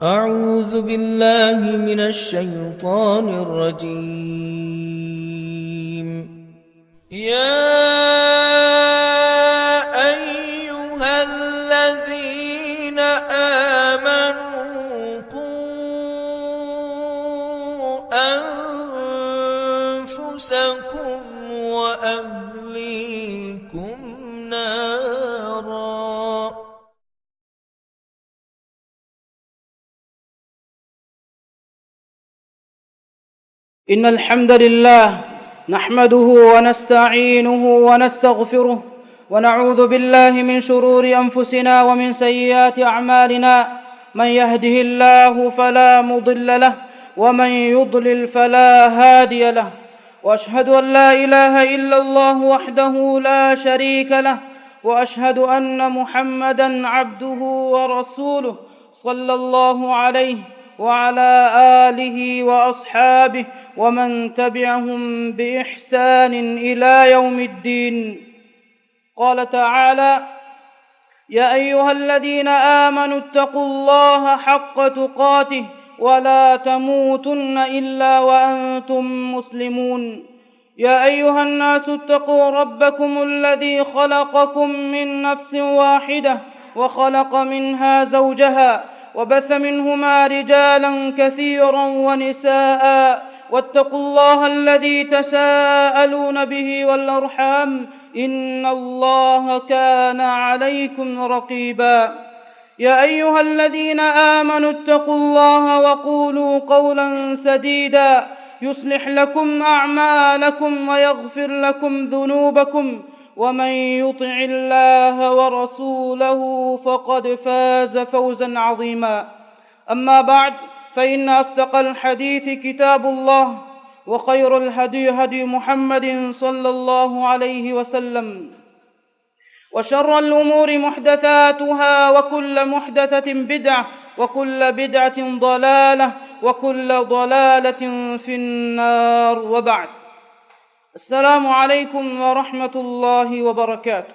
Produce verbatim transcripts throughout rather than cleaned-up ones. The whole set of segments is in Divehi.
أعوذ بالله من الشيطان الرجيم. يا أيها الذين آمنوا قوا أنفسكم وأهليكم نارا. إن الحمد لله نحمده ونستعينه ونستغفره ونعوذ بالله من شرور أنفسنا ومن سيئات أعمالنا. من يهده الله فلا مضل له ومن يضلل فلا هادي له. وأشهد أن لا إله إلا الله وحده لا شريك له، وأشهد أن محمدا عبده ورسوله، صلى الله عليه وعلى آله وأصحابه ومن تبعهم بإحسان إلى يوم الدين. قال تعالى: يا أيها الذين آمنوا اتقوا الله حق تقاته ولا تموتن إلا وأنتم مسلمون. يا أيها الناس اتقوا ربكم الذي خلقكم من نفس واحدة وخلق منها زوجها وبث منهما رجالا كثيرا ونساء واتقوا الله الذي تساءلون به والأرحام إن الله كان عليكم رقيبا. يا أيها الذين آمنوا اتقوا الله وقولوا قولا سديدا يصلح لكم أعمالكم ويغفر لكم ذنوبكم ومن يطع الله ورسوله فقد فاز فوزا عظيما. أما بعد، فإن أصدق الحديث كتاب الله، وخير الهدي هدي محمد صلى الله عليه وسلم، وشر الأمور محدثاتها، وكل محدثة بدعة، وكل بدعة ضلالة، وكل ضلالة في النار، وبعد. السلام عليكم ورحمة الله وبركاته.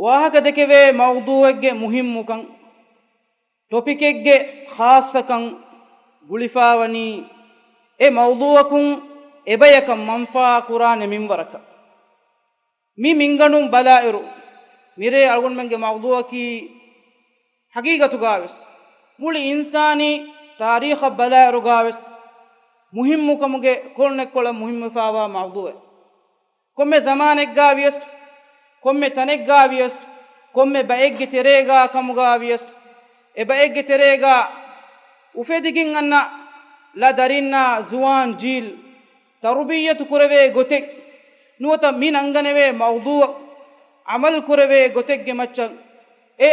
ވާހަކަ ދެކެވޭ މައުޟޫއެއްގެ މުހިއްމުކަން، ޓޮޕިކެއްގެ ޚާއްޞަކަން ގުޅިފާވަނީ އެ މައުޟޫއަކުން އެބަޔަކަށް މަންފާ ކުރާނެ މިންވަރަކަށް. މި މިންގަނޑުން ބަލާއިރު، މިރޭ އަޅުގަނޑުމެންގެ މައުޟޫއަކީ ހަގީގަތުގާވެސް، މުޅި އިންސާނީ ތާރީޚަށް ބަލާއިރުގާވެސް، މުހިއްމުކަމުގެ ކޮޅުނެއްކޮޅަށް މުހިއްމުވެފާވާ މައުޟޫއެއް. ކޮންމެ ޒަމާނެއްގާ ވިޔަސް، ކޮންމެ ތަނެއްގާ ވިޔަސް، ކޮންމެ ބައެއްގެ ތެރޭގާ ކަމުގާ ވިޔަސް، އެ ބައެއްގެ ތެރޭގާ އުފެދިގެން އަންނަ ލަ ދަރިންނާ ޒުވާން ޖީލް ތަރުބިއްޔަތު ކުރެވޭ ގޮތެއް، ނުވަތަ މި ނަންގަނެވޭ މައުޟޫއަށް ޢަމަލު ކުރެވޭ ގޮތެއްގެ މައްޗަށް އެ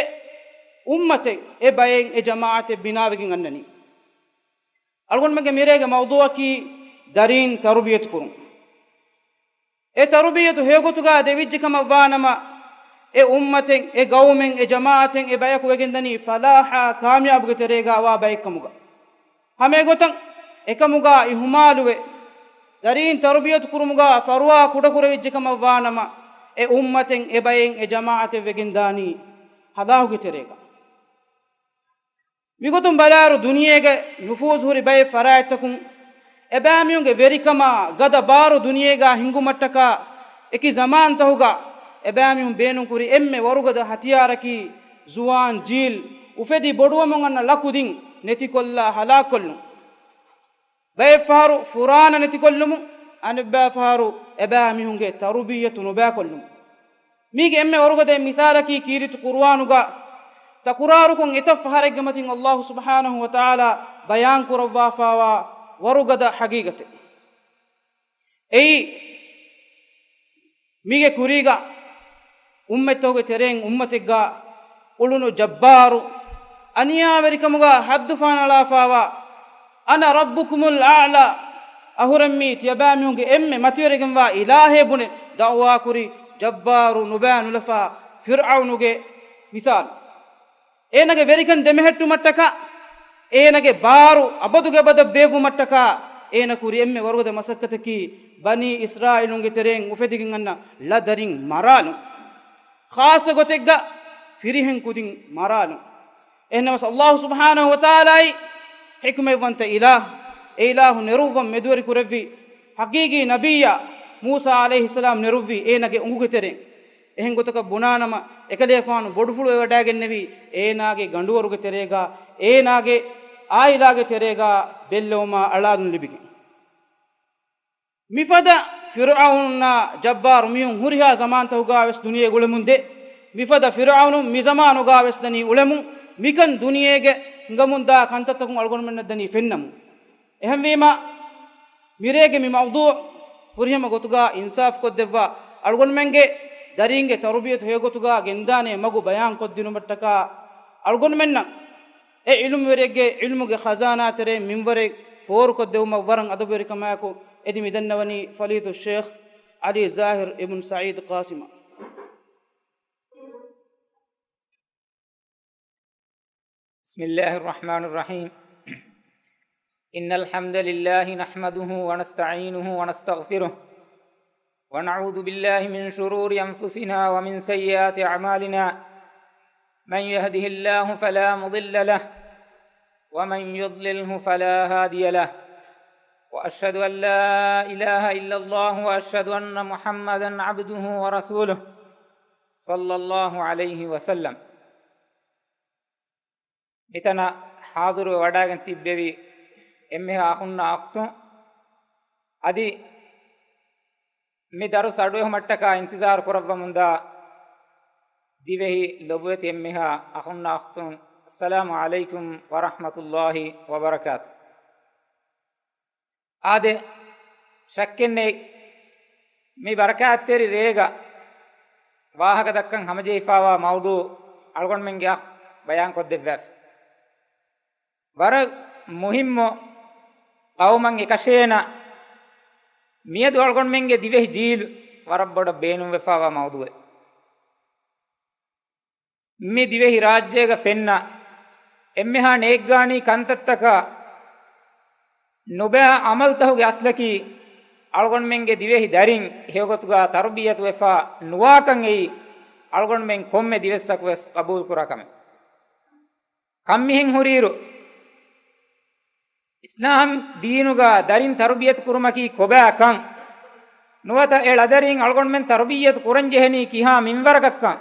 އުއްމަތެއް، އެ ބައެއް، އެ ޖަމާޢަތެއް ބިނާވެގެން އަންނަނީ. އަޅުގަނޑުމެންގެ މިރޭގެ މައުޟޫއަކީ ދަރީން ތަރުބިއްޔަތު ކުރުން. އެ ތަރުބިއްޔަތު ހެޔޮގޮތުގާ ދެވިއްޖެ ކަމަށް ވާނަމަ، އެ އުއްމަތެއް، އެ ގައުމެއް، އެ ޖަމާޢަތެއް، އެ ބަޔަކު ވެގެންދަނީ ފަލާޙާ ކާމިޔާބުގެ ތެރޭގާ ވާ ބައެއްކަމުގަ. ހަމައެގޮތަށް އެކަމުގާ އިހުމާލުވެ، ދަރީން ތަރުބިއްޔަތު ކުރުމުގާ ފަރުވާ ކުޑަކުރެވިއްޖެ ކަމަށް ވާނަމަ، އެ އުއްމަތެއް، އެ ބައެއް، އެ ޖަމާޢަތެއް ވެގެންދާނީ ހަލާކުގެ ތެރޭގަ. މިގޮތުން ބަލާއިރު، ދުނިޔޭގެ ނުފޫޒު ހުރި ބައެއް ފަރާތްތަކުން އެބައިމީހުންގެ ވެރިކަމާ ގަދަ ބާރު ދުނިޔޭގާ ހިނގުމަށްޓަކާ، އެކި ޒަމާންތަހުގަ އެބައިމީހުން ބޭނުންކުރި އެންމެ ވަރުގަދަ ހަތިޔާރަކީ ޒުވާން ޖީލް، އުފެދި ބޮޑުވަމުން އަންނަ ލަކުދިން ނެތިކޮށްލާ ހަލާކުކޮށްލުން. ބައެއް ފަހަރު ފުރާނަ ނެތިކޮށްލުމުން، އަނެއްބައި ފަހަރު އެބައިމީހުންގެ ތަރުބިއްޔަތު ނުބައިކޮށްލުމުން. މީގެ އެންމެ ވަރުގަދަ މިސާލަކީ ކީރިތި ޤުރުއާނުގަ ތަކުރާރުކޮށް އެތައް ފަހަރެއްގެ މަތިން ﷲ ސުބްޙާނަހޫ ވަތަޢާލާ ބަޔާން ކުރައްވާފާވާ ވަރުގަދަ ޙަޤީޤަތެއް. އެއީ، މީގެ ކުރީގަ އުއްމަތްތަކުގެ ތެރެއިން އުއްމަތެއްގަ އުޅުނު ޖައްބާރު، އަނިޔާވެރިކަމުގަ ޙައްދު ފަހަނަޅާފާވާ، "أنا ربكم الأعلى"، އަހުރެން މީ ތިޔަބައިމީހުންގެ އެންމެ މަތިވެރިގެންވާ އިލާހޭ ބުނެ ދަޢުވާކުރި ޖައްބާރު ނުބައި ނުލަފާ ފިރްޢައުނުގެ މިސާލު. އޭނަގެ ވެރިކަން ދެމެހެއްޓުމަށްޓަކާ، އޭނަގެ ބާރު އަބަދުގެ އަބަދަށް ބޭއްވުމަށްޓަކާ، އޭނަ ކުރި އެންމެ ވަރުގަދަ މަސައްކަތަކީ ބަނީ އިސްރާއީލުންގެ ތެރެއިން އުފެދިގެން އަންނަ ލަ ދަރިން މަރާލުން. ޚާއްޞަ ގޮތެއްގަ ފިރިހެން ކުދިން މަރާލުން. އެހެންނަމަވެސް ﷲ ސުބްޙާނަހޫ ވަތަޢާލާއި ޙިކުމަތްވަންތަ އިލާހު، އެ އިލާހު ނެރުއްވަން މެދުވެރި ކުރެއްވި ޙަޤީޤީ ނަބިއްޔާ މޫސާ ޢަލައިހިއްސަލާމް ނެރުއްވި އޭނާގެ އުނގުގެ ތެރެއިން. އެހެން ގޮތަކަށް ބުނާނަމަ، އެކަލޭފާނު ބޮޑުފުޅު ވެވަޑައިގެންނެވީ އޭނާގެ ގަނޑުވަރުގެ ތެރޭގަ، އޭނާގެ ޢާއިލާގެ ތެރޭގަ ބެއްލެވުމާ އަޅާލުން ލިބިގެން. މިފަދަ ފިރުޢައުނުންނާ ޖައްބާރު މީހުން ހުރިހާ ޒަމާންތަކުގަ ވެސް ދުނިޔެ އުޅެމުންދޭ. މިފަދަ ފިރުޢައުނު މި ޒަމާނުގަ ވެސް ދަނީ އުޅެމުން، މިކަން ދުނިޔޭގެ ހިނގަމުންދާ ކަންތައްތަކުން އަޅުގަނޑުމެންނަށް ދަނީ ފެންނަމުން. އެހެންވީމަ، މިރޭގެ މި މައުޟޫޢު ފުރިހަމަ ގޮތުގަ އިންސާފުކޮށްދެއްވާ، އަޅުގަނޑުމެންގެ ދަރީންގެ ތަރުބިޔަތު ހެޔޮގޮތުގަ ގެންދާނޭ މަގު ބަޔާންކޮށްދިނުމަށްޓަކާ، އަޅުގަނޑުމެންނަށް އެ ޢިލްމުވެރިއެއްގެ ޢިލްމުގެ ޚަޒާނާ ތެރެއިން މިންވަރެއް ފޯރުކޮށްދެވުމަށް ވަރަށް އަދަބުވެރިކަމާއެކު އެދި މިދަންނަވަނީ ފަޟީލަތުއް ޝޭޚް ޢަލީ ޒާހިރު އިބްނު ސަޢީދު ޤާސިމަށް. بسم الله الرحمن الرحيم. إن الحمد لله نحمده ونستعينه ونستغفره، ونعوذ بالله من شرور أنفسنا ومن سيئات أعمالنا. من يهده الله فلا مضل له، ومن يضلله فلا هادي له. وأشهد أن لا إله إلا الله، وأشهد أن محمدا عبده ورسوله، صلى الله عليه وسلم. މިތަނަށް ޙާޟިރުވެ ވަޑައިގެން ތިއްބެވި އެންމެހާ އަޚުންނާ އުޚްތުން، އަދި މި ދަރުސް އަޑުއެހުމަށްޓަކާ އިންތިޒާރު ކުރައްވަމުންދާ ދިވެހި ލޮބުވެތި އެންމެހާ އަޚުންނާ އުޚްތުން، އައްސަލާމު ޢަލައިކުމް ވަރަޙްމަތުﷲ ވަބަރަކާތު. އާދެ، ޝައްކެއްނެތް، މި ބަރަކާތްތެރި ރޭގަ ވާހަކަ ދައްކަން ހަމަޖެހިފާވާ މައުޟޫޢު އަޅުގަނޑުމެންގެ އަޚް ބަޔާންކޮށްދެއްވާފި. ވަރަށް މުހިއްމު، ޤައުމަށް އެކަށޭނަ މިއަދު އަޅުގަނޑުމެންގެ ދިވެހި ޖީލު ވަރަށް ބޮޑަށް ބޭނުންވެފާވާ މައުޟޫޢެއް. މި ދިވެހި ރާއްޖޭގަ ފެންނަ އެންމެހާ ނޭއްގާނީ ކަންތައްތަކާ ނުބައި ޢަމަލުތަކުގެ އަސްލަކީ، އަޅުގަނޑުމެންގެ ދިވެހި ދަރިން ހެޔޮގޮތުގަ ތަރުބިއްޔަތުވެފާ ނުވާކަން އެއީ، އަޅުގަނޑުމެން ކޮންމެ ދިވެއްސަކު ވެސް ޤަބޫލުކުރާ ކަމެއް. ކަންމިހެން ހުރިއިރު، އިސްލާމް ދީނުގަ ދަރިން ތަރުބިއްޔަތު ކުރުމަކީ ކޮބާ ކަން، ނުވަތަ އެ ޅަދަރީން އަޅުގަނޑުމެން ތަރުބިއްޔަތު ކުރަންޖެހެނީ ކިހާ މިންވަރަކަށްކަން،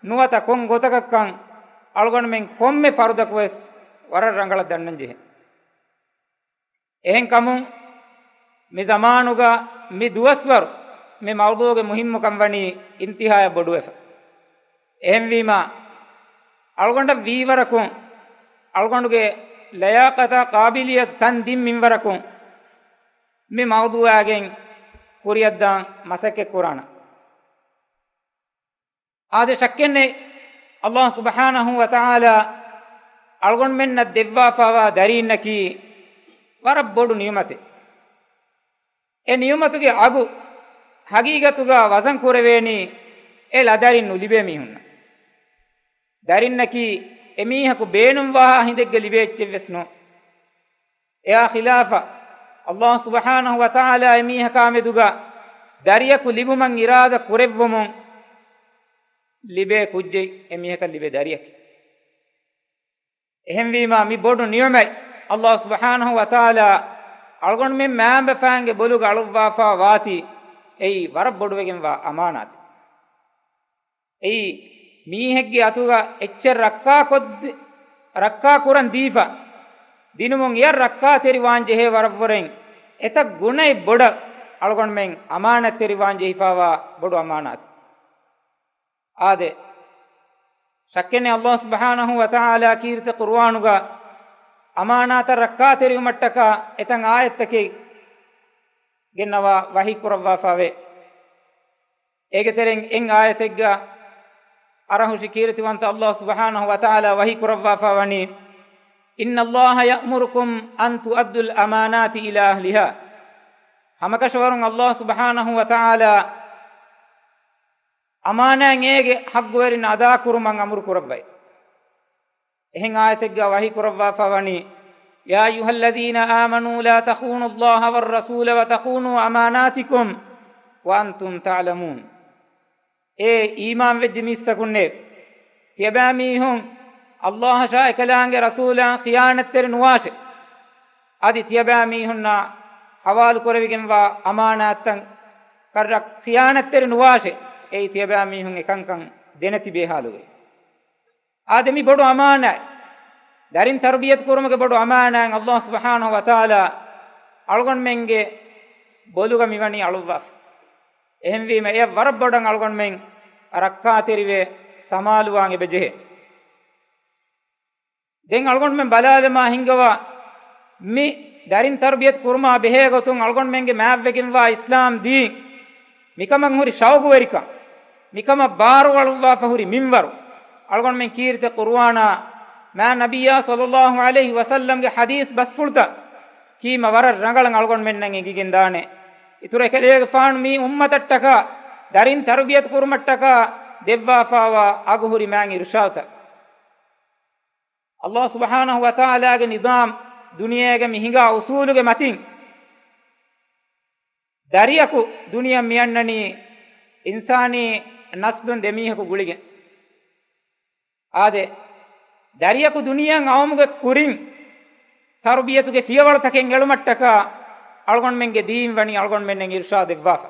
ނުވަތަ ކޮން ގޮތަކަށްކަން، އަޅުގަނޑުމެން ކޮންމެ ފަރުދަކު ވެސް ވަރަށް ރަނގަޅަށް ދަންނަންޖެހޭ. އެހެންކަމުން، މި ޒަމާނުގަ މި ދުވަސްވަރު މި މައުޟޫޢުގެ މުހިއްމުކަން ވަނީ އިންތިހާޔަށް ބޮޑުވެފަ. އެހެންވީމާ، އަޅުގަނޑަށް ވީވަރަކުން، އަޅުގަނޑުގެ ލަޔާޤަތާ ޤާބިލިއްޔަތު ތަން ދިން މިންވަރަކުން، މި މައުޟޫޢާގެން ކުރިއަށްދާން މަސައްކަތްކުރާނަން. އާދެ، ޝައްކެއްނެތް، ﷲ ސުބްޙާނަހޫ ވަތަޢާލާ އަޅުގަނޑުމެންނަށް ދެއްވާފާވާ ދަރީންނަކީ ވަރަށް ބޮޑު ނިޢުމަތެއް. އެ ނިޢުމަތުގެ އަގު ހަގީގަތުގަ ވަޒަން ކުރެވޭނީ އެ ޅަދަރިން ނުލިބޭ މީހުންނަށް. ދަރިންނަކީ އެމީހަކު ބޭނުންވާހާ ހިނދެއްގަ ލިބޭ އެއްޗެއް ވެސް ނޫން. އެއާ ޚިލާފަށް، ﷲ ސުބްޙާނަހޫ ވަތަޢާލާ އެމީހަކާ މެދުގަ ދަރިޔަކު ލިބުމަށް އިރާދަ ކުރެއްވުމުން ލިބޭ ކުއްޖެއް އެމީހަކަށް ލިބޭ ދަރިއަކީ. އެހެންވީމާ، މި ބޮޑު ނިޢުމަތް ﷲ ސުބްޙާނަހޫ ވަތަޢާލާ އަޅުގަނޑުމެން މައިންބަފައިންގެ ބޮލުގަ އަޅުއްވާފާ ވާތީ، އެއީ ވަރަށް ބޮޑުވެގެންވާ އަމާނާތެއް. އެއީ، މީހެއްގެ އަތުގަ އެއްޗެއް ރައްކާކޮށްދި-، ރައްކާކުރަން ދީފަ، ދިނުމުން އެއަށް ރައްކާތެރިވާން ޖެހޭ ވަރަށްވުރެން އެތައް ގުނައެއް ބޮޑަށް އަޅުގަނޑުމެން އަމާނާތްތެރިވާން ޖެހިފާވާ ބޮޑު އަމާނާތެއް. އާދެ، ޝައްކެއްނެތް، ﷲ ސުބްޙާނަހޫ ވަތަޢާލާ ކީރިތި ޤުރުއާނުގަ އަމާނާތަށް ރައްކާތެރިވުމަށްޓަކާ އެތައް އާޔަތްތަކެއް ގެންނަވާ ވަޙީ ކުރައްވާފާވޭ. އޭގެ ތެރެއިން އެއް އާޔަތެއްގަ އަރަހުށި ކީރިތިވަންތަ ﷲ ސުބްޙާނަހޫ ވަތަޢާލާ ވަޙީ ކުރައްވާފާ ވަނީ، إن الله يأمركم أن تؤدوا الأمانات إلى أهلها. ހަމަކަށަވަރުން ﷲ ސުބްޙާނަހޫ ވަތަޢާލާ އަމާނާތް އޭގެ ޙައްޤުވެރިން އަދާކުރުމަށް އަމުރު ކުރައްވައި. އެހެން އާޔަތެއްގަ ވަޙީ ކުރައްވާފާ ވަނީ، يا أيها الذين آمنوا لا تخونوا الله والرسول وتخونوا أماناتكم وأنتم تعلمون. އޭ އީމާންވެއްޖެ މީސްތަކުންނޭ، ތިޔަބައިމީހުން ﷲ އަށާ އެކަލާނގެ ރަސޫލާ ޚިޔާނަތްތެރި ނުވާށޭ. އަދި ތިޔަބައިމީހުންނާ ހަވާލު ކުރެވިގެންވާ އަމާނާތްތައް ކައްރަ ޚިޔާނަތްތެރި ނުވާށޭ. އެއީ ތިޔަބައިމީހުން އެކަންކަން ދެނެތިބޭ ހާލުގައި. އާދެ، މި ބޮޑު އަމާނާތް. ދަރިން ތަރުބިޔަތު ކުރުމުގެ ބޮޑު އަމާނާތް ﷲ ސުބްޙާނަހޫ ވަތަޢާލާ އަޅުގަނޑުމެންގެ ބޮލުގަ މިވަނީ އަޅުއްވާފަ. އެހެންވީމަ، އެއަށް ވަރަށް ބޮޑަށް އަޅުގަނޑުމެން ރައްކާތެރިވެ ސަމާލުވާން އެބަޖެހޭ. ދެން އަޅުގަނޑުމެން ބަލާލަމާ ހިނގަވާ، މި ދަރިން ތަރުބިޔަތު ކުރުމާ ބެހޭ ގޮތުން އަޅުގަނޑުމެންގެ މާތްވެގެންވާ އިސްލާމް ދީން މިކަމަށް ހުރި ޝައުގުވެރިކަން، މިކަމަށް ބާރުއަޅުއްވާފަ ހުރި މިންވަރު، އަޅުގަނޑުމެން ކީރިތި ޤުރުއާނާ، މާތް ނަބިއްޔާ ޞައްލައްލާހު ޢަލައިހި ވަސައްލަމްގެ ޙަދީޘް ބަސްފުޅުތައް ކީމަ ވަރަށް ރަނގަޅަށް އަޅުގަނޑުމެންނަށް އެނގިގެންދާނެ. އިތުރަށް އެކަލޭގެފާނު މި އުއްމަތަށްޓަކާ، ދަރިން ތަރުބިޔަތު ކުރުމަށްޓަކާ ދެއްވާފާވާ އަގު ހުރި މާތް އިރުޝާދުތައް. ﷲ ސުބްޙާނަހޫ ވަތަޢާލާގެ ނިޒާމް، ދުނިޔޭގަ މި ހިނގާ އުޞޫލުގެ މަތިން، ދަރިޔަކު ދުނިޔެއަށް މިއަންނަނީ އިންސާނީ ނަސްލުން ދެމީހަކު ގުޅިގެން. އާދެ، ދަރިޔަކު ދުނިޔެއަށް އައުމުގެ ކުރިން، ތަރުބިޔަތުގެ ފިޔަވަޅުތަކެއް އެޅުމަށްޓަކާ އަޅުގަނޑުމެންގެ ދީން ވަނީ އަޅުގަނޑުމެންނަށް އިރުޝާދު ދެއްވާފަ.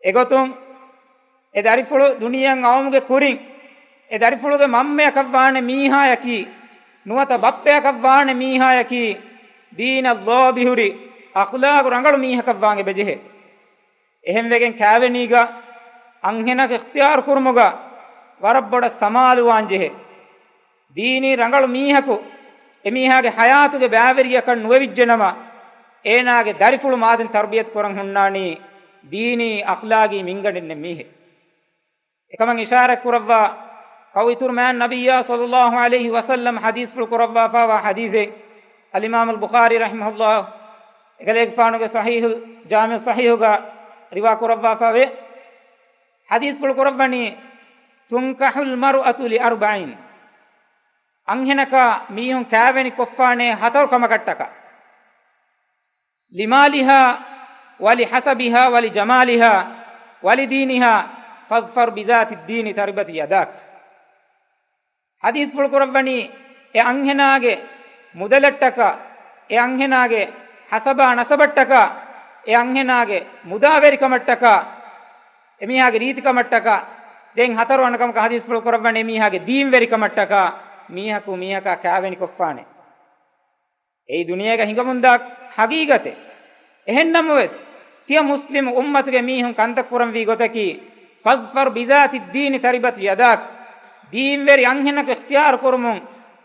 އެގޮތުން، އެ ދަރިފުޅު ދުނިޔެއަށް އައުމުގެ ކުރިން، އެ ދަރިފުޅުގެ މަންމަޔަކަށް ވާނެ މީހާޔަކީ، ނުވަތަ ބައްޕަޔަކަށް ވާނެ މީހާޔަކީ، ދީނަށް ލޯބިހުރި، އަޚްލާގު ރަނގަޅު މީހަކަށް ވާން އެބަޖެހޭ. އެހެންވެގެން ކާވެނީގަ އަންހެނަކު އިޚްތިޔާރު ކުރުމުގަ ވަރަށް ބޮޑަށް ސަމާލުވާން ޖެހޭ. ދީނީ ރަނގަޅު މީހަކު އެމީހާގެ ޙަޔާތުގެ ބައިވެރިޔަކަށް ނުވެވިއްޖެނަމަ، އޭނާގެ ދަރިފުޅު މާދެން ތަރުބިޔަތު ކުރަން ހުންނާނީ ދީނީ އަޚްލާގީ މިންގަނޑެއް ނެތް މީހެއް. އެކަމަށް އިޝާރަތް ކުރައްވާ، ކައު އިތުރު މާތް ނަބިއްޔާ ޞައްލައްލާހު ޢަލައިހި ވަސައްލަމް ޙަދީޘްފުޅު ކުރައްވާފާވާ ޙަދީޘެއް. އަލްއިމާމުލް ބުޚާރީ ރަޙިމަހުﷲ އެކަލޭގެފާނުގެ ޞަޙީޙުލް ޖާމިޢުއް ޞަޙީޙުގަ ރިވާ ކުރައްވާފާވޭ. ޙަދީޘްފުޅު ކުރައްވަނީ، "تنكح المرأة لأربع." އަންހެނަކާ މީހުން ކާވެނި ކޮށްފާނޭ ހަތަރު ކަމަކަށްޓަކާ. "لمالها ولحسبها ولجمالها ولدينها فاظفر بذات الدين تربت يداك." ޙަދީޘްފުޅު ކުރައްވަނީ، އެ އަންހެނާގެ މުދަލަށްޓަކާ، އެ އަންހެނާގެ ހަސަބާ ނަސަބަށްޓަކާ، އެ އަންހެނާގެ މުދާވެރިކަމަށްޓަކާ، އެމީހާގެ ރީތިކަމަށްޓަކާ، ދެން ހަތަރު ވަނަ ކަމަކަށް ޙަދީޘްފުޅު ކުރައްވަނީ އެމީހާގެ ދީންވެރިކަމަށްޓަކާ، މީހަކު މީހަކާ ކާވެނިކޮށްފާނެ. އެއީ ދުނިޔޭގަ ހިނގަމުންދާ ހަގީގަތެއް. އެހެންނަމަވެސް، ތިޔަ މުސްލިމު އުއްމަތުގެ މީހުން ކަންތައް ކުރަންވީ ގޮތަކީ، "فاظفر بذات الدين تربت يداك." ދީންވެރި އަންހެނަކު އިޚްތިޔާރު ކުރުމުން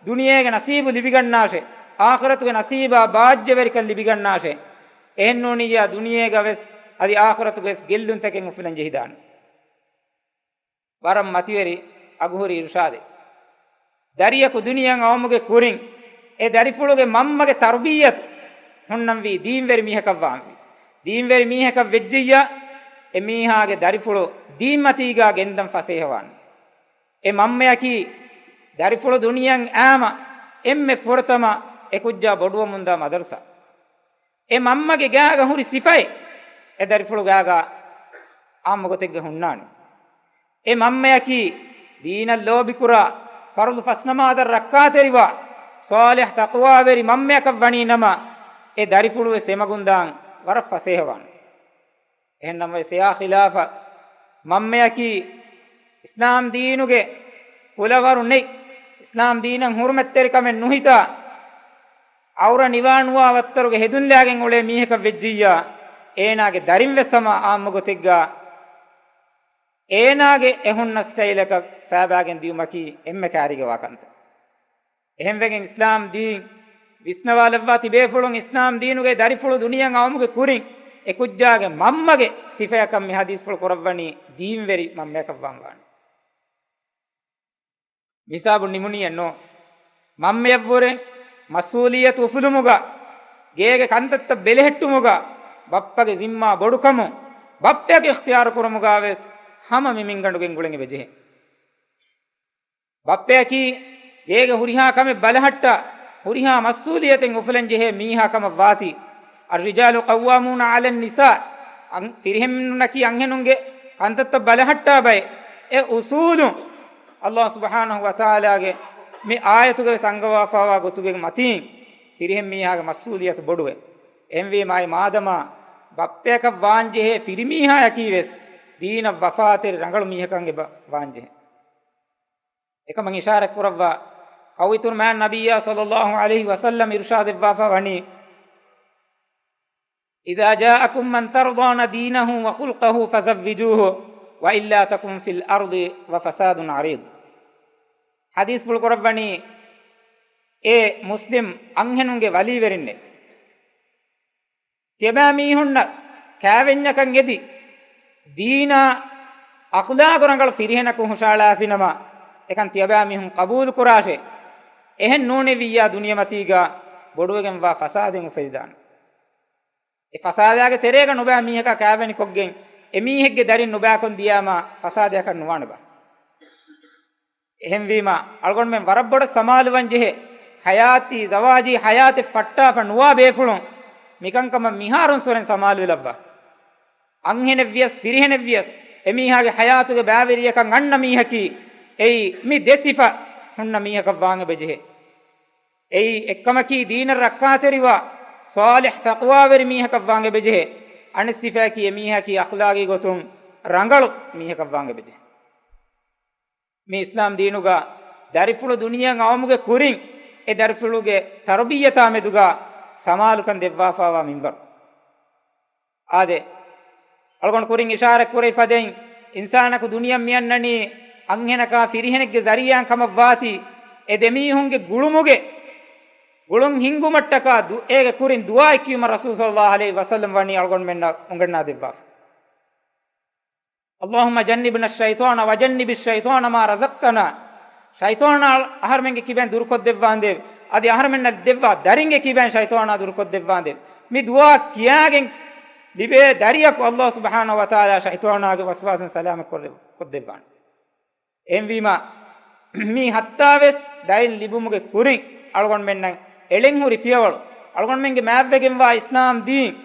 ދުނިޔޭގެ ނަސީބު ލިބިގަންނާށޭ، އާޚިރަތުގެ ނަސީބާ ބާއްޖަވެރިކަން ލިބިގަންނާށޭ. އެހެންނޫނިއްޔާ ދުނިޔޭގަވެސް އަދި އާޚިރަތުގަވެސް ގެއްލުންތަކެއް އުފުލަން ޖެހިދާނެ. ވަރަށް މަތިވެރި އަގުހުރި އިރުޝާދެއް. ދަރިޔަކު ދުނިޔެއަށް އައުމުގެ ކުރިން، އެ ދަރިފުޅުގެ މަންމަގެ ތަރުބިއްޔަތު ހުންނަންވީ ދީންވެރި މީހަކަށް ވާންވީ. ދީންވެރި މީހަކަށް ވެއްޖިއްޔާ، އެ މީހާގެ ދަރިފުޅު ދީންމަތީގާ ގެންދަން ފަސޭހަވާނެ. އެ މަންމަޔަކީ ދަރިފުޅު ދުނިޔެއަށް އާމަ އެންމެ ފުރަތަމަ އެ ކުއްޖާ ބޮޑުވަމުންދާ މަދަރުސާ. އެ މަންމަގެ ގާގަ ހުރި ސިފައެއް އެ ދަރިފުޅު ގާގަ އާއްމު ގޮތެއްގަ ހުންނާނެ. އެ މަންމަޔަކީ ދީނަށް ލޯބިކުރާ، ފަރުޟު ފަސްނަމާދަށް ރައްކާތެރިވާ، ޞާލިޙް ތަޤްވާވެރި މަންމަޔަކަށް ވަނީ ނަމަ، އެ ދަރިފުޅުވެސް އެމަގުންދާން ވަރަށް ފަސޭހަވާނެ. އެހެންނަމަވެސް އެއާ ޚިލާފަށް މަންމަޔަކީ އިސްލާމް ދީނުގެ ކުލަވަރު ނެތް، އިސްލާމް ދީނަށް ހުރުމަތްތެރިކަމެއް ނުހިތާ، އައުރަ ނިވާނުވާ ވައްތަރުގެ ހެދުންލާގެން އުޅޭ މީހަކަށް ވެއްޖިއްޔާ، އޭނާގެ ދަރިންވެސް ހަމަ އާއްމު ގޮތެއްގާ އޭނާގެ އެ ހުންނަ ސްޓައިލަކަށް ފައިބާގެން ދިޔުމަކީ އެންމެ ކައިރީގަވާ ކަންތައް. އެހެންވެގެން އިސްލާމް ދީން ވިސްނަވާލައްވާ ތިބޭފުޅުން އިސްލާމް ދީނުގެ ދަރިފުޅު ދުނިޔެއަށް އައުމުގެ ކުރިން އެ ކުއްޖާގެ މަންމަގެ ސިފަޔަކަށް މި ޙަދީޘްފުޅު ކުރައްވަނީ ދީންވެރި މަންމަޔަކަށް ވާން ވާނެ. މިހިސާބުން ނިމުނީއެއްނު. މަންމަޔަށްވުރެ މަސްއޫލިއްޔަތު އުފުލުމުގަ، ގޭގެ ކަންތައްތައް ބެލެހެއްޓުމުގަ، ބައްޕަގެ ޒިންމާ ބޮޑުކަމުން، ބައްޕަޔަކު އިޚްތިޔާރު ކުރުމުގަވެސް ހަމަ މި މިންގަނޑުގެން ގުޅެން އެބަޖެހޭ. ބައްޕަޔަކީ ގޭގެ ހުރިހާ ކަމެއް ބަލަހައްޓާ، ހުރިހާ މަސްއޫލިއްޔަތެއް އުފުލަން ޖެހޭ މީހާ ކަމަށް ވާތީ، الرجال قوامون على النساء، އަން-، ފިރިހެނުންނަކީ އަންހެނުންގެ ކަންތައްތައް ބަލަހައްޓާ ބައެއް. އެ އުސޫލު ﷲ ސުބްޙާނަހޫ ވަތަޢާލާގެ މި އާޔަތުގައި ވެސް އަންގަވާފައިވާ ގޮތުގެ މަތީން ފިރިހެން މީހާގެ މަސްއޫލިއްޔަތު ބޮޑުވޭ. އެހެންވީމާ މާދަމާ ބައްޕަޔަކަށް ވާންޖެހޭ ފިރިމީހާޔަކީ ވެސް ދީނަށް ވަފާތެރި ރަނގަޅު މީހަކަށް އެބަ ވާންޖެހޭ. އެކަމަށް އިޝާރަތް ކުރައްވާ އަޅުގަނޑުމެން ނަބިއްޔާ ޞައްލައްލާހު ޢަލައިހި ވަސައްލަމް އިރުޝާދެއްވާފަ ވަނީ، إذا جاءكم من ترضون دينه وخلقه فزوجوه وإلا تكن في الأرض فساد عريض. ޙަދީޘްފުޅު ކުރައްވަނީ، އޭ މުސްލިމް އަންހެނުންގެ ވަލީވެރިންނޭ! ތިޔަބައިމީހުންނަށް ކާވެންޏަކަށް އެދި، ދީނާ އަޚްލާގު ރަނގަޅު ފިރިހެނަކު ހުށައަޅާފިނަމަ، އެކަން ތިޔަބައިމީހުން ޤަބޫލު ކުރާށޭ. އެހެން ނޫނެވިއްޔާ ދުނިޔެމަތީގަ ބޮޑުވެގެންވާ ފަސާދެއް އުފެދިދާނެ. އެ ފަސާދާގެ ތެރޭގަ ނުބައި މީހަކާ ކާވެނިކޮށްގެން، އެމީހެއްގެ ދަރިން ނުބައިކޮށް ދިޔާމާ ފަސާދަޔަކަށް ނުވާނެބާ؟ އެހެންވީމާ، އަޅުގަނޑުމެން ވަރަށް ބޮޑަށް ސަމާލުވަންޖެހޭ، ޙަޔާތީ، ޒަވާޖީ ޙަޔާތެއް ފައްޓާފަ ނުވާ ބޭފުޅުން މިކަންކަމަށް މިހާރުން ސޮރެން ސަމާލުވެލައްވާ. އަންހެނެއްވިޔަސް ފިރިހެނެއްވިޔަސް އެމީހާގެ ޙަޔާތުގެ ބައިވެރިޔަކަށް އަންނަ މީހަކީ، އެއީ މި ދެ ސިފަ ހުންނަ މީހަކަށް ވާން އެބަޖެހޭ. އެއީ އެއްކަމަކީ ދީނަށް ރައްކާތެރިވާ، ޞާލިޙް ތަޤްވާވެރި މީހަކަށް ވާން އެބަޖެހޭ. އަނެއް ސިފައަކީ އެމީހަކީ އަޚްލާގީ ގޮތުން ރަނގަޅު މީހަކަށް ވާން އެބަޖެހޭ. މި އިސްލާމް ދީނުގަ ދަރިފުޅު ދުނިޔެއަށް އައުމުގެ ކުރިން އެ ދަރިފުޅުގެ ތަރުބިއްޔަތާ މެދުގަ ސަމާލުކަން ދެއްވާފައިވާ މިންވަރު. އާދެ، އަޅުގަނޑު ކުރިން އިޝާރަތް ކުރެވި ފަދައިން، އިންސާނަކު ދުނިޔެއަށް މިއަންނަނީ އަންހެނަކާ ފިރިހެނެއްގެ ޒަރީޢާއިން ކަމަށްވާތީ، އެ ދެމީހުންގެ ގުޅުމުގެ ގުޅުން ހިންގުމަށްޓަކާ ދު-، އޭގެ ކުރިން ދުޢާއެއް ކިޔުމަށް ރަސޫލު ޞައްލައްލާހު ޢަލައިހި ވަސައްލަމް ވަނީ އަޅުގަނޑުމެންނަށް އުނގަންނާދެއްވާފަ. اللهم جنبنا الشيطان وجنب الشيطان ما رزقتنا. ޝައިޠާނާ އަހަރުމެންގެ ކިބައިން ދުރުކޮށްދެއްވާނދޭވެ. އަދި އަހަރުމެންނަށް ދެއްވާ ދަރިންގެ ކިބައިން ޝައިޠާނާ ދުރުކޮށްދެއްވާނދޭވެ. މި ދުޢާ ކިޔާގެން ލިބޭ ދަރިއަކު ﷲ ސުބްޙާނަހޫ ވަތަޢާލާ ޝައިޠާނާގެ ވަސްވާސައިން ސަލާމަތް ކޮށްދެއްވާނެ. އެހެންވީމާ، މި ހައްތާވެސް ދަރިން ލިބުމުގެ ކުރިން އަޅުގަނޑުމެންނަށް އެޅެން ހުރި ފިޔަވަޅު، އަޅުގަނޑުމެންގެ މާތްވެގެންވާ އިސްލާމް ދީން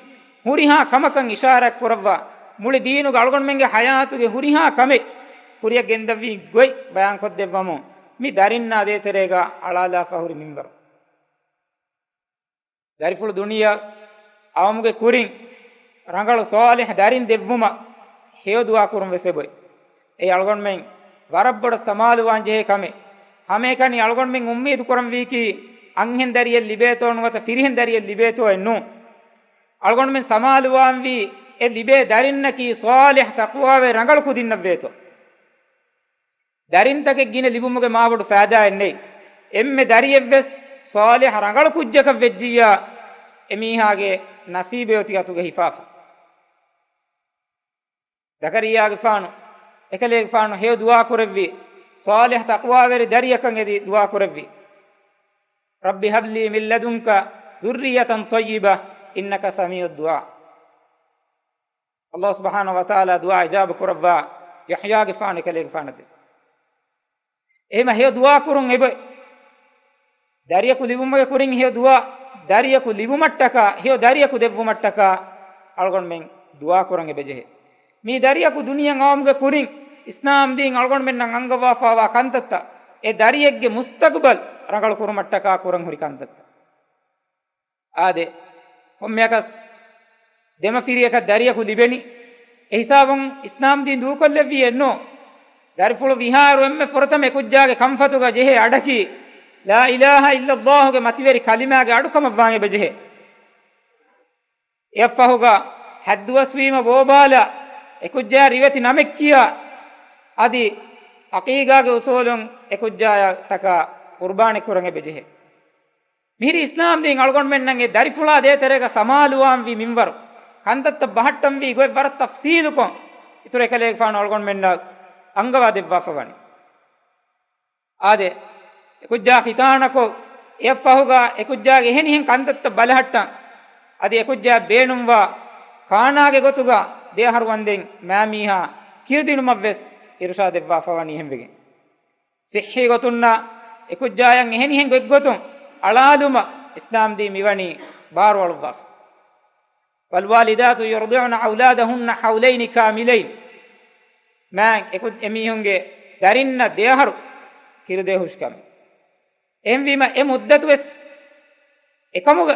ހުރިހާ ކަމަކަށް އިޝާރާތް ކުރައްވާ، މުޅި ދީނުގެ އަޅުގަނޑުމެންގެ ޙަޔާތުގެ ހުރިހާ ކަމެއް ކުރިއަށް ގެންދަވި ގޮތް ބަޔާންކޮށްދެއްވަމުން، މި ދަރިންނާ ދޭތެރޭގަ އަޅާލާފަ ހުރި މިންވަރު. ދަރިފުޅު ދުނިޔެއަށް އައުމުގެ ކުރިން، ރަނގަޅު ޞާލިޙް ދަރިން ދެއްވުމަށް ހެޔޮ ދުޢާ ކުރުން ވެސް އެބޮތް. އެއީ އަޅުގަނޑުމެން ވަރަށް ބޮޑަށް ސަމާލުވާން ޖެހޭ ކަމެއް. ހަމައެކަނި އަޅުގަނޑުމެން އުއްމީދު ކުރަންވީކީ، އަންހެން ދަރިއެއް ލިބޭތޯ ނުވަތަ ފިރިހެން ދަރިއެއް ލިބޭތޯއެއް ނޫން. އަޅުގަނޑުމެން ސަމާލުވާންވީ، އެ ލިބޭ ދަރިންނަކީ ޞާލިޙް ތަޤްވާވެރި ރަނގަޅު ކުދިންނަށް ވޭތޯ. ދަރިންތަކެއް ގިނަ ލިބުމުގެ މާބޮޑު ފައިދާއެއް ނެތް. އެންމެ ދަރިއެއްވެސް ޞާލިޙް ރަނގަޅު ކުއްޖަކަށް ވެއްޖިއްޔާ، އެމީހާގެ ނަސީބެއް އޮތީ އަތުގަ ހިފާފަ. ޒަކަރިއްޔާގެފާނު، އެކަލޭގެފާނު ހެޔޮ ދުޢާ ކުރެއްވި، ޞާލިޙް ތަޤްވާވެރި ދަރިއަކަށް އެދި ދުޢާ ކުރެއްވި. رب هب لي من لدنك ذرية طيبة إنك سميع الدعاء. ﷲ ސުބްޙާނަހޫ ވަތަޢާލާ ދުޢާ އިޖާބަ ކުރައްވާ ޔަޙްޔާގެފާނު އެކަލޭގެފާނަށް ދެއްވި. އެހެން ހެޔޮ ދުޢާ ކުރުން އެބަ، ދަރިޔަކު ލިބުމުގެ ކުރިން ހެޔޮ ދުޢާ، ދަރިޔަކު ލިބުމަށްޓަކާ، ހެޔޮ ދަރިޔަކު ދެއްވުމަށްޓަކާ އަޅުގަނޑުމެން ދުޢާ ކުރަން އެބަޖެހޭ. މި ދަރިޔަކު ދުނިޔެއަށް އައުމުގެ ކުރިން އިސްލާމް ދީން އަޅުގަނޑުމެންނަށް އަންގަވާފައިވާ ކަންތައްތައް، އެ ދަރިއެއްގެ މުސްތަޤުބަލް ރަނގަޅު ކުރުމަށްޓަކާ ކުރަން ހުރި ކަންތައްތައް. އާދެ، ކޮންމެއަކަސް ދެމަފިރިޔަކަށް ދަރިޔަކު ލިބެނީ. އެހިސާބުން އިސްލާމް ދީން ދޫކޮށްލެއްވީ އެއްނު. ދަރިފުޅު ވިހާއިރު އެންމެ ފުރަތަމަ އެކުއްޖާގެ ކަންފަތުގަ ޖެހޭ އަޑަކީ، لا إله إلا الله ގެ މަތިވެރި ކަލިމާގެ އަޑު ކަމަށްވާން އެބަޖެހޭ. އެއަށްފަހުގަ ހައްދުވަސްވީމަ ބޯބާލާ، އެކުއްޖާ ރިވެތި ނަމެއް ކިޔާ، އަދި ޢަޤީޤާގެ އުޞޫލުން އެކުއްޖާޔަށްޓަކާ ޤުރުބާނެއް ކުރަން އެބަޖެހޭ. މިހިރީ އިސްލާމް ދީން އަޅުގަނޑުމެންނަށް އެ ދަރިފުޅާ ދޭތެރޭގަ ސަމާލުވާންވީ މިންވަރު، ކަންތައްތައް ބަހައްޓަންވީ ގޮތް ވަރަށް ތަފްޞީލުކޮށް، އިތުރު އެކަލޭގެފާނު އަޅުގަނޑުމެންނަށް އަންގަވާ ދެއްވާފަ ވަނީ. އާދެ، އެކުއްޖާ ޚިތާނަކޮށް، އެއަށްފަހުގަ އެކުއްޖާގެ އެހެނިހެން ކަންތައްތައް ބަލަހައްޓަން، އަދި އެކުއްޖާ ބޭނުންވާ ކާނާގެ ގޮތުގަ ދެއަހަރު ވަންދެން މާމީހާ ކިރުދިނުމަށްވެސް އިރުޝާދެއްވާފަ ވަނީ އެހެންވެގެން. ޞިއްޙީ ގޮތުންނާ އެކުއްޖާޔަށް އެހެނިހެން ގޮތްގޮތުން އަޅާލުމަށް އިސްލާމް ދީން މިވަނީ ބާރުއަޅުއްވާފަ. والوالدات يرضعن أولادهن حولين كاملين. މާތް އެކު-، އެމީހުންގެ ދަރިންނަށް ދެއަހަރު ކިރުދޭ ހުށިކަމެއް. އެހެންވީމަ އެ މުއްދަތުވެސް އެކަމުގެ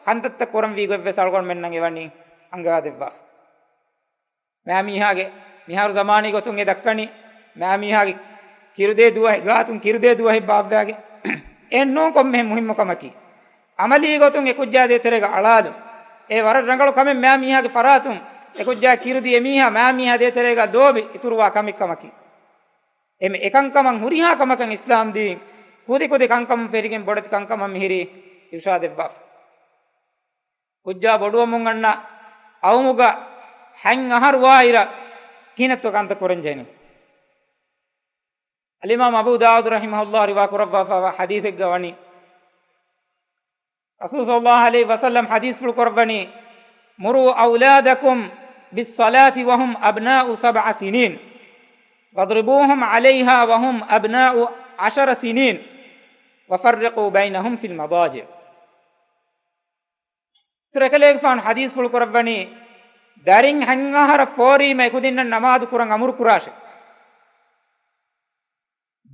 ކަންތައްތައް ކުރަންވީ ގޮތްވެސް އަޅުގަނޑުމެންނަށް އެވަނީ އަންގާދެއްވާފަ. މާމީހާގެ މިހާރު ޒަމާނީ ގޮތުން އެ ދައްކަނީ، މާމީހާގެ ކިރުދޭ ދުވަހެއް ގާތުން ކިރުދޭ ދުވަހެއް ބާއްވާގެ އެއްނޫން ކޮންމެހެން މުހިއްމު ކަމަކީ. އަމަލީ ގޮތުން އެކުއްޖާ ދޭތެރޭގަ އަޅާލުން. އެ ވަރަށް ރަނގަޅު ކަމެއް މާމީހާގެ ފަރާތުން އެކުއްޖާ ކިރުދީ އެމީހާ މާމީހާ ދޭތެރޭގަ ލޯބި އިތުރުވާ ކަމެއް ކަމަކީ. އެމެ އެކަންކަމަށް ހުރިހާ ކަމަކަށް އިސްލާމް ދީން ކުދި ކުދި ކަންކަމުން ފެށިގެން ބޮޑެތި ކަންކަމަށް މިހިރީ އިރުޝާދެއްވާފަ. ކުއްޖާ ބޮޑުވަމުން އަންނަ އައުމުގަ ހަތް އަހަރު ވާއިރަށް ކިހިނެއްތޯ ކަންތައް ކުރަން ޖެހެނީ؟ އަލްއިމާމް އަބޫ ދާއޫދު ރަޙިމަހުﷲ ރިވާ ކުރައްވާފައިވާ ޙަދީޘެއްގަ ވަނީ، ރަސޫލު ޞައްލައްލާހު ޢަލައިހި ވަސައްލަމް ޙަދީޘްފުޅު ކުރައްވަނީ، "مروا أولادكم بالصلاة وهم أبناء سبع سنين، واضربوهم عليها وهم أبناء عشر سنين، وفرقوا بينهم في المضاجع." އިތުރު އެކަލޭގެފާނު ޙަދީޘްފުޅު ކުރައްވަނީ، ދަރިން ހަތް އަހަރަށް ފޯރީމަ އެކުދިންނަށް ނަމާދު ކުރަން އަމުރު ކުރާށޭ.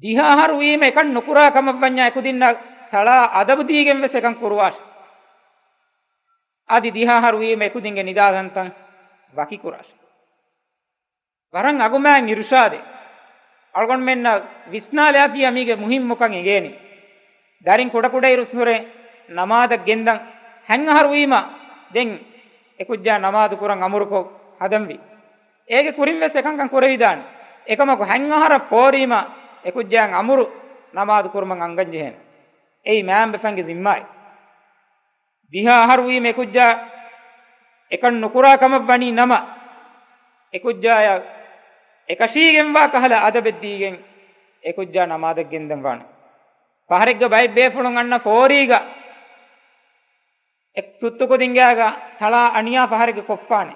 ދިހަ އަހަރު ވީމަ އެކަން ނުކުރާ ކަމަށްވަންޏާ އެކުދިންނަށް ތަޅާ އަދަބު ދީގެން ވެސް އެކަން ކުރުވާށޭ. އަދި ދިހަ އަހަރު ވީމަ އެކުދިންގެ ނިދާ ތަންތަން ވަކި ކުރާށޭ. ވަރަށް އަގުމާތް އިރުޝާދެއް. އަޅުގަނޑުމެންނަށް ވިސްނާލާފިއްޔާ މީގެ މުހިއްމުކަން އެނގޭނީ. ދަރިން ކުޑަކުޑައިރުއްސުރެ ނަމާދަށް ގެންދަން ހަތް އަހަރު ވީމަ ދެން އެކުއްޖާ ނަމާދު ކުރަން އަމުރުކޮށް ހަދަންވީ. އޭގެ ކުރިން ވެސް އެކަންކަން ކުރެވިދާނެ. އެކަމަކު ހަތް އަހަރަށް ފޯރީމަ އެކުއްޖާއަށް އަމުރު ނަމާދު ކުރުމަށް އަންގަން ޖެހޭނެ. އެއީ މައިންބަފައިންގެ ޒިންމާއެއް. ދިހަ އަހަރު ވީމަ އެކުއްޖާ އެކަން ނުކުރާ ކަމަށް ވަނީ ނަމަ، އެކުއްޖާޔަށް އެކަށީގެންވާ ކަހަލަ އަދަބެއް ދީގެން އެކުއްޖާ ނަމާދަށް ގެންދަން ވާނެ. ފަހަރެއްގަ ބައެއް ބޭފުޅުން އަންނަ ފޯރީގަ އެ ތުއްތުކުދިންގާގަ ތަޅާ އަނިޔާ ފަހަރެއްގަ ކޮށްފާނެ.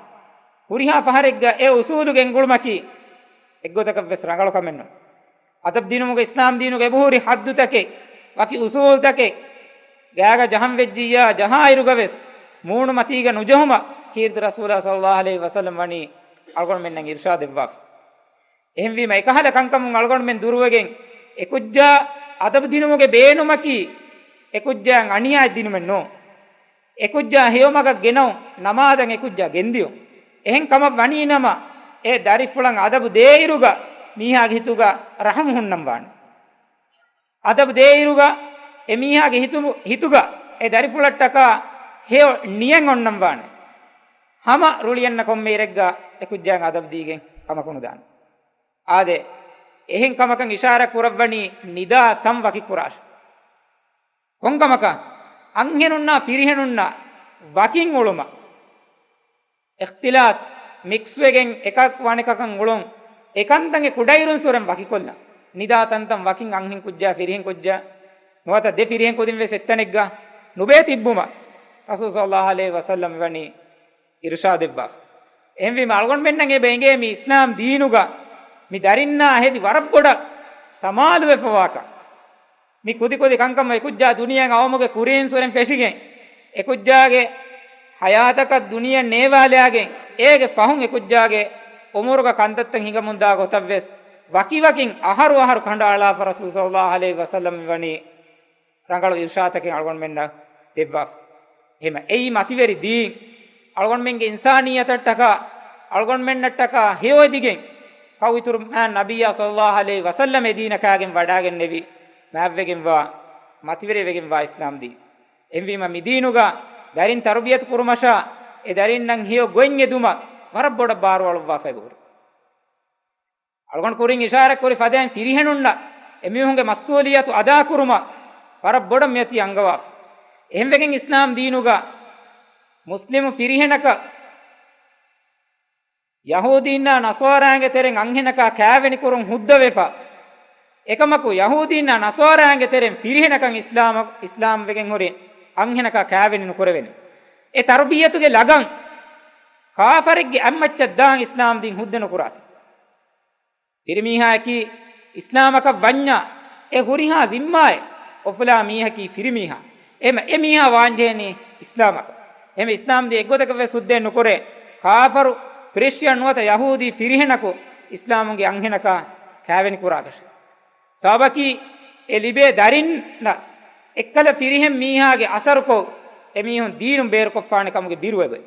ހުރިހާ ފަހަރެއްގަ އެ އުސޫލު ގެންގުޅުމަކީ އެއްގޮތަކަށް ވެސް ރަނގަޅު ކަމެއް ނޫން. އަދަބު ދިނުމުގެ އިސްލާމް ދީނުގެ އެބަހުރި ޙައްދުތަކެއް، ވަކި އުސޫލްތަކެއް ގާގަ ޖަހަން ވެއްޖިއްޔާ، ޖަހާއިރުގަ ވެސް މޫނުމަތީގަ ނުޖެހުމަށް ކީރިތި ރަސޫލާ ޞައްލައްލާހު ޢަލައިހި ވަސައްލަމް ވަނީ އަޅުގަނޑުމެންނަށް އިރުޝާދެއްވާފަ. އެހެންވީމަ އެކަހަލަ ކަންކަމުން އަޅުގަނޑުމެން ދުރުވެގެން އެކުއްޖާ އަދަބު ދިނުމުގެ ބޭނުމަކީ އެކުއްޖާއަށް އަނިޔާއެއް ދިނުމެއް ނޫން. އެކުއްޖާ ހެޔޮމަގަށް ގެނައުން، ނަމާދަށް އެކުއްޖާ ގެންދިޔުން. އެހެން ކަމަށް ވަނީ ނަމަ، އެ ދަރިފުޅަށް އަދަބު ދޭއިރުގަ މީހާގެ ހިތުގަ ރަޙަމު ހުންނަން ވާނެ. އަދަބު ދޭއިރުގަ އެ މީހާގެ ހިތު، ހިތުގަ އެ ދަރިފުޅަށްޓަކާ ހެޔޮ ނިޔަތް އޮންނަން ވާނެ. ހަމަ ރުޅިއަންނަ ކޮންމެ އިރެއްގަ އެކުއްޖާއަށް އަދަބު ދީގެން ކަމަކު ނުދާނެ. އާދެ، އެހެން ކަމަކަށް އިޝާރާތް ކުރައްވަނީ ނިދާ ތަން ވަކި ކުރާށޭ. ކޮންކަމަކަށް؟ އަންހެނުންނާ ފިރިހެނުންނާ ވަކިން އުޅުމަށް. އިޚްތިލާތު، މިކްސްވެގެން އެކަކު އަނެކަކަށް އުޅުން، އެކަންތައް އެ ކުޑައިރުންސުރެން ވަކިކޮށްލަން. ނިދާ ތަންތަން ވަކިން އަންހެން ކުއްޖާ ފިރިހެން ކުއްޖާ ނުވަތަ ދެ ފިރިހެން ކުދިން ވެސް އެއްތަނެއްގަ ނުބޭ ތިއްބުމަށް ރަސޫލު ޞައްލައްލާހު ޢަލައިހި ވަސައްލަމް ވަނީ އިރުޝާދެއްވާފަ. އެހެންވީމަ އަޅުގަނޑުމެންނަށް އެބަ އެނގޭ މި އިސްލާމް ދީނުގަ މި ދަރިންނާ ހެދި ވަރަށް ބޮޑަށް ސަމާލުވެފަވާކަން. މި ކުދިކުދި ކަންކަމަށް އެކުއްޖާ ދުނިޔެއަށް އައުމުގެ ކުރީންސުރެން ފެށިގެން، އެކުއްޖާގެ ޙަޔާތަކަށް ދުނިޔެއަށް ނޭވާލާގެން، އޭގެ ފަހުން އެކުއްޖާގެ އުމުރުގަ ކަންތައްތައް ހިނގަމުންދާ ގޮތަށްވެސް ވަކިވަކިން އަހަރު އަހަރު ކަނޑައަޅާފަ ރަސޫލު ޞައްލައްލާހު ޢަލައިހި ވަސައްލަމް މިވަނީ ރަނގަޅު އިރުޝާދަކެއް އަޅުގަނޑުމެންނަށް ދެއްވާފަ. އެހެމަ އެއީ މަތިވެރި ދީން. އަޅުގަނޑުމެންގެ އިންސާނިއްޔަތަށްޓަކާ، އަޅުގަނޑުމެންނަށްޓަކާ ހެޔޮއެދިގެން، ފަހު އިތުރު މާ ނަބިއްޔާ ޞައްލައްލާހު ޢަލައިހި ވަސައްލަމް އެ ދީނަކާގެން ވަޑާގެންނެވި، މާތްވެގެންވާ، މަތިވެރިވެގެންވާ އިސްލާމް ދީން. އެހެންވީމަ މި ދީނުގަ ދަރިން ތަރުބިޔަތު ކުރުމަށާ، އެ ދަރިންނަށް ހެޔޮ ގޮތް އެދުމަށް ވަރަށް ބޮޑަށް ބާރު އަޅުއްވާފަ އެބަހުރި. އަޅުގަނޑު ކުރިން އިޝާރަތް ކުރި ފަދައިން ފިރިހެނުންނަށް އެމީހުންގެ މަސްއޫލިއްޔަތު އަދާކުރުމަށް ވަރަށް ބޮޑަށް މިއޮތީ އަންގަވާފަ. އެހެންވެގެން އިސްލާމް ދީނުގަ މުސްލިމު ފިރިހެނަކަށް ޔަހޫދީންނާ ނަޞާރާއިންގެ ތެރެއިން އަންހެނަކާ ކާވެނި ކުރުން ހުއްދަވެފަ. އެކަމަކު ޔަހޫދީންނާ ނަޞާރާއިންގެ ތެރެއިން ފިރިހެނަކަށް އިސްލާމަށް، އިސްލާމް ވެގެން ހުރި އަންހެނަކާ ކާވެނި ނުކުރެވޭނެ. އެ ތަރުބިއްޔަތުގެ ލަގަން ކާފަރެއްގެ އަތްމައްޗަށް ދާން އިސްލާމް ދީން ހުއްދަ ނުކުރާތި. ފިރިމީހާއަކީ އިސްލާމަކަށް ވަންޏާ، އެ ހުރިހާ ޒިންމާއެއް އުފުލާ މީހަކީ ފިރިމީހާ. އެމަ އެ މީހާ ވާންޖެހެނީ އިސްލާމަކަށް. އެމަ އިސްލާމް ދީން އެއްގޮތަކަށް ވެސް ހުއްދައެއް ނުކުރޭ، ކާފަރު، ކްރިސްޓިއަން ނުވަތަ ޔަހޫދީ ފިރިހެނަކު އިސްލާމުގެ އަންހެނަކާ ކާވެނި ކުރާކަށެއް. ސަބަބަކީ، އެ ލިބޭ ދަރިންނަށް އެއްކަލަ ފިރިހެން މީހާގެ އަސަރުކޮށް، އެމީހުން ދީނުން ބޭރުކޮށްފާނެ ކަމުގެ ބިރު އެބައި.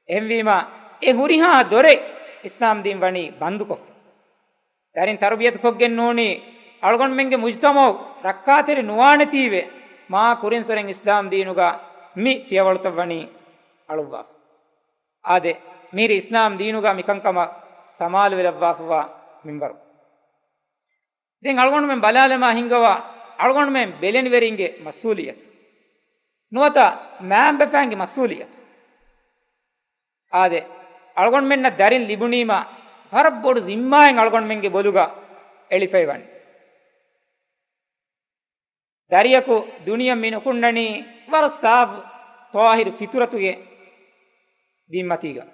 އެހެންވީމާ، އެ ހުރިހާ ދޮރެއް އިސްލާމް ދީން ވަނީ ބަންދުކޮށްފަ. ދަރިން ތަރުބިޔަތުކޮށްގެން ނޫނީ، އަޅުގަނޑުމެންގެ މުޖްތަމައު ރައްކާތެރި ނުވާނެތީވެ، މާ ކުރިން ސުރެން އިސްލާމް ދީނުގަ މި ފިޔަވަޅުތައް ވަނީ އަޅުއްވާފަ. އާދެ، މިހިރީ އިސްލާމް ދީނުގަ މިކަންކަމަށް ސަމާލުވެލައްވާފަވާ މިންވަރު. ދެން އަޅުގަނޑުމެން ބަލާލަމާ ހިންގަވާ، އަޅުގަނޑުމެން ބެލެނިވެރިންގެ މަސްއޫލިއްޔަތު ނުވަތަ މައިންބަފައިންގެ މަސްއޫލިއްޔަތު. އާދެ، އަޅުގަނޑުމެންނަށް ދަރިން ލިބުނީމާ، ވަރަށް ބޮޑު ޒިންމާއެއް އަޅުގަނޑުމެންގެ ބޮލުގަ އެޅިފައި ވަނީ. ދަރިޔަކު ދުނިޔެ މި ނުކުންނަނީ ވަރަށް ސާފު ޠާހިރު ފިތުރަތުގެ ދީންމަތީގަ.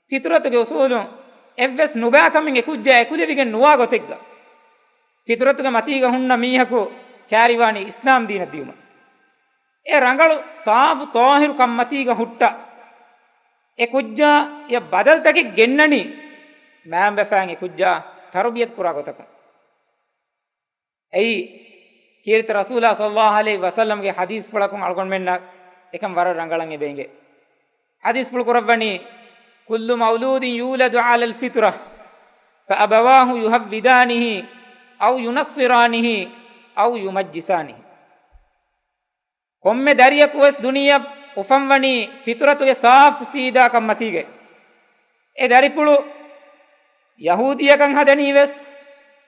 ފިތުރަތުގެ އުސޫލުން އެއްވެސް ނުބައިކަމެއް އެކުއްޖާ އެކުލެވިގެން ނުވާ ގޮތެއްގަ، ފިތުރަތުގެ މަތީގަ ހުންނަ މީހަކު ކައިރިވާނީ އިސްލާމް ދީނަށް ދިޔުމަށް. އެ ރަނގަޅު ސާފު ޠާހިރު ކަންމަތީގަ ހުއްޓަ އެ ކުއްޖާ އެ ބަދަލުތަކެއް ގެންނަނީ، މައިންބަފައިން އެ ކުއްޖާ ތަރުބިޔަތު ކުރާ ގޮތަކުން. އެއީ، ކީރިތި ރަސޫލާ ޞައްލައްލާހު ޢަލައިހި ވަސައްލަމްގެ ޙަދީޘްފުޅަކުން އަޅުގަނޑުމެންނަށް އެކަން ވަރަށް ރަނގަޅަށް އެބަ އެނގޭ. ޙަދީޘްފުޅު ކުރައްވަނީ، كل مولود يولد على الفطرة فأبواه يهودانه أو ينصرانه أو يمجسانه. ކޮންމެ ދަރިޔަކު ވެސް ދުނިޔެއަށް އުފަންވަނީ ފިތުރަތުގެ ސާފު ސީދާ ކަންމަތީގައި. އެ ދަރިފުޅު ޔަހޫދީއަކަށް ހަދަނީ ވެސް،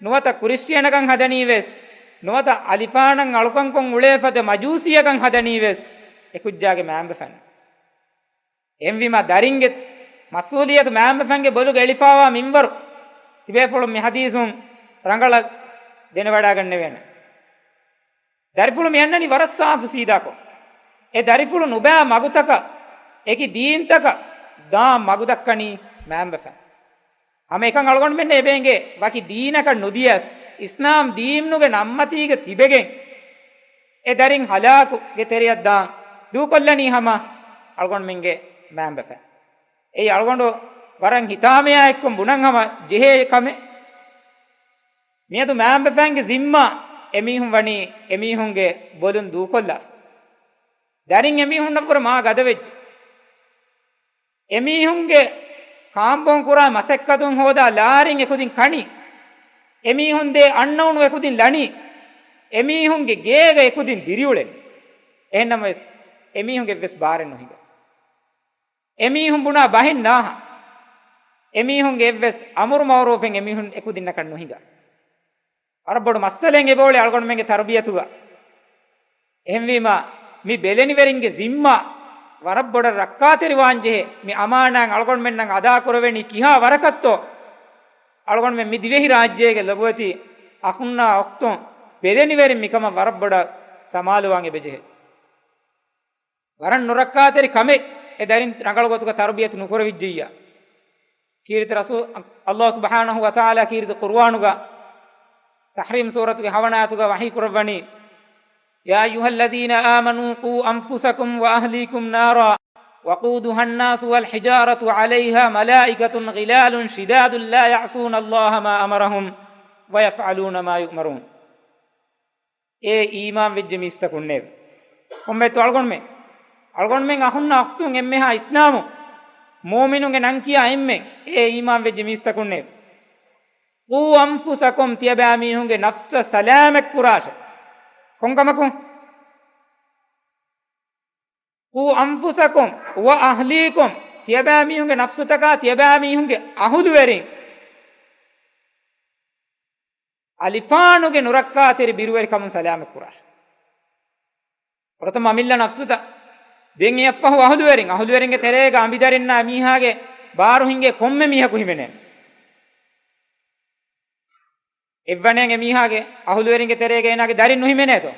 ނުވަތަ ކްރިސްޓިއަނަކަށް ހަދަނީ ވެސް، ނުވަތަ އަލިފާނަށް އަޅުކަންކޮށް އުޅޭ ފަދަ މަޖޫސީއަކަށް ހަދަނީ ވެސް، އެ ކުއްޖާގެ މައިންބަފައިން. އެހެންވީމާ، ދަރިންގެ މަސްއޫލިއްޔަތު މައިންބަފައިންގެ ބޮލުގަ އެޅިފާވާ މިންވަރު ތިބޭފުޅުން މި ޙަދީޘުން ރަނގަޅަށް ދެނެވަޑައިގަންނެވޭނެ. ދަރިފުޅު މި އަންނަނީ ވަރަށް ސާފު ސީދާކޮށް. އެ ދަރިފުޅު ނުބައި މަގުތަކަށް، އެކި ދީންތަކަށް ދާން މަގު ދައްކަނީ މައިންބަފައިން. ހަމަ އެކަން އަޅުގަނޑުމެންނަށް އެބަ އެނގޭ، ވަކި ދީނަކަށް ނުދިޔަސް، އިސްލާމް ދީނުގެ ނަންމަތީގަ ތިބެގެން، އެ ދަރިން ހަލާކުގެ ތެރެއަށް ދާން ދޫކޮށްލަނީ ހަމަ އަޅުގަނޑުމެންގެ މައިންބަފައިން. އެއީ އަޅުގަނޑު ވަރަށް ހިތާމަޔާ އެއްކޮށް ބުނަން ހަމަ ޖެހޭ ކަމެއް. މިއަދު މައިންބަފައިންގެ ޒިންމާ އެމީހުން ވަނީ އެމީހުންގެ ބޮލުން ދޫކޮށްލާފަ. ދަރިން އެމީހުންނަށްވުރެ މާ ގަދަވެއްޖެ. އެމީހުންގެ ކާންބޯން ކުރާ މަސައްކަތުން ހޯދާ ލާރިން އެކުދިން ކަނީ. އެމީހުން ދޭ އަންނައުނު އެކުދިން ލަނީ. އެމީހުންގެ ގޭގަ އެކުދިން ދިރިއުޅެނީ. އެހެންނަމަވެސް، އެމީހުންގެ އެއްވެސް ބާރެއް ނުހިނގާ. އެމީހުން ބުނާ ބަހެއް ނާހަ. އެމީހުންގެ އެއްވެސް އަމުރު މައުރޫފެއް އެމީހުން އެކުދިންނަކަށް ނުހިނގާ. ވަރަށް ބޮޑު މައްސަލައެއް އެބައުޅޭ އަޅުގަނޑުމެންގެ ތަރުބިޔަތުގަ. އެހެންވީމާ، މި ބެލެނިވެރިންގެ ޒިންމާ ވަރަށް ބޮޑަށް ރައްކާތެރިވާންޖެހޭ. މި އަމާނާތް އަޅުގަނޑުމެންނަށް އަދާކުރެވެނީ ކިހާ ވަރަކަށްތޯ؟ އަޅުގަނޑުމެން މި ދިވެހިރާއްޖޭގެ ލޮބުވެތި އަޚުންނާ އުޚްތުން، ބެލެނިވެރިން މިކަމަށް ވަރަށް ބޮޑަށް ސަމާލުވާން އެބަޖެހޭ. ވަރަށް ނުރައްކާތެރި ކަމެއް އެ ދަރިން ރަނގަޅު ގޮތުގަ ތަރުބިޔަތު ނުކުރެވިއްޖެއްޔާ. ކީރިތި ރަސޫލް، ﷲ ސުބްޙާނަހޫ ވަތަޢާލާ ކީރިތި ޤުރުއާނުގަ ތަޙްރީމް ސޫރަތުގެ ހަވަނަ އާޔަތުގަ ވަޙީ ކުރައްވަނީ، يا أيها الذين آمنوا قوا أنفسكم وأهليكم نارا وقودها الناس والحجارة عليها ملائكة غلاظ شداد لا يعصون الله ما أمرهم ويفعلون ما يؤمرون. އޭ އީމާން ވެއްޖެ މީސްތަކުންނޭވެ! ކޮންމެއްތޯ އަޅުގަނޑުމެން؟ އަޅުގަނޑުމެން އަޚުންނާ އުޚްތުން އެންމެހާ އިސްލާމު މުއުމިނުންގެ ނަން ކިޔާ އެންމެން އޭ އީމާން ވެއްޖެ މީސްތަކުންނޭވެ! قوا أنفسكم، ތިޔަބައިމީހުންގެ ނަފްސަށް ސަލާމަތް ކުރާށެ. ކޮންކަމަކުން؟ قوا أنفسكم وأهليكم، ތިޔަބައިމީހުންގެ ނަފްސުތަކާ ތިޔަބައިމީހުންގެ އަހުލުވެރިން އަލިފާނުގެ ނުރައްކާތެރި ބިރުވެރިކަމުން ސަލާމަތް ކުރާށެ. ފުރަތަމަ އަމިއްލަ ނަފްސުތައް. ދެން އެއަށްފަހު އަހުލުވެރިން، އަހުލުވެރިންގެ ތެރޭގަ އަނބިދަރިންނާ އެމީހާގެ ބާރު ހިނގޭ ކޮންމެ މީހަކު ހިމެނޭނެ. އެއްވަނައަށް އެމީހާގެ އަހުލުވެރިންގެ ތެރޭގަ އޭނާގެ ދަރިން ނުހިމެނޭތޯ؟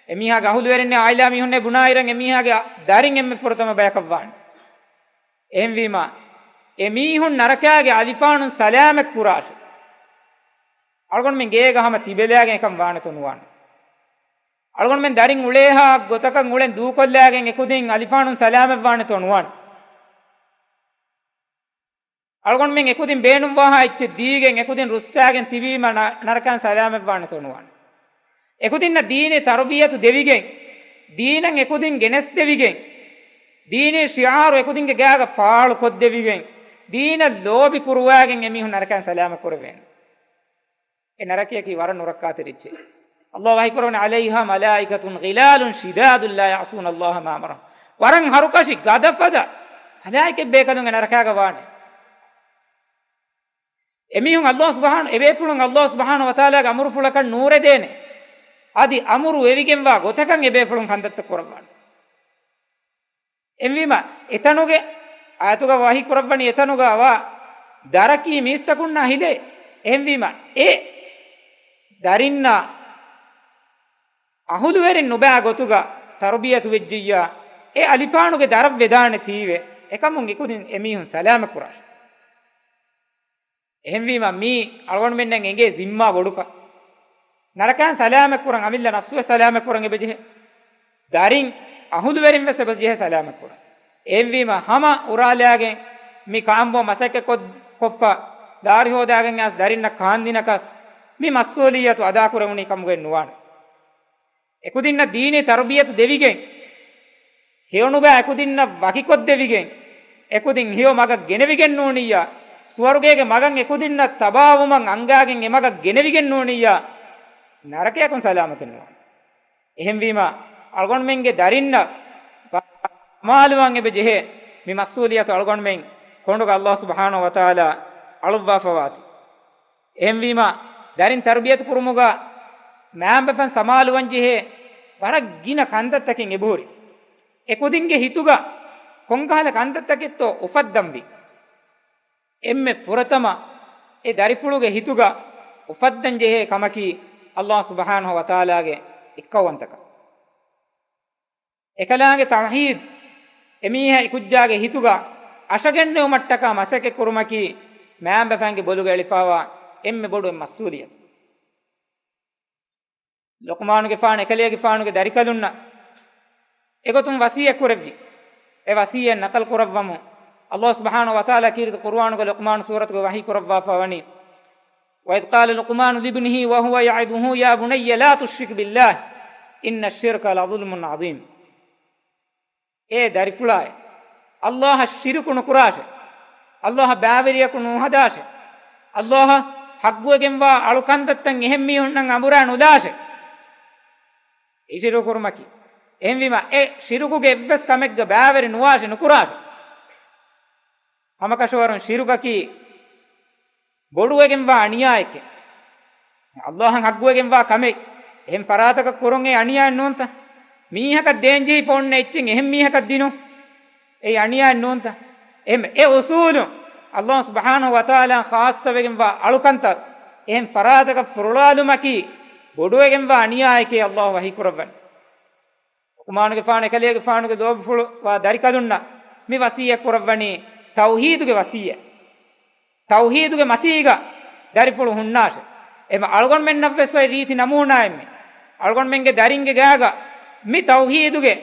އެމީހާގެ އަހުލުވެރިންނޭ އާއިލާ މީހުންނޭ ބުނާއިރަށް އެމީހާގެ ދަރިން އެންމެ ފުރަތަމަ ބަޔަކަށް ވާނެ. އެހެންވީމާ، އެމީހުން ނަރަކައިގެ އަލިފާނުން ސަލާމަތް ކުރާށެ. އަޅުގަނޑުމެން ގޭގަ ހަމަ ތިބެލާގެން އެކަން ވާނެތޯ ނުވާނެ؟ އަޅުގަނޑުމެން ދަރިން އުޅޭހާ ގޮތަކަށް އުޅެން ދޫކޮށްލާގެން އެކުދިން އަލިފާނުން ސަލާމަތް ވާނެތޯ ނުވާނެ؟ އަޅުގަނޑުމެން އެކުދިން ބޭނުންވާހާ އެއްޗެއް ދީގެން އެކުދިން ރުއްސާގެން ތިބީމަ ނަ-، ނަރަކައިން ސަލާމަތްވާނެތޯ ނުވާނެ؟ އެކުދިންނަށް ދީނީ ތަރުބިޔަތު ދެވިގެން، ދީނަށް އެކުދިން ގެނެސްދެވިގެން، ދީނީ ޝިޢާރު އެކުދިންގެ ގާގަ ފާޅުކޮށްދެވިގެން، ދީނަށް ލޯބި ކުރުވާގެން އެމީހުން ނަރަކައިން ސަލާމަތް ކުރެވޭނެ. އެ ނަރަކަޔަކީ ވަރަށް ނުރައްކާތެރި އެއްޗެއް. ﷲ ވަޙީކުރައްވަނީ، "عَلَيْهَا مَلَائِكَةٌ غِلَاظٌ شِدَادٌ لَا يَعْصُونَ اللَّهَ مَا أَمَرَهُمْ." ވަރަށް ހަރުކަށި ގަދަފަދަ މަލާއިކަތް ބޭކަލުން އެ ނަރަކާގަ ވާނެ. އެމީހުން ﷲ ސުބްޙާނަ، އެބޭފުޅުން ﷲ ސުބްޙާނަހޫ ވަތަޢާލާގެ އަމުރުފުޅަކަށް ނޫރެދޭނެ. އަދި އަމުރު ވެވިގެންވާ ގޮތަކަށް އެބޭފުޅުން ކަންތައްތައް ކުރައްވާނެ. އެހެންވީމަ، އެތަނުގެ އާޔަތުގަ ވަޙީ ކުރައްވަނީ އެތަނުގަ ވާ ދަރަކީ މީސްތަކުންނާ ހިލޭ. އެހެންވީމަ، އެ ދަރިންނާ އަހުލުވެރިން ނުބައި ގޮތުގަ ތަރުބިޔަތު ވެއްޖިއްޔާ، އެ އަލިފާނުގެ ދަރަށް ވެދާނެ ތީވެ، އެކަމުން އެކުދިން އެމީހުން ސަލާމަތް ކުރާށޭ. އެހެންވީމަ، މީ އަޅުގަނޑުމެންނަށް އެނގޭ ޒިންމާ ބޮޑުކަން. ނަރަކައިން ސަލާމަތް ކުރަން، އަމިއްލަ ނަފްސުވެސް ސަލާމަތް ކުރަން އެބަޖެހޭ. ދަރިން އަހުލުވެރިން ވެސް އެބަޖެހޭ ސަލާމަތް ކުރަން. އެހެންވީމަ، ހަމަ އުރާލާގެން މި ކާންބޯ މަސައްކަތް ކޮށް، ކޮށްފަ، ދާރި ހޯދާގެން އައިސް ދަރިންނަށް ކާންދިނަކަސް، މި މަސްއޫލިއްޔަތު އަދާކުރެވުނީ ކަމުގައެއް ނުވާނެ. އެކުދިންނަށް ދީނީ ތަރުބިޔަތު ދެވިގެން، ހެޔޮނުބައި އެކުދިންނަށް ވަކިކޮށްދެވިގެން، އެކުދިން ހެޔޮ މަގަށް ގެނެވިގެން ނޫނިއްޔާ، ސުވަރުގޭގެ މަގަށް އެކުދިންނަށް ތަބާވުމަށް އަންގާގެން އެ މަގަށް ގެނެވިގެން ނޫނިއްޔާ، ނަރަކަޔަކުން ސަލާމަތެއް ނުވާނެ. އެހެންވީމަ، އަޅުގަނޑުމެންގެ ދަރިންނަށް ސަމާލުވާން އެބަ ޖެހޭ މި މަސްއޫލިއްޔަތު އަޅުގަނޑުމެން ކޮނޑުގަ ﷲ ސުބްޙާނަހޫ ވަތަޢާލާ އަޅުއްވާފަވާތީ. އެހެންވީމަ، ދަރިން ތަރުބިޔަތު ކުރުމުގަ މައިންބަފަން ސަމާލުވަން ޖެހޭ ވަރަށް ގިނަ ކަންތައްތަކެއް އެބަހުރި. އެ ކުދިންގެ ހިތުގަ ކޮންކަހަލަ ކަންތައްތަކެއްތޯ އުފައްދަންވީ. އެންމެ ފުރަތަމަ އެ ދަރިފުޅުގެ ހިތުގަ އުފައްދަން ޖެހޭ ކަމަކީ، ﷲ ސުބްޙާނަހޫ ވަތަޢާލާގެ އެއްކައުވަންތަކަން. އެކަލާނގެ ތައުޙީދު، އެމީހާ އެކުއްޖާގެ ހިތުގަ އަށަގެންނެވުމަށްޓަކާ މަސައްކަތް ކުރުމަކީ، މައިންބަފައިންގެ ބޮލުގަ އެޅިފާވާ އެންމެ ބޮޑު މަސްއޫލިއްޔަތު. ލުޤުމާނުގެފާނު އެކަލޭގެފާނުގެ ދަރިކަލުންނަށް އެގޮތުން ވަޞިއްޔަތް ކުރެއްވި. އެ ވަޞިއްޔަތް ނަޤަލް ކުރައްވަމުން، ﷲ ސުބްޙާނަހޫ ވަތަޢާލާ ކީރިތި ޤުރުއާނުގެ ލުޤުމާނު ސޫރަތުގަ ވަޙީ ކުރައްވާފަ ވަނީ، "وَإِذْ قَالَ لُقْمَانُ لِابْنِهِ وَهُوَ يَعِظُهُ يَا بُنَيَّ لَا تُشْرِكْ بِاللَّهِ إِنَّ الشِّرْكَ لَظُلْمٌ عَظِيمٌ." އޭ ދަރިފުޅާއޭ، ﷲ އަށް ޝިރުކު ނުކުރާށޭ، ﷲ އަށް ބައިވެރިޔަކު ނުހަދާށޭ، ﷲ އަށް ޙައްޤުވެގެންވާ އަޅުކަންތައްތައް އެހެން މީހުންނަށް އަނބުރާ ނުލާށޭ. އެ ޝިރުކު ކުރުމަކީ. އެހެންވީމަ، އެ ޝިރުކުގެ އެއްވެސް ކަމެއްގަ ބައިވެރި ނުވާށޭ، ނުކުރާށޭ. ހަމަކަށަވަރުން ޝިރުކަކީ ބޮޑުވެގެންވާ އަނިޔާއެކޭ. ﷲ އަށް ޙައްޤުވެގެންވާ ކަމެއް، އެހެން ފަރާތަކަށް ކުރުން އެއީ އަނިޔާއެއް ނޫންތަ؟ މީހަކަށް ދޭންޖެހިފަ އޮންނަ އެއްޗެއް އެހެން މީހަކަށް ދިނުން އެއީ އަނިޔާއެއް ނޫންތަ؟ އެހެން އެ އުޞޫލުން ﷲ ސުބްޙާނަހޫ ވަތަޢާލާ ޚާއްޞަވެގެންވާ އަޅުކަންތައް އެހެން ފަރާތަކަށް ފުރޮޅާލުމަކީ ބޮޑުވެގެންވާ އަނިޔާއެކޭ ﷲ ވަޙީކުރައްވަނީ. ލުޤުމާނުގެފާނު އެކަލޭގެފާނުގެ ލޯބިފުޅުވާ ދަރިކަލުންނަށް މި ވަޞިއްޔަތް ކުރައްވަނީ ތައުޙީދުގެ ވަޞިއްޔަތް. ތައުޙީދުގެ މަތީގަ ދަރިފުޅު ހުންނާށޭ. އެމަ އަޅުގަނޑުމެންނަށްވެސް އޮތް ރީތި ނަމޫނާއެއްމެ. އަޅުގަނޑުމެންގެ ދަރިންގެ ގާގަ މި ތައުޙީދުގެ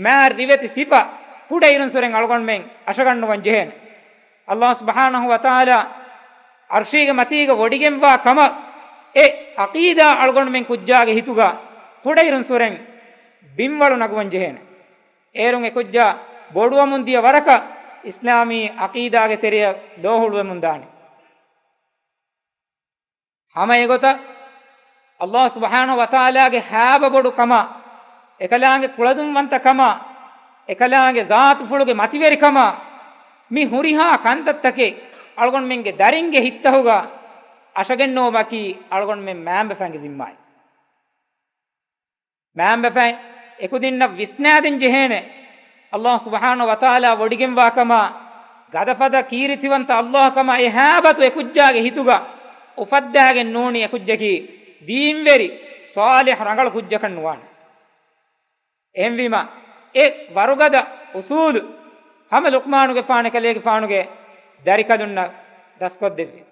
މާތް ރިވެތި ސިފަ ކުޑައިރުންސުރެން އަޅުގަނޑުމެން އަށަގަންނުވަން ޖެހޭނެ. ﷲ ސުބްޙާނަހޫ ވަތަޢާލާ ޢަރްޝީގެ މަތީގަ ވޮޑިގެންވާ ކަމަށް އެ ޢަޤީދާ އަޅުގަނޑުމެން ކުއްޖާގެ ހިތުގަ ކުޑައިރުންސުރެން ބިންވަޅު ނަގުވަން ޖެހޭނެ. އޭރުން އެކުއްޖާ ބޮޑުވަމުން ދިޔަ ވަރަކަށް އިސްލާމީ ޢަޤީދާގެ ތެރެއަށް ލޯ ހުޅުވެމުން ދާނެ. ހަމަ އެގޮތަށް ﷲ ސުބްޙާނަހޫ ވަތަޢާލާގެ ހާބަ ބޮޑު ކަމާ، އެކަލާނގެ ކުޅަދުންވަންތަ ކަމާ، އެކަލާނގެ ޒާތުފުޅުގެ މަތިވެރިކަމާ، މި ހުރިހާ ކަންތައްތަކެއް އަޅުގަނޑުމެންގެ ދަރިންގެ ހިތްތަހުގަ އަށަގެންނުވުމަކީ އަޅުގަނޑުމެން މައިންބަފައިންގެ ޒިންމާއެއް. މައިންބަފައިން އެކުދިންނަށް ވިސްނާދޭން ޖެހޭނެ، ﷲ ސުބްޙާނަހޫ ވަތަޢާލާ ވޮޑިގެންވާ ކަމާ، ގަދަފަދަ ކީރިތިވަންތަ ﷲ ކަމާ އެ ހާބަތު އެކުއްޖާގެ ހިތުގަ އުފައްދާގެން ނޫނީ އެކުއްޖަކީ ދީންވެރި ޞާލިޙު ރަނގަޅު ކުއްޖަކަށް ނުވާނެ. އެހެންވީމަ، އެ ވަރުގަދަ އުޞޫލު ހަމަ ލުޤްމާނުގެފާނު އެކަލޭގެފާނުގެ ދަރިކަލުންނަށް ދަސްކޮށްދެއްވި.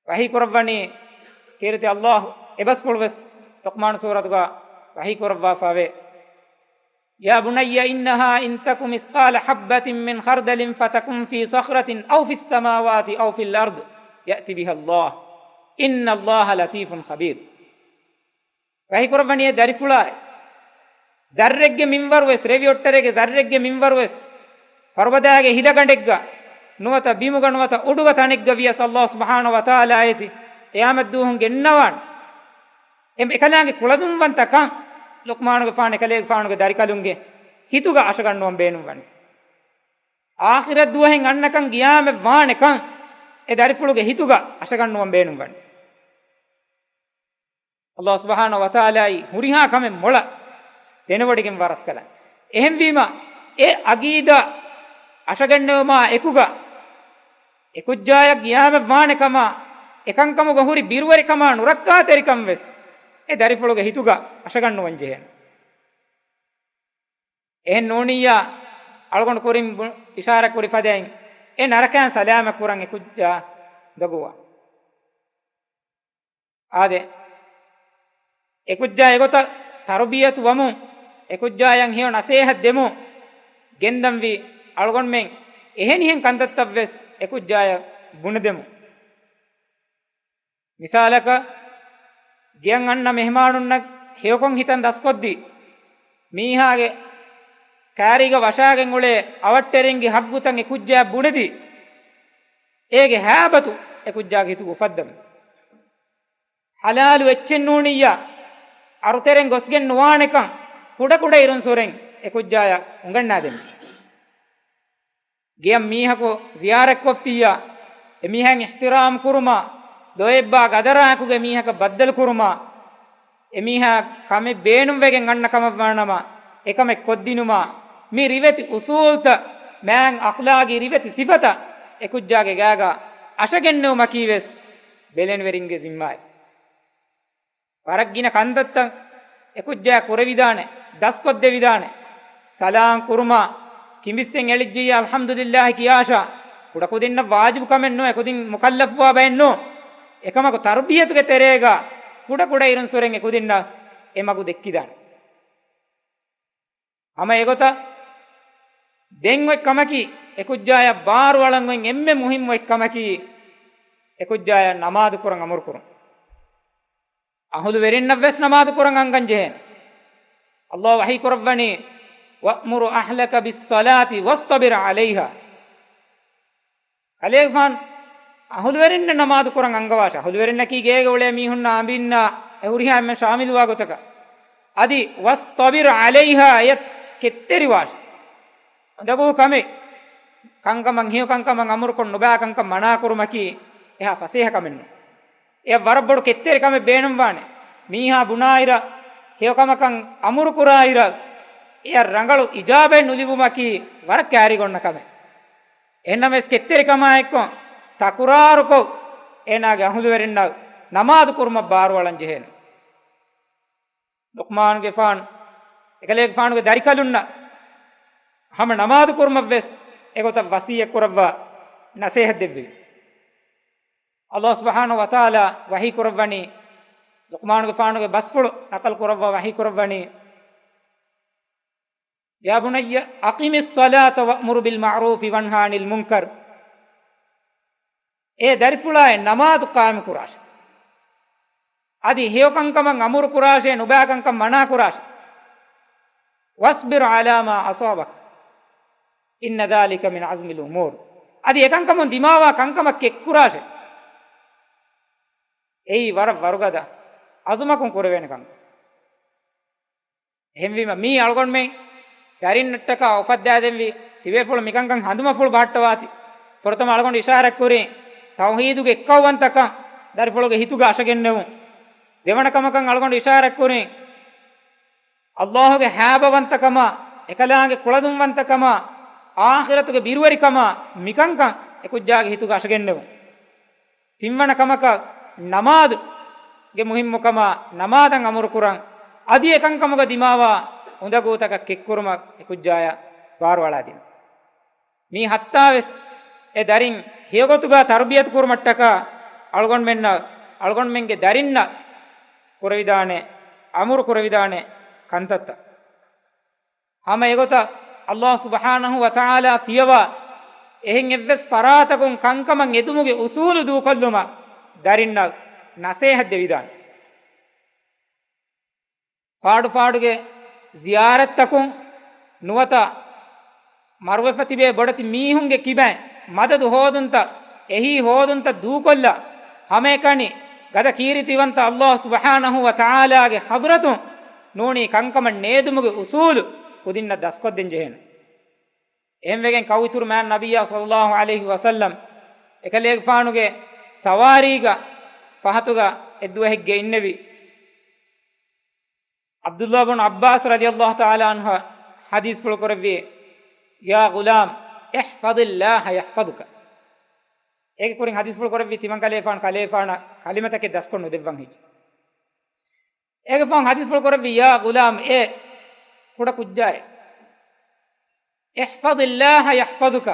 ވަޙީ ކުރައްވަނީ ކީރިތި ﷲ އެބަސްފުޅުވެސް ލުޤްމާނު ސޫރަތުގަ ވަޙީ ކުރައްވާފަވޭ. يَا بُنَيَّ إِنَّهَا إِن تَكُ مِثْقَالَ حَبَّةٍ مِّنْ خَرْدَلٍ فَتَكُن فِي صَخْرَةٍ أَوْ فِي السَّمَاوَاتِ أَوْ فِي الْأَرْضِ يَأْتِ بِهَا اللَّهُ إِنَّ اللَّهَ لَطِيفٌ خَبِيرٌ. ވަހީކުރައްވަނީ އެ ދަރިފުޅާއި. ޒައްރެއްގެ މިންވަރުވެސް، ރެވި އޮއްޓަރެއްގެ ޒައްރެއްގެ މިންވަރުވެސް، ފަރުބަދާގެ ހިލަގަނޑެއްގަ ނުވަތަ ބިމުގަ ނުވަތަ އުޑުގަ ތަނެއްގަ ވިޔަސް އައްލާހު ސުބްޙާނަހު ވަތަޢާލާ އޭތި ޤިޔާމަތްދުވަހު ގެންނަވާނެ. އެ އެކަލާނގެ ކުޅަދުންވަންތަކަން ލުޤްމާނުގެފާނު އެކަލޭގެފާނުގެ ދަރިކަލުންގެ ހިތުގަ އަށަގަންނުވަން ބޭނުންވަނީ. އާޚިރަތް ދުވަހެއް އަންނަކަން ޤިޔާމަތް ވާނެކަން އެ ދަރިފުޅުގެ ހިތުގަ އަށަގަންނުވަން ބޭނުންވަނީ. އައްލާހު ސުބްޙާނަހު ވަތަޢާލާއީ ހުރިހާ ކަމެއް މޮޅަށް ދެނެވޮޑިގެންވާ ރަސްކަލާނގެ. އެހެންވީމަ، އެ އަގީދާ އަށަގެންނެވުމާ އެކުގަ، އެކުއްޖާޔަށް ޤިޔާމަތް ވާނެ ކަމާ، އެކަންކަމުގަ ހުރި ބިރުވެރިކަމާ ނުރައްކާތެރިކަން ވެސް އެ ދަރިފުޅުގެ ހިތުގަ އަށަގަންނުވަން ޖެހޭނެ. އެހެން ނޫނިއްޔާ، އަޅުގަނޑު ކުރިން ބު-، އިޝާރާތް ކުރި ފަދައިން، އެ ނަރަކައިން ސަލާމަތް ކުރަން އެކުއްޖާ އުނދަގޫވާނެ. އާދެ، އެކުއްޖާ އެގޮތަށް ތަރުބިޔަތު ވަމުން، އެކުއްޖާޔަށް ހެޔޮ ނަސޭހަތް ދެމުން، ގެންދަންވީ އަޅުގަނޑުމެން އެހެނިހެން ކަންތައްތައް ވެސް އެކުއްޖާޔަށް ބުނެދެމުން. މިސާލަކަށް، ގެއަށް އަންނަ މެހެމާނުންނަށް ހެޔޮކޮށް ހިތަން ދަސްކޮށްދީ، މީހާގެ ކާރީގަ ވަށާގެން އުޅޭ އަވަށްޓެރިންގެ ހައްގުތައް އެކުއްޖާ ބުނެދީ، އޭގެ ހައިބަތު އެކުއްޖާގެ ހިތުގަ އުފައްދަމުން. ޙަލާލު އެއްޗެއް ނޫނިއްޔާ، އަރުތެރެން ގޮސްގެން ނުވާނެކަން ކުޑަކުޑަ އިރުންސުރެން އެކުއްޖާޔަށް އުނގަންނާދެން. ގެއަށް މީހަކު ޒިޔާރަތްކޮށްފިއްޔާ، އެމީހާއަށް އިޙްތިރާމް ކުރުމާ، ލޯތްބާ ގަދަރާއެކުގެ މީހަކަށް ބައްދަލުކުރުމާ، އެމީހާ ކަމެއް ބޭނުންވެގެން އަންނަ ކަމަށްވާނަމަ، އެކަމެއް ކޮށްދިނުމާ، މި ރިވެތި އުސޫލްތައް، މާތް އަޚްލާގީ ރިވެތި ސިފަތައް އެކުއްޖާގެ ގާގަ އަށަގެންނެވުމަކީވެސް ބެލެނިވެރިންގެ ޒިންމާއެއް. ވަރަށް ގިނަ ކަންތައްތައް އެކުއްޖާ ކުރެވިދާނެ، ދަސްކޮށްދެވިދާނެ. ސަލާން ކުރުމާ، ކިނބިއްސެން އެޅިއްޖިއްޔާ އަލްޙަމްދުލިއްލާހި ކިޔާށާ، ކުޑަކުދިންނަށް ވާޖިބު ކަމެއް ނޫން، އެކުދިން މުކައްލަފުވާ ބައެއް ނޫން. އެކަމަކު ތަރުބިޔަތުގެ ތެރޭގަ ކުޑަކުޑަ އިރުންސުރެން އެކުދިންނަށް އެ މަގު ދެއްކިދާނެ. ހަމަ އެގޮތަށް ދެން އޮތް ކަމަކީ، އެކުއްޖާޔަށް ބާރުއަޅަން އޮތް އެންމެ މުހިންމު އޮތް ކަމަކީ، އެކުއްޖާޔަށް ނަމާދު ކުރަން އަމުރު ކުރުން. އަހުލުވެރިންނަށް ވެސް ނަމާދު ކުރަން އަންގަން ޖެހޭނެ. އައްލާހު ވަޙީ ކުރައްވަނީ، "وَأْمُرْ أَهْلَكَ بِالصَّلَاةِ وَاصْطَبِرْ عَلَيْهَا." ކަލޭގެފާނު އަހުލުވެރިންނަށް ނަމާދު ކުރަން އަންގަވާށޭ. އަހުލުވެރިންނަކީ ގޭގަ އުޅޭ މީހުންނާ އަނބިންނާ އެ ހުރިހާ އެންމެ ޝާމިލުވާ ގޮތަކަށް. އަދި "وَاصْطَبِرْ عَلَيْهَا" އެޔަށް ކެތްތެރިވާށޭ. އުނދަގޫ ކަމެއް، ކަންކަމަށް ހެޔޮ ކަންކަމަށް އަމުރުކޮށް ނުބާ ކަންކަން މަނާ ކުރުމަކީ އެހާ ފަސޭހަ ކަމެއް ނޫން. އެޔަށް ވަރަށް ބޮޑު ކެތްތެރިކަމެއް ބޭނުންވާނެ. މީހާ ބުނާއިރަށް، ހެޔޮކަމަކަށް އަމުރުކުރާއިރަށް، އެޔަށް ރަނގަޅު އިޖާބައެއް ނުލިބުމަކީ ވަރަށް ކައިރިގަންނަ ކަމެއް. އެހެންނަމަވެސް ކެތްތެރިކަމާއެއްކޮށް، ތަކުރާރުކޮށް، އޭނާގެ އަހުލުވެރިންނަށް ނަމާދު ކުރުމަށް ބާރުއަޅަން ޖެހޭނެ. ލުޤްމާނުގެފާނު، އެކަލޭގެފާނުގެ ދަރިކަލުންނަށް ހަމަ ނަމާދު ކުރުމަށްވެސް އެގޮތަށް ވަޞިއްޔަތް ކުރައްވާ ނަސޭހަތް ދެއްވި. އައްލާހު ސުބްޙާނަހު ވަތަޢާލާ ވަޙީ ކުރައްވަނީ، ލުޤްމާނުގެފާނުގެ ބަސްފުޅު ނަޤަލް ކުރައްވާ ވަޙީ ކުރައްވަނީ، "يَا بُنَيَّ أَقِمِ الصَّلَاةَ وَأْمُرْ بِالْمَعْرُوفِ وَانْهَ عَنِ الْمُنْكَرِ." އޭ ދަރިފުޅާއޭ، ނަމާދު ޤާއިމު ކުރާށޭ. އަދި ހެޔޮ ކަންކަމަށް އަމުރު ކުރާށޭ، ނުބައި ކަންކަން މަނާ ކުރާށޭ. "وَاصْبِرْ عَلَىٰ مَا أَصَابَكَ إِنَّ ذَٰلِكَ مِنْ عَزْمِ الْأُمُورِ." އަދި އެކަންކަމުން ދިމާވާ ކަންކަމަށް ކެއްކުރާށޭ. އެއީ ވަރަށް ވަރުގަދަ އަޒުމަކުން ކުރެވޭނެ ކަން. އެހެންވީމަ، މީ އަޅުގަނޑުމެން ދަރިންނަށްޓަކާ އުފައްދާދެންވީ ތިބޭފުޅު މިކަންކަން ހަނދުމަފުޅު ބަހައްޓަވާތި. ފުރަތަމަ އަޅުގަނޑު އިޝާރަތްކުރީ، ތައުޙީދުގެ އެއްކައުވަންތަކަން ދަރިފުޅުގެ ހިތުގަ އަށަގެންނެވުން. ދެވަނަ ކަމަކަށް އަޅުގަނޑު އިޝާރަތްކުރީ، އައްލާހުގެ ހައިބަވަންތަކަމާ، އެކަލާނގެ ކުޅަދުންވަންތަކަމާ، އާޚިރަތުގެ ބިރުވެރިކަމާ، މިކަންކަން އެކުއްޖާގެ ހިތުގަ އަށަގެންނެވުން. ތިންވަނަ ކަމަކަށް ނަމާދުގެ މުހިއްމުކަމާ، ނަމާދަށް އަމުރުކުރަން، އަދި އެކަންކަމުގަ ދިމާވާ އުނދަގޫތަކަށް ކެއްކުރުމަށް އެކުއްޖާޔަށް ބާރުއަޅާދިނުން. މީ ހައްތާވެސް އެ ދަރިން ހެޔޮގޮތުގަ ތަރުބިޔަތު ކުރުމަށްޓަކާ އަޅުގަނޑުމެންނަށް، އަޅުގަނޑުމެންގެ ދަރިންނަށް ކުރެވިދާނެ، އަމުރު ކުރެވިދާނެ ކަންތައްތައް. ހަމަ އެގޮތަށް އައްލާހު ސުބްޙާނަހު ވަތަޢާލާ ފިޔަވާ އެހެން އެއްވެސް ފަރާތަކުން ކަންކަމަށް އެދުމުގެ އުސޫލު ދޫކޮށްލުމަށް ދަރިންނަށް ނަސޭހަތް ދެވިދާނެ. ފާޑުފާޑުގެ ޒިޔާރަތްތަކުން ނުވަތަ މަރުވެފަ ތިބޭ ބޮޑެތި މީހުންގެ ކިބައިން މަދަދު ހޯދުންތައް، އެހީ ހޯދުންތައް ދޫކޮށްލާ، ހަމައެކަނި ގަދަ ކީރިތިވަންތަ ﷲ ސުބްޙާނަހޫ ވަތަޢާލާގެ ޙަޟްރަތުން ނޫނީ ކަންކަމަށް ނޭދުމުގެ އުޞޫލު ކުދިންނަށް ދަސްކޮށްދޭން ޖެހޭނެ. އެހެންވެގެން ކައުއިތުރު މާތް ނަބިއްޔާ ޞައްލައްލާހު ޢަލައިހި ވަސައްލަމް އެކަލޭގެފާނުގެ ސަވާރީގަ ފަހަތުގަ އެއްދުވަހެއްގެ އިންނެވި. ޢަބްދުﷲ ބުން ޢައްބާސް ރަޟިޔަﷲ ތަޢާލާ ޢަންހު ޙަދީޘްފުޅު ކުރެއްވި، "يا غلام، احفظ الله يحفظك." އޭގެ ކުރިން ޙަދީޘްފުޅު ކުރެއްވި ތިމަންކަލޭފާނު ކަލޭފާނަށް ކަލިމަތަކެއް ދަސްކޮށް ނުދެއްވަން ހެއްޔެވެ؟ އޭގެފާނު ޙަދީޘްފުޅު ކުރެއްވި، "يا غلام، އޭ ކުޑަ ކުއްޖާއޭ، احفظ الله يحفظك،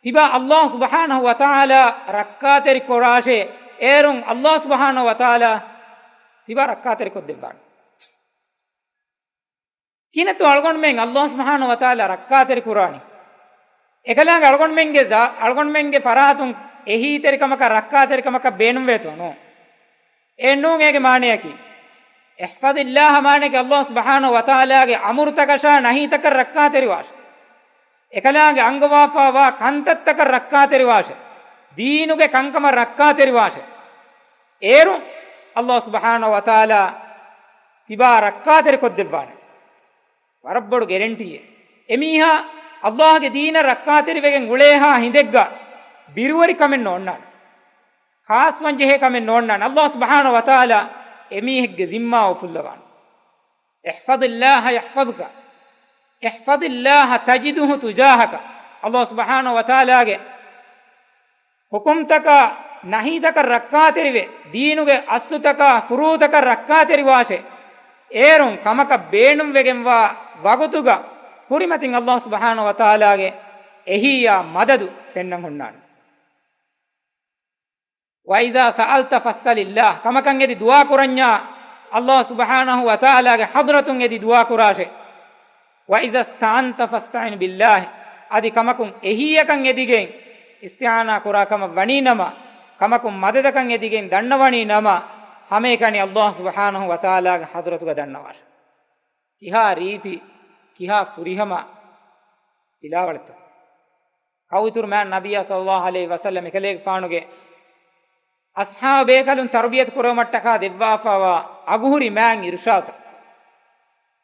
ތިބާ ﷲ ސުބްޙާނަހޫ ވަތަޢާލާ ރައްކާތެރި ކުރާށޭ، އޭރުން ﷲ ސުބްޙާނަހޫ ވަތަޢާލާ ތިބާ ރައްކާތެރި ކޮށްދެއްވާނެ." ކިހިނެއްތޯ އަޅުގަނޑުމެން ﷲ ސުބްޙާނަހޫ ވަތަޢާލާ ރައްކާތެރި ކުރާނީ؟ އެކަލާނގެ އަޅުގަނޑުމެންގެ ޒާ-، އަޅުގަނޑުމެންގެ ފަރާތުން އެހީތެރިކަމަކަށް ރައްކާތެރިކަމަކަށް ބޭނުންވޭތޯ؟ ނޯ. އެއްނޫން އޭގެ މާނަޔަކީ. احفظ الله މާނަޔަކީ ﷲ ސުބްޙާނަހޫ ވަތަޢާލާގެ އަމުރުތަކަށާ ނަހީތަކަށް ރައްކާތެރިވާށޭ. އެކަލާނގެ އަންގަވާފާވާ ކަންތައްތަކަށް ރައްކާތެރިވާށޭ. ދީނުގެ ކަންކަމަށް ރައްކާތެރިވާށޭ. އޭރުން ﷲ ސުބްޙާނަހޫ ވަތަޢާލާ ތިބާ ރައްކާތެރި ކޮށްދެއްވާނެ. ވަރަށް ބޮޑު ގެރެންޓީއެއް. އެމީހާ ﷲގެ ދީނަށް ރައްކާތެރިވެގެން އުޅޭހާ ހިނދެއްގަ ބިރުވެރިކަމެއް ނޯންނާނެ. ޚާއްޞަވަން ޖެހޭ ކަމެއް ނޯންނާނެ. ﷲ ސުބްޙާނަހޫ ވަތަޢާލާ އެމީހެއްގެ ޒިންމާ އުފުއްލަވާނެ. احفظ الله يحفظك، احفظ الله تجده تجاهك. ﷲ ސުބްޙާނަހޫ ވަތަޢާލާގެ ޙުކުމްތަކާ ނަހީތަކަށް ރައްކާތެރިވެ، ދީނުގެ އަސްލުތަކާ ފުރޫޢުތަކަށް ރައްކާތެރިވާށޭ. އޭރުން ކަމަކަށް ބޭނުންވެގެންވާ ވަގުތުގަ ކުރިމަތިން ﷲ ސުބްޙާނަހޫ ވަތަޢާލާގެ އެހީއާ މަދަދު ފެންނަން ހުންނާނެ. وإذا سألت فاسأل الله، ކަމަކަށް އެދި ދުޢާ ކުރަންޏާ، ﷲ ސުބްޙާނަހޫ ވަތަޢާލާގެ ޙަޟްރަތުން އެދި ދުޢާ ކުރާށޭ. وإذا استعنت فاستعن بالله، އަދި ކަމަކުން އެހީއަކަށް އެދިގެން އިސްތިޢާނާ ކުރާ ކަމަށް ވަނީ ނަމަ، ކަމަކުން މަދަދަކަށް އެދިގެން ދަންނަވަނީ ނަމަ، ހަމައެކަނި ﷲ ސުބްޙާނަހޫ ވަތަޢާލާގެ ޙަޟްރަތުގަ ދަންނަވާށޭ. ކިހާ ރީތި، ކިހާ ފުރިހަމަ ތިލާވަޅެއްތޯ. ކައުއިތުރު މާތް ނަބިއްޔާ ޞައްލައްލާހު ޢަލައިހި ވަސައްލަމް އެކަލޭގެފާނުގެ އަޞްޙާބު ބޭކަލުން ތަރުބިޔަތު ކުރެވުމަށްޓަކާ ދެއްވާފާވާ އަގުހުރި މާތް އިރުޝާދުތައް.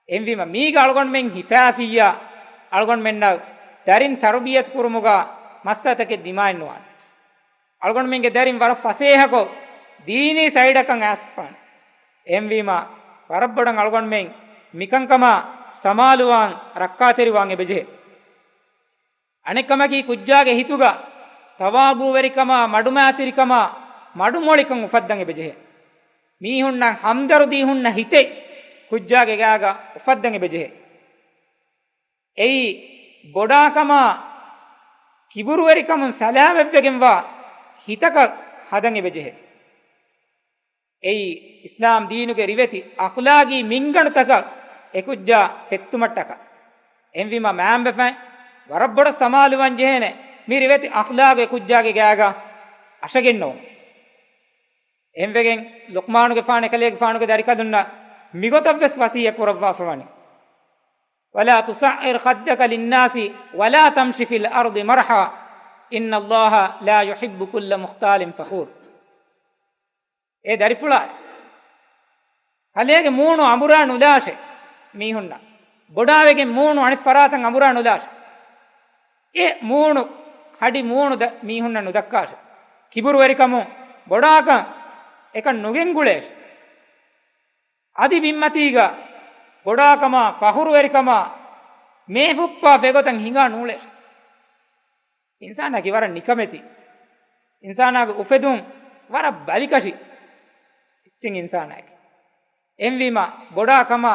އެހެންވީމަ، މީގަ އަޅުގަނޑުމެން ހިފާފިއްޔާ، އަޅުގަނޑުމެންނަށް ދަރިން ތަރުބިޔަތު ކުރުމުގަ މައްސަލަތަކެއް ދިމާއެއް ނުވާނެ. އަޅުގަނޑުމެންގެ ދަރިން ވަރަށް ފަސޭހަކޮށް، ދީނީ ސައިޑަކަށް އައިސްފާނެ. އެހެންވީމަ، ވަރަށް ބޮޑަށް އަޅުގަނޑުމެން މިކަންކަމާ ސަމާލުވާން، ރައްކާތެރިވާން އެބަޖެހޭ. އަނެއްކަމަކީ، ކުއްޖާގެ ހިތުގަ ތަވާޟޫވެރިކަމާ، މަޑުމައިތިރިކަމާ، މަޑުމޮޅިކަން އުފައްދަން އެބަޖެހޭ. މީހުންނަށް ހަމްދަރުދީ ހުންނަ ހިތެއް ކުއްޖާގެ ގާގަ އުފައްދަން އެބަޖެހޭ. އެއީ، ބޮޑާކަމާ ކިބުރުވެރިކަމުން ސަލާމަތްވެގެންވާ ހިތަކަށް ހަދަން އެބަޖެހޭ. އެއީ، އިސްލާމް ދީނުގެ ރިވެތި އަޚްލާގީ މިންގަނޑުތަކަށް އެކުއްޖާ ފެއްތުމަށްޓަކާ. އެހެންވީމަ، މައިންބަފައިން ވަރަށް ބޮޑަށް ސަމާލުވާން ޖެހޭނެ، މި ރިވެތި އަޚްލާގު އެކުއްޖާގެ ގާގަ އަށަގެންނެވުން. އެހެންވެގެން، ލުޤްމާނުގެފާނު އެކަލޭގެފާނުގެ ދަރިކަލުންނަށް މިގޮތަށްވެސް ވަޞިއްޔަތް ކުރައްވާފަވަނީ. ولا تصعر خدك للناس ولا تمش في الأرض مرحا إن الله لا يحب كل مختال فخور. އޭ ދަރިފުޅާ، ކަލޭގެ މޫނު އަނބުރާ ނުލާށޭ މީހުންނަށް. ބޮޑާވެގެން މޫނު އަނެއް ފަރާތަށް އަނބުރާ ނުލާށޭ. އެ މޫނު، ހަޑި މޫނު ދަ-، މީހުންނަށް ނުދައްކާށޭ. ކިބުރުވެރިކަމުން ބޮޑާކަން އެކަން ނުގެންގުޅޭށޭ. އަދި ބިންމަތީގަ ބޮޑާކަމާ، ފަޚުރުވެރިކަމާ، މޭފުއްޕާ ފެގޮތަށް ހިނގާ ނޫޅޭށޭ. އިންސާނާއަކީ ވަރަށް ނިކަމެތި. އިންސާނާގެ އުފެދުން ވަރަށް ބަލިކަށި އެއްޗެއް އިންސާނާއަކީ. އެހެންވީމަ، ބޮޑާކަމާ،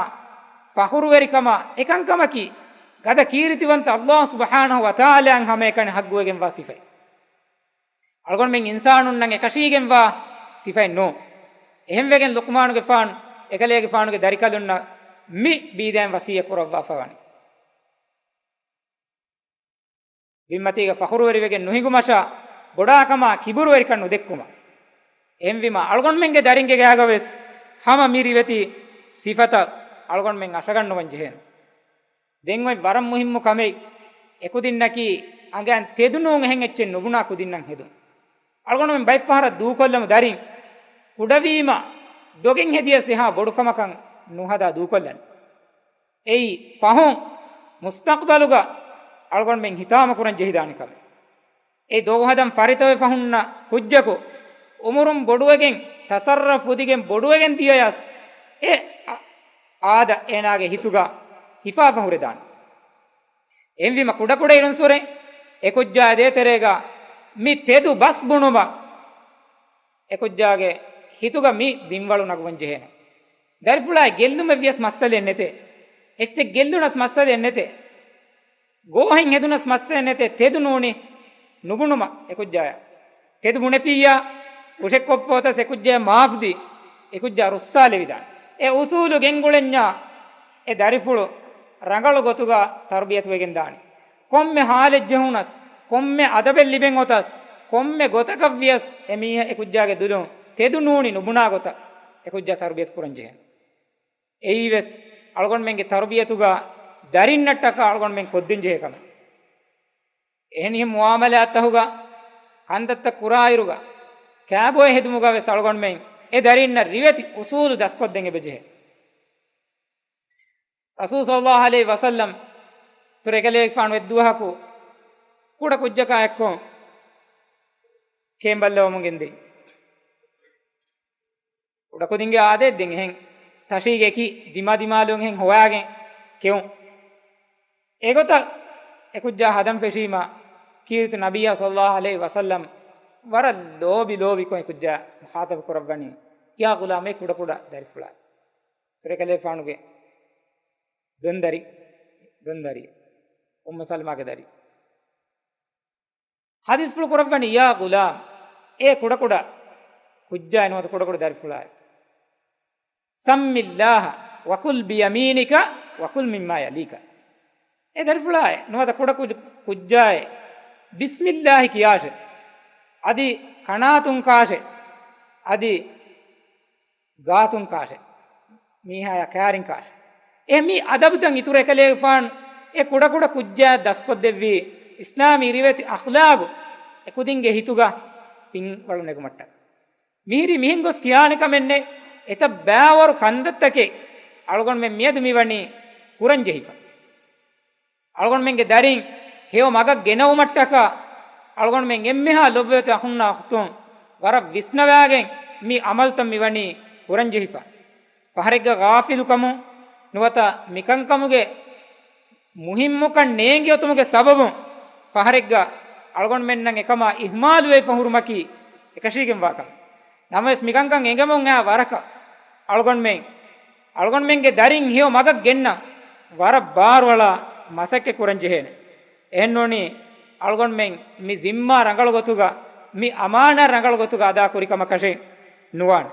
ފަޚުރުވެރިކަމާ، އެކަންކަމަކީ ގަދަ ކީރިތިވަންތަ ﷲ ސުބްޙާނަހޫ ވަތަޢާލާއަށް ހަމައެކަނި ޙައްޤުވެގެންވާ ސިފައެއް. އަޅުގަނޑުމެން އިންސާނުންނަށް އެކަށީގެންވާ ސިފައެއް ނޫން. އެހެންވެގެން ލުޤްމާނުގެފާނު އެކަލޭގެފާނުގެ ދަރިކަލުންނަށް މި ބީދައިން ވަޞިއްޔަތް ކުރައްވާފަވަނީ. ބިންމަތީގަ ފަޚުރުވެރިވެގެން ނުހިނގުމަށާ، ބޮޑާކަމާ ކިބުރުވެރިކަން ނުދެއްކުމަށް. އެހެންވީމަ، އަޅުގަނޑުމެންގެ ދަރިންގެ ގާގަވެސް ހަމަ މި ރިވެތި ސިފަތައް އަޅުގަނޑުމެން އަށަގަންނަވަން ޖެހޭނެ. ދެން އޮތް ވަރަށް މުހިއްމު ކަމެއް، އެކުދިންނަކީ އަނގައިން ތެދު ނޫން އެހެން އެއްޗެއް ނުބުނާ ކުދިންނަށް ހެދުން. އަޅުގަނޑުމެން ބައެއް ފަހަރަށް ދޫކޮށްލަމު ދަރިން ކުޑަވީމަ ދޮގެއް ހެދިޔަސް އެހާ ބޮޑު ކަމަކަށް ނުހަދާ ދޫކޮށްލަން. އެއީ ފަހުން މުސްތަޤްބަލުގަ އަޅުގަނޑުމެން ހިތާމަކުރަން ޖެހިދާނެ ކަމެއް. އެ ދޮގު ހަދަން ފަރިތަވެފަ ހުންނަ ކުއްޖަކު އުމުރުން ބޮޑުވެގެން ތަސައްރަފް އުދިގެން ބޮޑުވެގެން ދިޔަޔަސް އެ އާ-، އާދަ އޭނާގެ ހިތުގަ ހިފާފަ ހުރެދާނެ. އެހެންވީމަ ކުޑަކުޑަ އިރުންސުރެ އެ ކުއްޖާ ދޭތެރޭގަ މި ތެދު ބަސް ބުނުމަށް އެ ކުއްޖާގެ ހިތުގަ މި ބިންވަޅު ނަގުވަން ޖެހޭނެ. ދަރިފުޅާއި ގެއްލުމެއް ވިޔަސް މައްސަލައެއް ނެތޭ. އެއްޗެއް ގެއްލުނަސް މައްސަލައެއް ނެތޭ. ގޯހެއް ހެދުނަސް މައްސަލައެއް ނެތޭ. ތެދު ނޫނީ ނުބުނުމަށް އެ ކުއްޖާޔަށް. ތެދު ބުނެފިއްޔާ، ކުށެއްކޮށްފަ އޮތަސް އެ ކުއްޖާޔަށް މާފުދީ، އެ ކުއްޖާ ރުއްސާލެވިދާނެ. އެ އުސޫލު ގެންގުޅެންޏާ އެ ދަރިފުޅު ރަނގަޅު ގޮތުގަ ތަރުބިޔަތުވެގެން ދާނެ. ކޮންމެ ހާލެއް ޖެހުނަސް، ކޮންމެ އަދަބެއް ލިބެން އޮތަސް، ކޮންމެ ގޮތަކަށް ވިޔަސް އެ މީހާ އެ ކުއްޖާގެ ދުލުން ތެދު ނޫނީ ނުބުނާ ގޮތަށް އެ ކުއްޖާ ތަރުބިޔަތު ކުރަން ޖެހޭނެ. އެއީވެސް އަޅުގަނޑުމެންގެ ތަރުބިޔަތުގަ ދަރިންނަށްޓަކާ އަޅުގަނޑުމެން ކޮށްދޭން ޖެހޭ ކަމެއް. އެހެނިހެން މުއާމަލާތްތަހުގަ ކަންތައްތައް ކުރާއިރުގަ ކާބޮއެ ހެދުމުގަ ވެސް އަޅުގަނޑުމެން އެ ދަރިންނަށް ރިވެތި އުސޫލު ދަސްކޮށްދޭން އެބަޖެހޭ. ރަސޫލު ޞައްލައްލާހު ޢަލައިހި ވަސައްލަމް ތުރެކަލޭގެފާނު އެއްދުވަހަކު ކުޑަ ކުއްޖަކާ އެއްކޮށް ކޭނބައްލަވަމުން ގެންދި. ކުޑަކުދިންގެ އާދައެއް ދެން އެހެން ތަށީގެ އެކި ދިމާދިމާލުން އެހެން ހޮވާގެން ކެއުން. އެގޮތަށް އެކުއްޖާ ހަދަން ފެށީމަ ކީރިތި ނަބިއްޔާ ޞައްލައްލާހު ޢަލައިހި ވަސައްލަމް ވަރަށް ލޯބި ލޯބިކޮށް އެކުއްޖާ މުޚާޠަބު ކުރައްވަނީ، ޔާ ޣުލާމޭ ކުޑަކުޑަ ދަރިފުޅާ. ތުރެކަލޭގެފާނުގެ ދޮންދަރި، ދޮންދަރި، އުއްމު ސަލްމާގެ ދަރި. ޙަދީޘްފުޅު ކުރައްވަނީ، ޔާ ޣުލާމް، އޭ ކުޑަކުޑަ ކުއްޖާއޭ ނުވަތަ ކުޑަކުޑަ ދަރިފުޅާއޭ، سم الله وكل بيمينك وكل مما يليك. އޭ ދަރިފުޅާއޭ ނުވަތަ ކުޑަކު-، ކުއްޖާއޭ، ބިސްމިއްލާހި ކިޔާށޭ. އަދި ކަނާތުން ކާށޭ. އަދި ގާތުން ކާށޭ، މީހާޔާ ކައިރިން ކާށޭ. އެ މި އަދަބުތައް އިތުރު އެކަލޭގެފާނު އެ ކުޑަކުޑަ ކުއްޖާއަށް ދަސްކޮށްދެއްވީ، އިސްލާމީ ރިވެތި އަޚްލާގު އެކުދިންގެ ހިތުގަ ބިންވަޅު ނެގުމަށްޓަކައި. މިހިރީ މިހެން ގޮސް ކިޔާނެ ކަމެއް ނެތް. އެތައް ބައިވަރު ކަންތައްތަކެއް އަޅުގަނޑުމެން މިއަދު މިވަނީ ކުރަން ޖެހިފަ. އަޅުގަނޑުމެންގެ ދަރިން ހެޔޮ މަގަށް ގެނައުމަށްޓަކާ، އަޅުގަނޑުމެން އެންމެހާ ލޮބުވެތި އަޚުންނާ އުޚްތުން ވަރަށް ވިސްނަވާގެން މި އަމަލުތައް މިވަނީ ކުރަންޖެހިފަ. ފަހަރެއްގަ ޣާފިލުކަމުން ނުވަތަ މިކަންކަމުގެ މުހިއްމުކަން ނޭނގިއޮތުމުގެ ސަބަބުން ފަހަރެއްގަ އަޅުގަނޑުމެންނަށް އެކަމާ އިހުމާލުވެފަ ހުރުމަކީ އެކަށީގެންވާ ކަމެއް. ނަމަވެސް މިކަންކަން އެނގެމުން އާ ވަރަކަށް އަޅުގަނޑުމެން، އަޅުގަނޑުމެންގެ ދަރިން ހެޔޮ މަގަށް ގެންނަން ވަރަށް ބާރުއަޅާ މަސައްކަތް ކުރަން ޖެހޭނެ. އެހެންނޫނީ އަޅުގަނޑުމެން މި ޒިންމާ ރަނގަޅު ގޮތުގަ، މި އަމާނާތް ރަނގަޅު ގޮތުގަ އަދާ ކުރި ކަމަކަށެއް ނުވާނެ.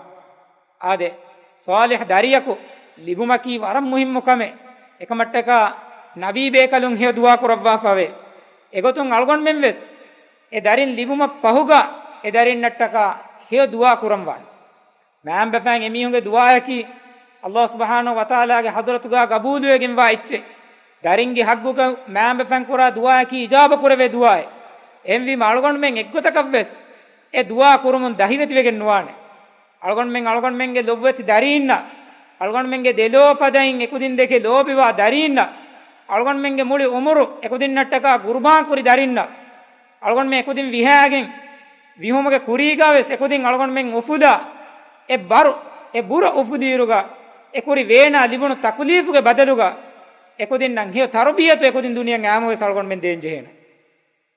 އާދެ، ޞާލިޙް ދަރިޔަކު ލިބުމަކީ ވަރަށް މުހިއްމު ކަމެއް. އެކަމަށްޓަކާ ނަބީ ބޭކަލުން ހެޔޮ ދުޢާ ކުރައްވާފަވޭ. އެގޮތުން އަޅުގަނޑުމެން ވެސް އެ ދަރިން ލިބުމަށް ފަހުގަ އެ ދަރިންނަށްޓަކާ ހެޔޮ ދުޢާ ކުރަންވާނެ. މާނބަފައިން އެމީހުންގެ ދުޢާއަކީ ﷲ ސުބްޙާނަހޫ ވަތަޢާލާގެ ޙަޟްރަތުގަ ގަބޫލުވެގެންވާ އެއްޗެއް. ދަރިންގެ ޙައްޤުގަ މާނބަފައިން ކުރާ ދުޢާއަކީ އިޖާބަ ކުރެވޭ ދުޢާއެއް. އެހެންވީމަ އަޅުގަނޑުމެން އެއްގޮތަކަށްވެސް އެ ދުޢާ ކުރުމުން ދަހިވެތިވެގެން ނުވާނެ. އަޅުގަނޑުމެން އަޅުގަނޑުމެންގެ ލޮބުވެތި ދަރީންނަށް، އަޅުގަނޑުމެންގެ ދެލޯ ފަދައިން އެކުދިން ދެކެ ލޯބިވާ ދަރީންނަށް، އަޅުގަނޑުމެންގެ މުޅި އުމުރު އެކުދިންނަށްޓަކާ ޤުރުބާން ކުރި ދަރިންނަށް، އަޅުގަނޑުމެން އެކުދިން ވިހާގެން ވިހުމުގެ ކުރީގަ ވެސް އެކުދިން އަޅުގަނޑުމެން އުފުލާ، އެ ބަރު، އެ ބުރަ އުފުލިއިރުގަ، އެ ކުރި ވޭނާ ލިބުނު ތަކުލީފުގެ ބަދަލުގަ، އެކުދިންނަށް ހެޔޮ ތަރުބިޔަތު އެކުދިން ދުނިޔެއަށް އައިމަ ވެސް އަޅުގަނޑުމެން ދޭން ޖެހޭނެ.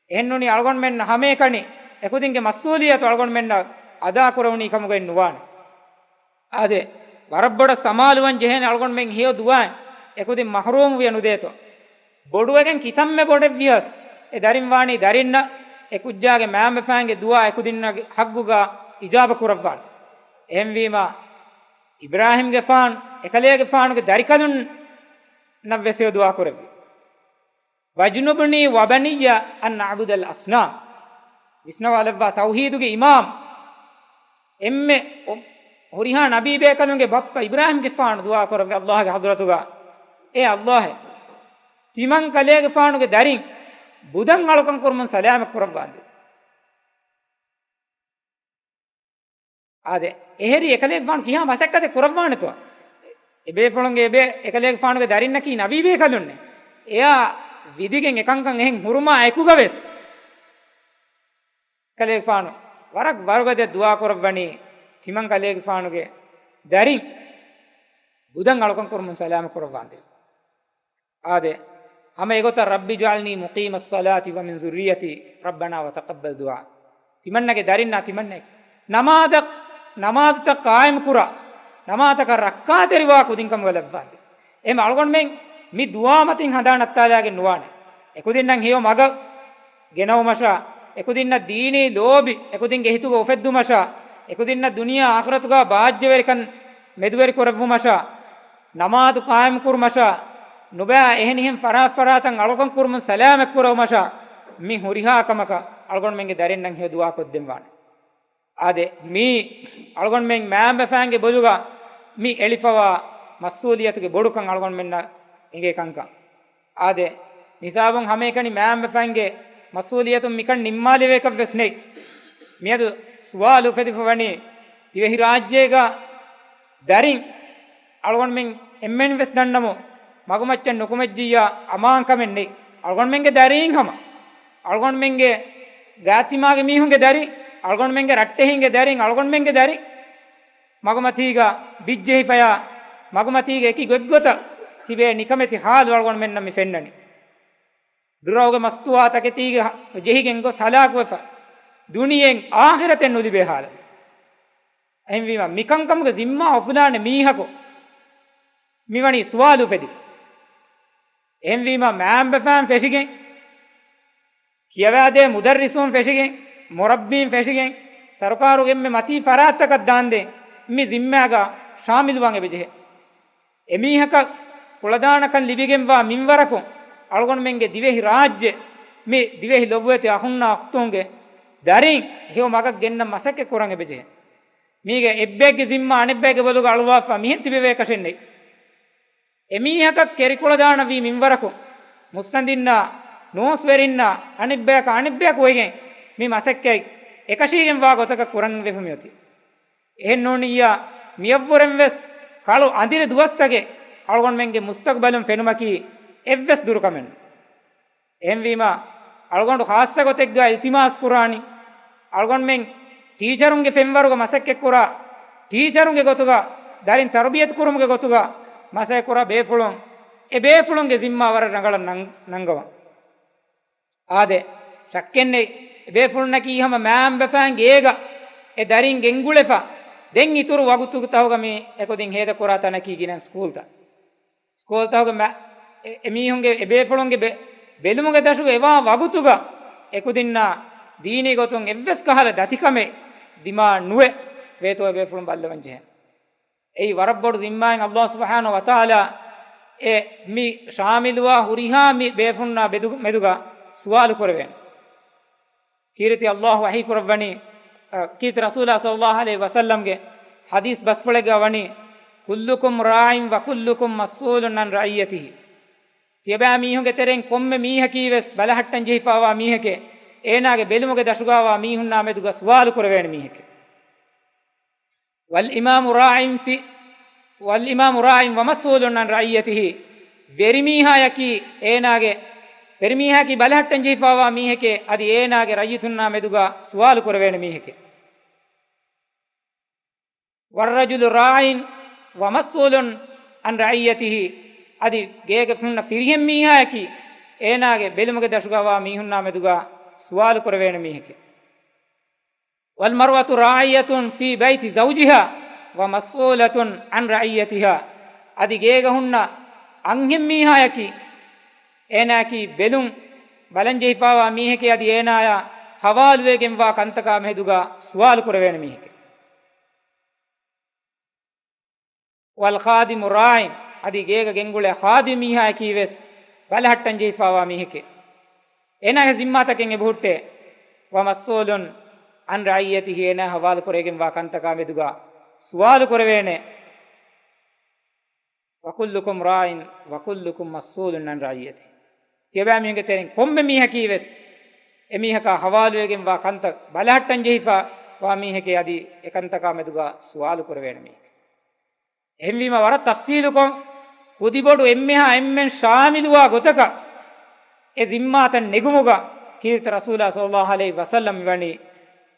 އެހެންނޫނީ އަޅުގަނޑުމެންނަށް ހަމައެކަނި އެކުދިންގެ މަސްއޫލިއްޔަތު އަޅުގަނޑުމެންނަށް އަދާކުރެވުނީ ކަމުގައެއް ނުވާނެ. އާދެ، ވަރަށް ބޮޑަށް ސަމާލުވަން ޖެހޭނެ އަޅުގަނޑުމެން ހެޔޮ ދުޢާއިން އެކުދިން މަޙްރޫމް ވިޔަ ނުދޭތޯ. ބޮޑުވެގެން ކިތަންމެ ބޮޑެއް ވިޔަސް، އެ ދަރިން ވާނީ ދަރިންނަށް އެ ކުއްޖާގެ މާމަފައިންގެ ދުޢާ އެކުދިންނަށް ޙައްޤުގަ އިޖާބަ ކުރައްވާނެ. އެހެންވީމަ، އިބްރާހީމްގެފާނު އެކަލޭގެފާނުގެ ދަރިކަލުންނަށް ވެސް ހެޔޮ ދުޢާ ކުރެއްވި. واجنبني وبني أن نعبد الأصنام. ވިސްނަވާލައްވާ ތައުޙީދުގެ އިމާމް. އެންމެ އޮ-، ހުރިހާ ނަބީބޭކަލުންގެ ބައްޕަ އިބްރާހީމްގެފާނު ދުޢާ ކުރައްވި، ﷲ ގެ ޙަޟްރަތުގަ، އޭ ﷲ، ތިމަން ކަލޭގެފާނުގެ ދަރިން ބުދަށް އަޅުކަން ކުރުމުން ސަލާމަތް ކުރައްވާނދޭ. އާދެ، އެހެރީ އެކަލޭގެފާނު ކިހާ މަސައްކަތެއް ކުރައްވާނެތޯ؟ އެބޭފުޅުންގެ އެބޭ، އެކަލޭގެފާނުގެ ދަރިންނަކީ ނަބީބޭކަލުންނޭ. އެޔާ ވިދިގެން އެކަންކަން އެހެން ހުރުމާ އެކުގަވެސް، ކަލޭގެފާނު ވަރަށް ވަރުގަދަ ދުޢާ ކުރައްވަނީ، ތިމަން ކަލޭގެފާނުގެ ދަރިން ބުދަށް އަޅުކަން ކުރުމުން ސަލާމަތް ކުރައްވާނދޭ. އާދެ، ހަމަ އެގޮތަށް، رب اجعلني مقيم الصلاة ومن ذريتي ربنا وتقبل دعاء. ތިމަންނަގެ ދަރިންނާ ތިމަންނައެކު ނަމާދަށް، ނަމާދުތައް ޤާއިމް ކުރާ، ނަމާދުތަކަށް ރައްކާތެރިވާ ކުދިންކަމުގަ ލައްވާނދޭ. އެހެން އަޅުގަނޑުމެން މި ދުޢާ މަތިން ހަނދާން ނައްތާލާގެން ނުވާނެ. އެކުދިންނަށް ހެޔޮ މަގަށް ގެނައުމަށާ، އެކުދިންނަށް ދީނީ ލޯބި އެކުދިންގެ ހިތުގަ އުފެއްދުމަށާ، އެކުދިންނަށް ދުނިޔެ އާޚިރަތުގަ ބާއްޖަވެރިކަން މެދުވެރި ކުރެއްވުމަށާ، ނަމާދު ޤާއިމް ކުރުމަށާ، ނުބައި އެހެނިހެން ފަރާތްފަރާތަށް އަޅުކަން ކުރުމުން ސަލާމަތް ކުރެވުމަށާ، މި ހުރިހާ ކަމަކަށް އަޅުގަނޑުމެންގެ ދަރިންނަށް ހެޔޮ ދުޢާ ކޮށްދެންވާނެ. އާދެ، މީ އަޅުގަނޑުމެން މައިންބަފައިންގެ ބޮލުގަ މި އެޅިފަވާ މަސްއޫލިއްޔަތުގެ ބޮޑުކަން އަޅުގަނޑުމެންނަށް އެނގޭ ކަންކަން. އާދެ، މިސާބުން ހަމައެކަނި މައިންބަފައިންގެ މަސްއޫލިއްޔަތުން މިކަން ނިންމާލެވޭކަށް ވެސް ނެތް. މިއަދު ސުވާލު އުފެދިފަ ވަނީ، ދިވެހިރާއްޖޭގަ ދަރިން އަޅުގަނޑުމެން އެންމެން ވެސް ދަންނަމު، މަގުމައްޗަށް ނުކުމެއްޖިއްޔާ އަމާންކަމެއް ނެތް. އަޅުގަނޑުމެންގެ ދަރީން ހަމަ، އަޅުގަނޑުމެންގެ ގާތްތިމާގެ މީހުންގެ ދަރިން، އަޅުގަނޑުމެންގެ ރައްޓެހިންގެ ދަރިން، އަޅުގަނޑުމެންގެ ދަރިން މަގުމަތީގަ ބިއްޖެހިފަޔާ، މަގުމަތީގެ އެކި ގޮތްގޮތަށް ތިބޭ ނިކަމެތި ހާލު އަޅުގަނޑުމެންނަށް މި ފެންނަނީ. ޑުރައުގެ މަސްތުވާ ތަކެތީގެ ހަ-، ޖެހިގެން ގޮސް ހަލާކުވެފަ، ދުނިޔެއިން އާޚިރަތެއް ނުލިބޭ ހާލަށް. އެހެންވީމަ، މިކަންކަމުގެ ޒިންމާ އުފުލާނެ މީހަކު މިވަނީ ސުވާލު އުފެދިފަ. އެހެންވީމަ، މައިންބަފައިން ފެށިގެން، ކިޔަވާދޭ މުދައްރިސުން ފެށިގެން، މުރައްބީން ފެށިގެން، ސަރުކާރުގެ އެންމެ މަތީ ފަރާތްތަކަށް ދާންދެން މި ޒިންމާގަ ޝާމިލުވާން އެބަޖެހޭ. އެމީހަކަށް ކުޅަދާނަކަން ލިބިގެންވާ މިންވަރަކުން އަޅުގަނޑުމެންގެ ދިވެހި ރާއްޖެ، މި ދިވެހި ލޮބުވެތި އަޚުންނާ އުޚްތުންގެ ދަރިން ހެޔޮ މަގަށް ގެންނަން މަސައްކަތް ކުރަން އެބަޖެހޭ. މީގެ އެއްބައެއްގެ ޒިންމާ އަނެއްބައިގެ ބޮލުގަ އަޅުވާފަ މިހެން ތިބެވޭކަށެއް ނެތް. އެމީހަކަށް ކެރިކުޅަދާނަވީ މިންވަރަކު، މުއްސަނދިންނާ، ނޫސްވެރިންނާ، އަނެއްބަޔަކަށް އަނެއްބަޔަކު އޮވެގެން މި މަސައްކަތް އެކަށީގެންވާ ގޮތަކަށް ކުރަން ވެފަ މިއޮތީ. އެހެންނޫނިއްޔާ، މިއަށްވުރެން ވެސް ކަޅު އަނދިރި ދުވަސްތަކެއް އަޅުގަނޑުމެންގެ މުސްތަގުބަލުން ފެނުމަކީ އެއްވެސް ދުރުކަމެއް ނޫން. އެހެންވީމަ، އަޅުގަނޑު ޚާއްޞަ ގޮތެއްގަ އިލްތިމާސް ކުރާނީ، އަޅުގަނޑުމެން ޓީޗަރުންގެ ފެންވަރުގަ މަސައްކަތްކުރާ ޓީޗަރުންގެ ގޮތުގަ، ދަރިން ތަރުބިޔަތު ކުރުމުގެ ގޮތުގަ މަސައްކަތްކުރާ ބޭފުޅުން، އެ ބޭފުޅުންގެ ޒިންމާ ވަރަށް ރަނގަޅަށް ނަން-، ނަންގަވަން. އާދެ، ޝައްކެއްނެތް، އެ ބޭފުޅުންނަކީ ހަމަ މައިންބަފައިންގެ އޭގަ އެ ދަރިން ގެންގުޅެފަ، ދެން އިތުރު ވަގުތުތަކުގަ މި އެކުދިން ހޭދަކުރާ ތަނަކީ ގިނަ ސްކޫލްތައް. ސްކޫލްތަކުގެ މަ-، އެ-، އެމީހުންގެ، އެބޭފުޅުންގެ ބެ-، ބެލުމުގެ ދަށުގަ އެވާ ވަގުތުގަ އެކުދިންނާ ދީނީ ގޮތުން އެއްވެސް ކަހަލަ ދަތިކަމެއް ދިމާ ނުވެ ވޭތޯ އެބޭފުޅުން ބައްލަވަން ޖެހޭ. އެއީ ވަރަށް ބޮޑު ޒިންމާއެއް. ﷲ ސުބްޙާނަހޫ ވަތަޢާލާ އެ މި ޝާމިލުވާ ހުރިހާ މި ބޭފުޅުންނާ ބެދު-، މެދުގަ ސުވާލު ކުރެވޭނެ. ކީރިތި ﷲ ވަޙީ ކުރައްވަނީ، އަ، ކީރިތި ރަސޫލާ ޞައްލައްލާހު ޢަލައިހި ވަސައްލަމްގެ ޙަދީޘް ބަސްފުޅެއްގަ ވަނީ، كلكم راع وكلكم مسؤول عن رعيته. ތިޔަބައިމީހުންގެ ތެރެއިން ކޮންމެ މީހަކީވެސް ބަލަހައްޓަން ޖެހިފާވާ މީހެކޭ، އޭނާގެ ބެލުމުގެ ދަށުގަވާ މީހުންނާ މެދުގަ ސުވާލު ކުރެވޭނެ މީހެކޭ. والإمام راع في، والإمام راع ومسؤول عن رعيته. ވެރިމީހާޔަކީ އޭނާގެ، ވެރިމީހާޔަކީ ބަލަހައްޓަން ޖެހިފާވާ މީހެކޭ، އަދި އޭނާގެ ރައްޔިތުންނާ މެދުގަ ސުވާލު ކުރެވޭނެ މީހެކޭ. والرجل راع ومسؤول عن رعيته. އަދި ގޭގެ ހުންނަ ފިރިހެން މީހާޔަކީ އޭނާގެ ބެލުމުގެ ދަށުގަވާ މީހުންނާ މެދުގަ ސުވާލު ކުރެވޭނެ މީހެކޭ. والمرأة راعية في بيت زوجها ومسؤولة عن رعيتها. އަދި ގޭގަ ހުންނަ އަންހެން މީހާޔަކީ އޭނާއަކީ ބެލުން ބަލަން ޖެހިފާވާ މީހެކޭ، އަދި އޭނާޔާ ހަވާލުވެގެންވާ ކަންތަކާ މެދުގަ ސުވާލު ކުރެވޭނެ މީހެކޭ. والخادم راع، އަދި ގޭގަ ގެންގުޅޭ ޚާދިމް މީހާޔަކީވެސް ބަލަހައްޓަން ޖެހިފާވާ މީހެކޭ. އޭނާގެ ޒިންމާތަކެއް އެބަހުއްޓޭ. ومسؤول عن رعيته، އޭނާ ހަވާލު ކުރެވިގެންވާ ކަންތަކާ މެދުގަ ސުވާލު ކުރެވޭނެ. وكلكم راع وكلكم مسؤول عن رعيته. ތިޔަބައިމީހުންގެ ތެރެއިން ކޮންމެ މީހަކީ ވެސް އެމީހަކާ ހަވާލުވެގެންވާ ކަންތައް ބަލަހައްޓަން ޖެހިފަ ވާ މީހެކޭ، އަދި އެކަންތަކާ މެދުގަ ސުވާލު ކުރެވޭނެ މީހެކޭ. އެހެންވީމަ ވަރަށް ތަފްސީލުކޮށް، ކުދިބޮޑު އެންމެހާ އެންމެން ޝާމިލުވާ ގޮތަކަށް އެ ޒިންމާތައް ނެގުމުގަ ކީރިތި ރަސޫލާ ޞައްލައްލާހު ޢަލައިހި ވަސައްލަމް މިވަނީ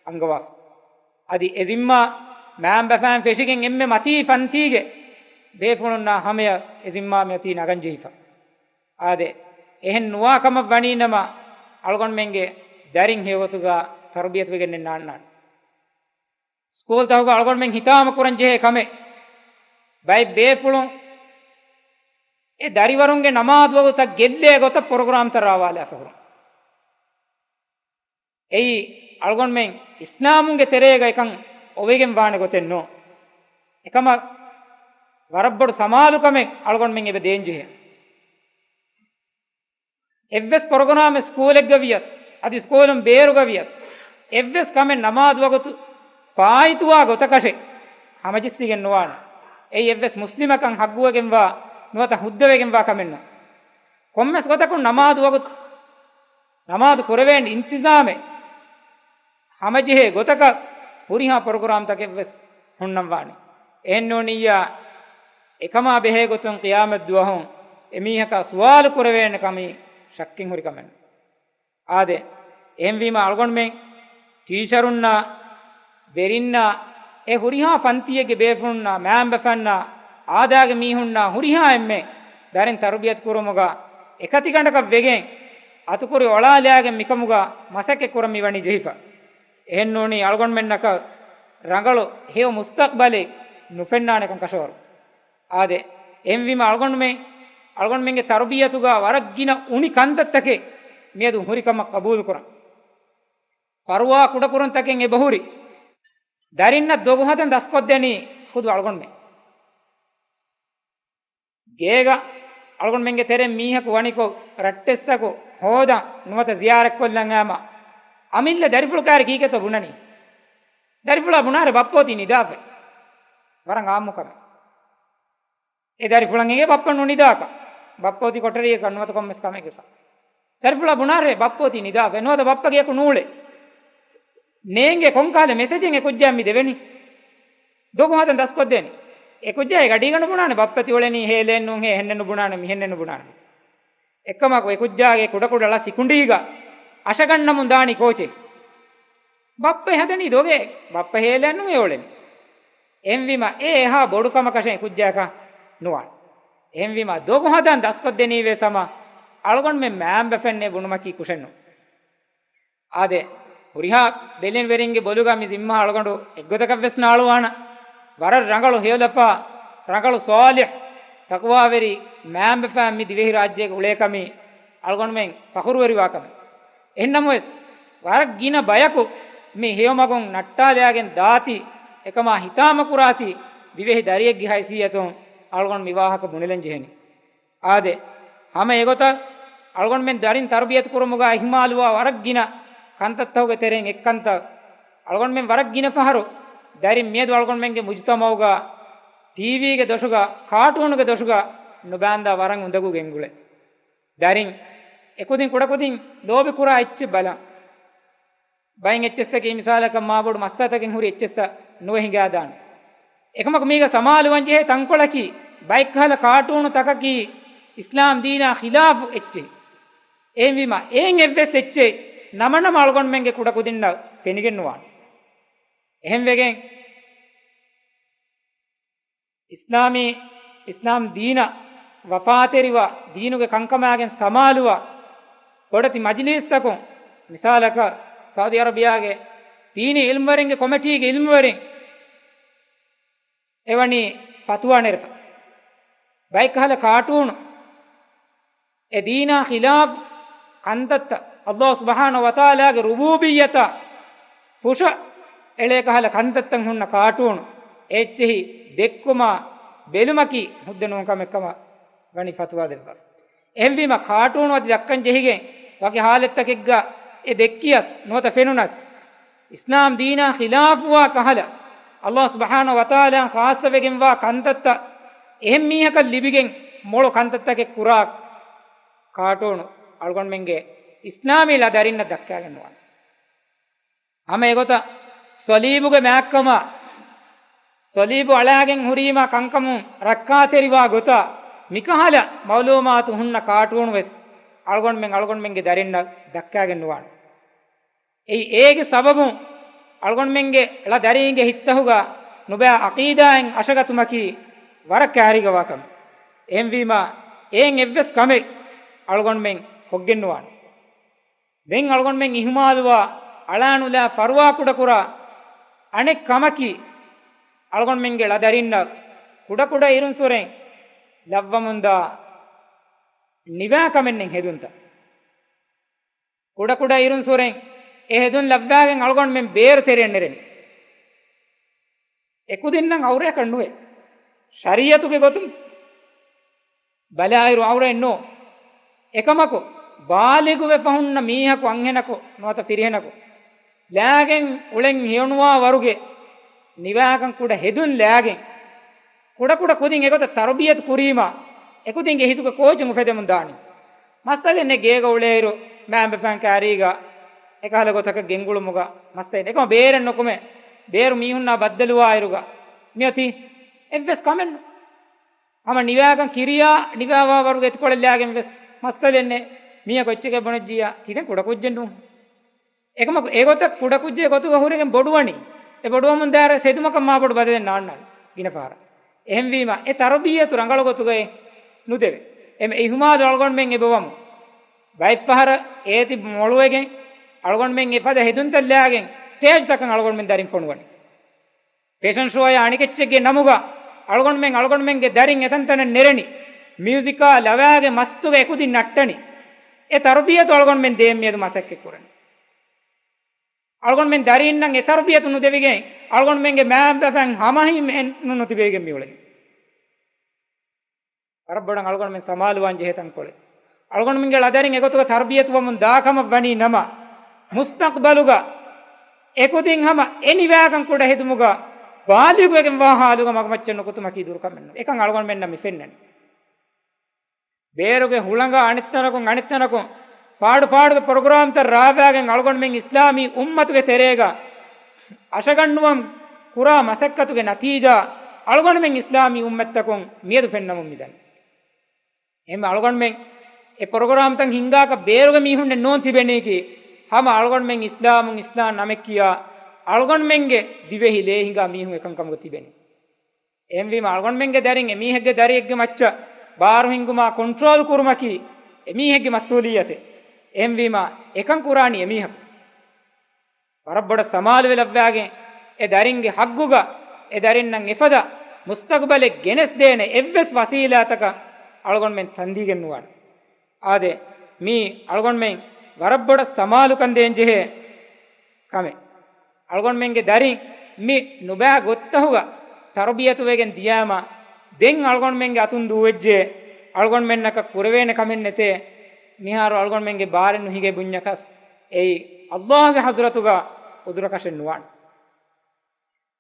އަންގަވާފަ. އަދި އެ ޒިންމާ މައިންބަފައިން ފެށިގެން އެންމެ މަތީ ފަންތީގެ ބޭފުޅުންނާ ހަމަޔަށް އެ ޒިންމާ މިއޮތީ ނަގަން ޖެހިފަ. އާދެ، އެހެން ނުވާ ކަމަށް ވަނީ ނަމަ، އަޅުގަނޑުމެންގެ ދަރިން ހެޔޮގޮތުގަ ތަރުބިޔަތުވެގެންނެއް ނާންނާނެ. ސްކޫލްތަކުގަ އަޅުގަނޑުމެން ހިތާމަ ކުރަން ޖެހޭ ކަމެއް، ބައެއް ބޭފުޅުން އެ ދަރިވަރުންގެ ނަމާދު ވަގުތަށް ގެއްލޭ ގޮތަށް ޕްރޮގްރާމްތައް ރާވާލާފަ ހުރުން. އެއީ އަޅުގަނޑުމެން އިސްލާމުންގެ ތެރޭގަ އެކަން އޮވެގެން ވާނެ ގޮތެއް ނޫން. އެކަމަށް ވަރަށް ބޮޑު ސަމާލުކަމެއް އަޅުގަނޑުމެން އެބަ ދޭން ޖެހޭ. އެއްވެސް ޕްރޮގްރާމެއް ސްކޫލެއްގަ ވިޔަސް، އަދި ސްކޫލުން ބޭރުގަ ވިޔަސް، އެއްވެސް ކަމެއް ނަމާދު ވަގުތު ފާއިތުވާ ގޮތަކަށެއް ހަމަޖެއްސިގެން ނުވާނެ. އެއީ އެއްވެސް މުސްލިމަކަށް ހައްގުވެގެންވާ ނުވަތަ ހުއްދަވެގެންވާ ކަމެއް ނޫން. ކޮންމެސް ގޮތަކުން ނަމާދު ވަގުތު، ނަމާދު ކުރެވޭން އިންތިޒާމެއް ހަމަޖެހޭ ގޮތަކަށް ހުރިހާ ޕްރޮގްރާމްތަކެއްވެސް ހުންނަންވާނެ. އެހެންނޫނިއްޔާ، އެކަމާ ބެހޭގޮތުން ޤިޔާމަތްދުވަހު އެމީހަކާ ސުވާލު ކުރެވޭނެ ކަމީ ޝައްކެއް ހުރި ކަމެއް. އާދެ، އެހެންވީމަ އަޅުގަނޑުމެން ޓީޗަރުންނާ، ވެރިންނާ، އެ ހުރިހާ ފަންތީއެއްގެ ބޭފުޅުންނާ، މައިންބަފަންނާ، އާދާގެ މީހުންނާ، ހުރިހާ އެންމެ ދަރިން ތަރުބިޔަތު ކުރުމުގަ އެކަތިގަނޑަކަށް ވެގެން އަތުކުރި އޮޅާލާގެން މިކަމުގަ މަސައްކަތް ކުރަން މިވަނީ ޖެހިފަ. އެހެންނޫނީ އަޅުގަނޑުމެންނަކަށް ރަނގަޅު ހެޔޮ މުސްތަޤްބަލެއް ނުފެންނާނެކަން ކަށަވަރު. އާދެ، އެހެންވީމަ އަޅުގަނޑުމެން، އަޅުގަނޑުމެންގެ ތަރުބިޔަތުގަ ވަރަށް ގިނަ އުނި ކަންތައްތަކެއް މިއަދު ހުރިކަމަށް ޤަބޫލުކުރަން. ފަރުވާ ކުޑަކުރުންތަކެއް އެބަހުރި. ދަރިންނަށް ދޮގު ހަދަން ދަސްކޮށްދެނީ ޚުދު އަޅުގަނޑުމެން. ގޭގަ އަޅުގަނޑުމެންގެ ތެރެއިން މީހަކު ވަނިކޮށް، ރައްޓެއްސަކު ހޯދަން ނުވަތަ ޒިޔާރަތްކޮށްލަން އައިމަ، އަމިއްލަ ދަރިފުޅު ކާރި ކީކޭތޯ ބުނަނީ؟ ދަރިފުޅާ ބުނާރޭ ބައްޕަ އޮތީ ނިދާފަ. ވަރަށް އާއްމު ކަމެއް. އެ ދަރިފުޅަށް އެނގޭ ބައްޕަ ނުނިދާކަށް، ބައްޕަ އޮތީ ކޮޓަރިއަކަށް ނުވަތަ ކޮންމެސް ކަމެއްގަކަށް. ދަރިފުޅާ ބުނާރޭ ބައްޕަ އޮތީ ނިދާފަ، ނުވަތަ ބައްޕަ ގެޔަކު ނޫޅޭ. ނޭނގެ ކޮންކަހަލަ މެސެޖެއް އެ ކުއްޖާއަށް މި ދެވެނީ؟ ދޮގު ހަދަން ދަސްކޮށްދޭނީ. އެ ކުއްޖާ އެ ގަޑީގަނޑު ބުނާނެ، ބައްޕަ ތިއުޅެނީ ހޭލެއް ނޫންހޭ، އެހެންނެއް ނުބުނާނެ، މިހެންނެއް ނުބުނާނެ. އެކަމަކު އެ ކުއްޖާގެ ކުޑަކުޑަ ޅަ ސިކުނޑީގަ އަށަގަންނަމުން ދާނީ ކޯޗެއް؟ ބައްޕަ ހަދަނީ ދޮގެއް، ބައްޕަ ހޭލެއް ނޫން އެ އުޅެނީ. އެހެންވީމަ އެ އެހާ ބޮޑު ކަމަކަށެއް އެ ކުއްޖާއަކަށް ނުވާނެ. އެހެންވީމަ ދޮގު ހަދަން ދަސްކޮށްދެނީވެސް ހަމަ އަޅުގަނޑުމެން މައިންބަފައިންނޭ ބުނުމަކީ ކުށެއްނު. އާދެ، ހުރިހާ ބެލެނިވެރިންގެ ބޮލުގަ މި ޒިންމާ އަޅުގަނޑު އެއްގޮތަކަށްވެސް ނާޅުވާނަ. ވަރަށް ރަނގަޅު ހެޔޮލަފާ، ރަނގަޅު ޞާލިޙު، ތަޤްވާވެރި މައިންބަފައިން މި ދިވެހިރާއްޖޭގަ އުޅޭކަމީ އަޅުގަނޑުމެން ފަޚުރުވެރިވާ ކަމެއް. އެހެންނަމަވެސް، ވަރަށް ގިނަ ބަޔަކު މި ހެޔޮމަގުން ނައްޓާލާގެން ދާތީ، އެކަމާ ހިތާމަކުރާތީ، ދިވެހި ދަރިއެއްގެ ހައިސިއްޔަތުން އަޅުގަނޑު މި ވާހަކަ ބުނެލަން ޖެހެނީ. އާދެ، ހަމަ އެގޮތަށް އަޅުގަނޑުމެން ދަރިން ތަރުބިޔަތު ކުރުމުގަ އިހުމާލުވާ ވަރަށް ގިނަ ކަންތައްތަކުގެ ތެރެއިން އެއްކަންތައް، އަޅުގަނޑުމެން ވަރަށް ގިނަ ފަހަރު ދަރިން މިއަދު އަޅުގަނޑުމެންގެ މުޖުތަމަޢުގަ ޓީވީގެ ދޮށުގަ، ކާޓޫނުގެ ދޮށުގަ ނުބާންދާ ވަރަށް އުނދަގޫ ގެންގުޅޭ. ދަރިން އެކުދިން ކުޑަކުދިން ލޯބިކުރާ އެއްޗެއް ބަލަން. ބައެއް އެއްޗެއްސަކީ މިސާލަކަށް މާބޮޑު މައްސަލަތަކެއް ހުރި އެއްޗެއްސަށް ނުވެ ހިނގާދާނެ. އެކަމަކު މީގަ ސަމާލުވަން ޖެހޭ ތަންކޮޅަކީ، ބައެއްކަހަލަ ކާޓޫނު ތަކަކީ އިސްލާމް ދީނާ ޚިލާފު އެއްޗެއް. އެހެންވީމަ، އެއިން އެއްވެސް އެއްޗެއް ނަމަނަމަ އަޅުގަނޑުމެންގެ ކުޑަކުދިންނަށް ފެނިގެން ނުވާނެ. އެހެންވެގެން، އިސްލާމީ، އިސްލާމް ދީނަށް ވަފާތެރިވާ، ދީނުގެ ކަންކަމާގެން ސަމާލުވާ، ބޮޑެތި މަޖިލީސްތަކުން، މިސާލަކަށް، ސައުދީ އަރަބިޔާގެ ދީނީ އިލްމުވެރިންގެ ކޮމިޓީގެ އިލްމުވެރިން އެވަނީ ފަތުވާ ނެރެފަ. ބައެއްކަހަލަ ކާޓޫނު އެ ދީނާ ޚިލާފު ކަންތައްތައް، ﷲ ސުބްޙާނަހޫ ވަތަޢާލާގެ ރުބޫބިއްޔަތާ ފުށަ އެޅޭ ކަހަލަ ކަންތައްތައް ހުންނަ ކާޓޫނު އެއްޗެހި ދެއްކުމާ ބެލުމަކީ ހުއްދަ ނޫން ކަމެއް ކަމަށް ވަނީ ފަތުވާ ދެއްވާ. އެހެންވީމަ، ކާޓޫނު އަދި ދައްކަން ޖެހިގެން ވަކި ހާލަތްތަކެއްގަ އެ ދެއްކިޔަސް ނުވަތަ ފެނުނަސް، އިސްލާމް ދީނާ ޚިލާފުވާ ކަހަލަ ﷲ ސުބްޙާނަހޫ ވަތަޢާލާއަށް ޚާއްޞަވެގެންވާ ކަންތައްތައް، އެހެން މީހަކަށް ލިބިގެން މޮޅު ކަންތައްތަކެއް ކުރާ ކާޓޫނު އަޅުގަނޑުމެންގެ އިސްލާމީ ލަދަރިންނަށް ދައްކާގެން ނުވާނެ. ހަމަ އެގޮތަށް ޞަލީބުގެ މާތްކަމާ، ޞަލީބު އަޅާގެން ހުރީމާ ކަންކަމުން ރައްކާތެރިވާ ގޮތާ، މިކަހަލަ މަޢުލޫމާތު ހުންނަ ކާޓޫނު ވެސް އަޅުގަނޑުމެން އަޅުގަނޑުމެންގެ ދަރިންނަށް ދައްކާގެން ނުވާނެ. އެއީ އޭގެ ސަބަބުން އަޅުގަނޑުމެންގެ ޅަ ދަރީންގެ ހިތްތަހުގަ ނުބައި ޢަޤީދާއިން އަށަގަތުމަކީ ވަރަށް ކައިރީގަވާ ކަމެއް. އެހެންވީމާ، އެހެން އެއްވެސް ކަމެއް އަޅުގަނޑުމެން ކޮށްގެން ނުވާނެ. ދެން އަޅުގަނޑުމެން އިހުމާލުވާ، އަޅާނުލާ، ފަރުވާކުޑަކުރާ އަނެއް ކަމަކީ، އަޅުގަނޑުމެންގެ ޅަދަރިންނަށް ކުޑަކުޑަ އިރުންސުރެން ލައްވަމުންދާ ނިވާ ކަމެއް ނެތް ހެދުންތައް. ކުޑަކުޑަ އިރުންސުރެން އެ ހެދުން ލައްވާގެން އަޅުގަނޑުމެން ބޭރު ތެރެއަށް ނެރެނީ. އެކުދިންނަށް އައުރައަކަށް ނުވޭ. ޝަރީޢަތުގެ ގޮތުން ބަލާއިރު އައުރައެއް ނޫން. އެކަމަކު، ބާލިޣުވެފަ ހުންނަ މީހަކު، އަންހެނަކު ނުވަތަ ފިރިހެނަކު، ލާގެން އުޅެން ހެޔޮނުވާ ވަރުގެ ނިވާކަން ކުޑަ ހެދުން ލާގެން، ކުޑަކުޑަ ކުދިން އެގޮތަށް ތަރުބިޔަތު ކުރީމާ، އެކުދިންގެ ހިތުގަ ކޯޗެއް އުފެދެމުން ދާނީ. މައްސަލައެއް ނެތް ގޭގަ އުޅޭއިރު، މައިންބަފައިން ކާރީގަ އެކަހަލަ ގޮތަކަށް ގެންގުޅުމުގަ މައްސަލައެއް ނެތް. އެކަމަ ބޭރެއް ނުކުމެ، ބޭރު މީހުންނާ ބައްދަލުވާއިރުގަ މިއޮތީ އެއްވެސް ކަމެއް ނޫން. ހަމަ ނިވާކަން ކިރިޔާ، ނިވާވާ ވަރުގެ އެތިކޮޅެއް ލާގެން ވެސް މައްސަލައެއް ނެތް. މީހަކު އެއްޗެކޭ ބުނެއްޖިއްޔާ، ތި ދެން ކުޑަކުއްޖެއް ނޫން. އެކަމަކު އެގޮތަށް ކުޑަކުއްޖެއް ގޮތުގަ ހުރެގެން ބޮޑުވަނީ. އެ ބޮޑުވަމުން ދާއިރު ހެދުމަކަށް މާބޮޑު ބަދަލެއް ނާންނާނެ ގިނަ ފަހަރަށް. އެހެންވީމަ، އެ ތަރުބިއްޔަތު ރަނގަޅު ގޮތުގައި ނުދެވޭ. އެމެ އިހުމާލު އަޅުގަނޑުމެން އެބަވަމު. ބައެއްފަހަރަށް އޭތި މޮޅުވެގެން، އަޅުގަނޑުމެން އެފަދަ ހެދުންތައް ލާގެން ސްޓޭޖްތަކަށް އަޅުގަނޑުމެން ދަރިން ފޮނުވަނީ. ފެޝަން ޝޯއާ އަނެކެއްޗެއްގެ ނަމުގަ އަޅުގަނޑުމެން އަޅުގަނޑުމެންގެ ދަރިން އެތަންތަނަށް ނެރެނީ. މިއުޒިކާ ލަވާގެ މަސްތުގަ އެކުދިން ނައްޓަނީ. އެ ތަރުބިޔަތު އަޅުގަނޑުމެން ދޭން މިއަދު މަސައްކަތް ކުރަނީ. އަޅުގަނޑުމެން ދަރީންނަށް އެ ތަރުބިޔަތު ނުދެވިގެން، އަޅުގަނޑުމެންގެ މައިންބަފައިން ހަމަހިމޭން ނު-، ނުތިބެވިގެން މިއުޅެނީ. ވަރަށް ބޮޑަށް އަޅުގަނޑުމެން ސަމާލުވާން ޖެހޭ ތަންކޮޅެއް. އަޅުގަނޑުމެންގެ ޅަދަރިން އެގޮތުގަ ތަރުބިޔަތުވަމުން ދާ ކަމަށް ވަނީ ނަމަ، މުސްތަޤްބަލުގަ އެކުދިން ހަމަ އެ ނިވާކަން ކުޑަ ހެދުމުގަ ބާލިޣުވެގެންވާ ހާލުގަ މަގުމައްޗަށް ނުކުތުމަކީ ދުރުކަމެއް ނޫން. އެކަން އަޅުގަނޑުމެންނަށް މި ފެންނަނީ. ބޭރުގެ ހުޅަނގަށް އަނެއްތަނަކުން އަނެއްތަނަކުން ފާޑު ފާޑުގެ ޕްރޮގްރާމްތައް ރާވާގެން އަޅުގަނޑުމެން އިސްލާމީ އުއްމަތުގެ ތެރޭގަ އަށަގަންނުވަން ކުރާ މަސައްކަތުގެ ނަތީޖާ އަޅުގަނޑުމެން އިސްލާމީ އުއްމަތްތަކުން މިއަދު ފެންނަމުން މިދަނީ. އެހެން އަޅުގަނޑުމެން އެ ޕްރޮގްރާމްތައް ހިންގާކަށް ބޭރުގެ މީހުންނެއް ނޫން ތިބެނީކީ، ހަމަ އަޅުގަނޑުމެން އިސްލާމުން އިސްލާމް ނަމެއް ކިޔާ އަޅުގަނޑުމެންގެ ދިވެހި ލޭ ހިނގާ މީހުން އެކަން ކަމުގަ ތިބެނީ. އެހެންވީމަ އަޅުގަނޑުމެންގެ ދަރިން އެމީހެއްގެ ދަރިއެއްގެ މައްޗަށް ބާރު ހިންގުމާ ކޮންޓްރޯލް ކުރުމަކީ އެމީހެއްގެ މަސްއޫލިއްޔަތެއް. އެހެންވީމަ އެކަން ކުރާނީ އެމީހަކު. ވަރަށް ބޮޑަށް ސަމާލުވެލައްވާގެން އެ ދަރިންގެ ހައްގުގަ އެ ދަރިންނަށް އެފަދަ މުސްތަޤްބަލެއް ގެނެސްދޭނެ އެއްވެސް ވަސީލާތަކަށް އަޅުގަނޑުމެން ތަންދީގެއް ނުވާނެ. އާދެ، މީ އަޅުގަނޑުމެން ވަރަށް ބޮޑަށް ސަމާލުކަން ދޭން ޖެހޭ ކަމެއް. އަޅުގަނޑުމެންގެ ދަރިން މި ނުބައި ގޮތްތަހުގަ ތަރުބިޔަތުވެގެން ދިޔާމަ، ދެން އަޅުގަނޑުމެންގެ އަތުން ދޫވެއްޖެ، އަޅުގަނޑުމެންނަކަށް ކުރެވޭނެ ކަމެއް ނެތޭ. މިހާރު އަޅުގަނޑުމެންގެ ބާރެއް ނުހިނގޭ ބުންޏަކަސް، އެއީ ﷲގެ ޙަޟްރަތުގަ ޢުޛުރަކަށެއް ނުވާނެ.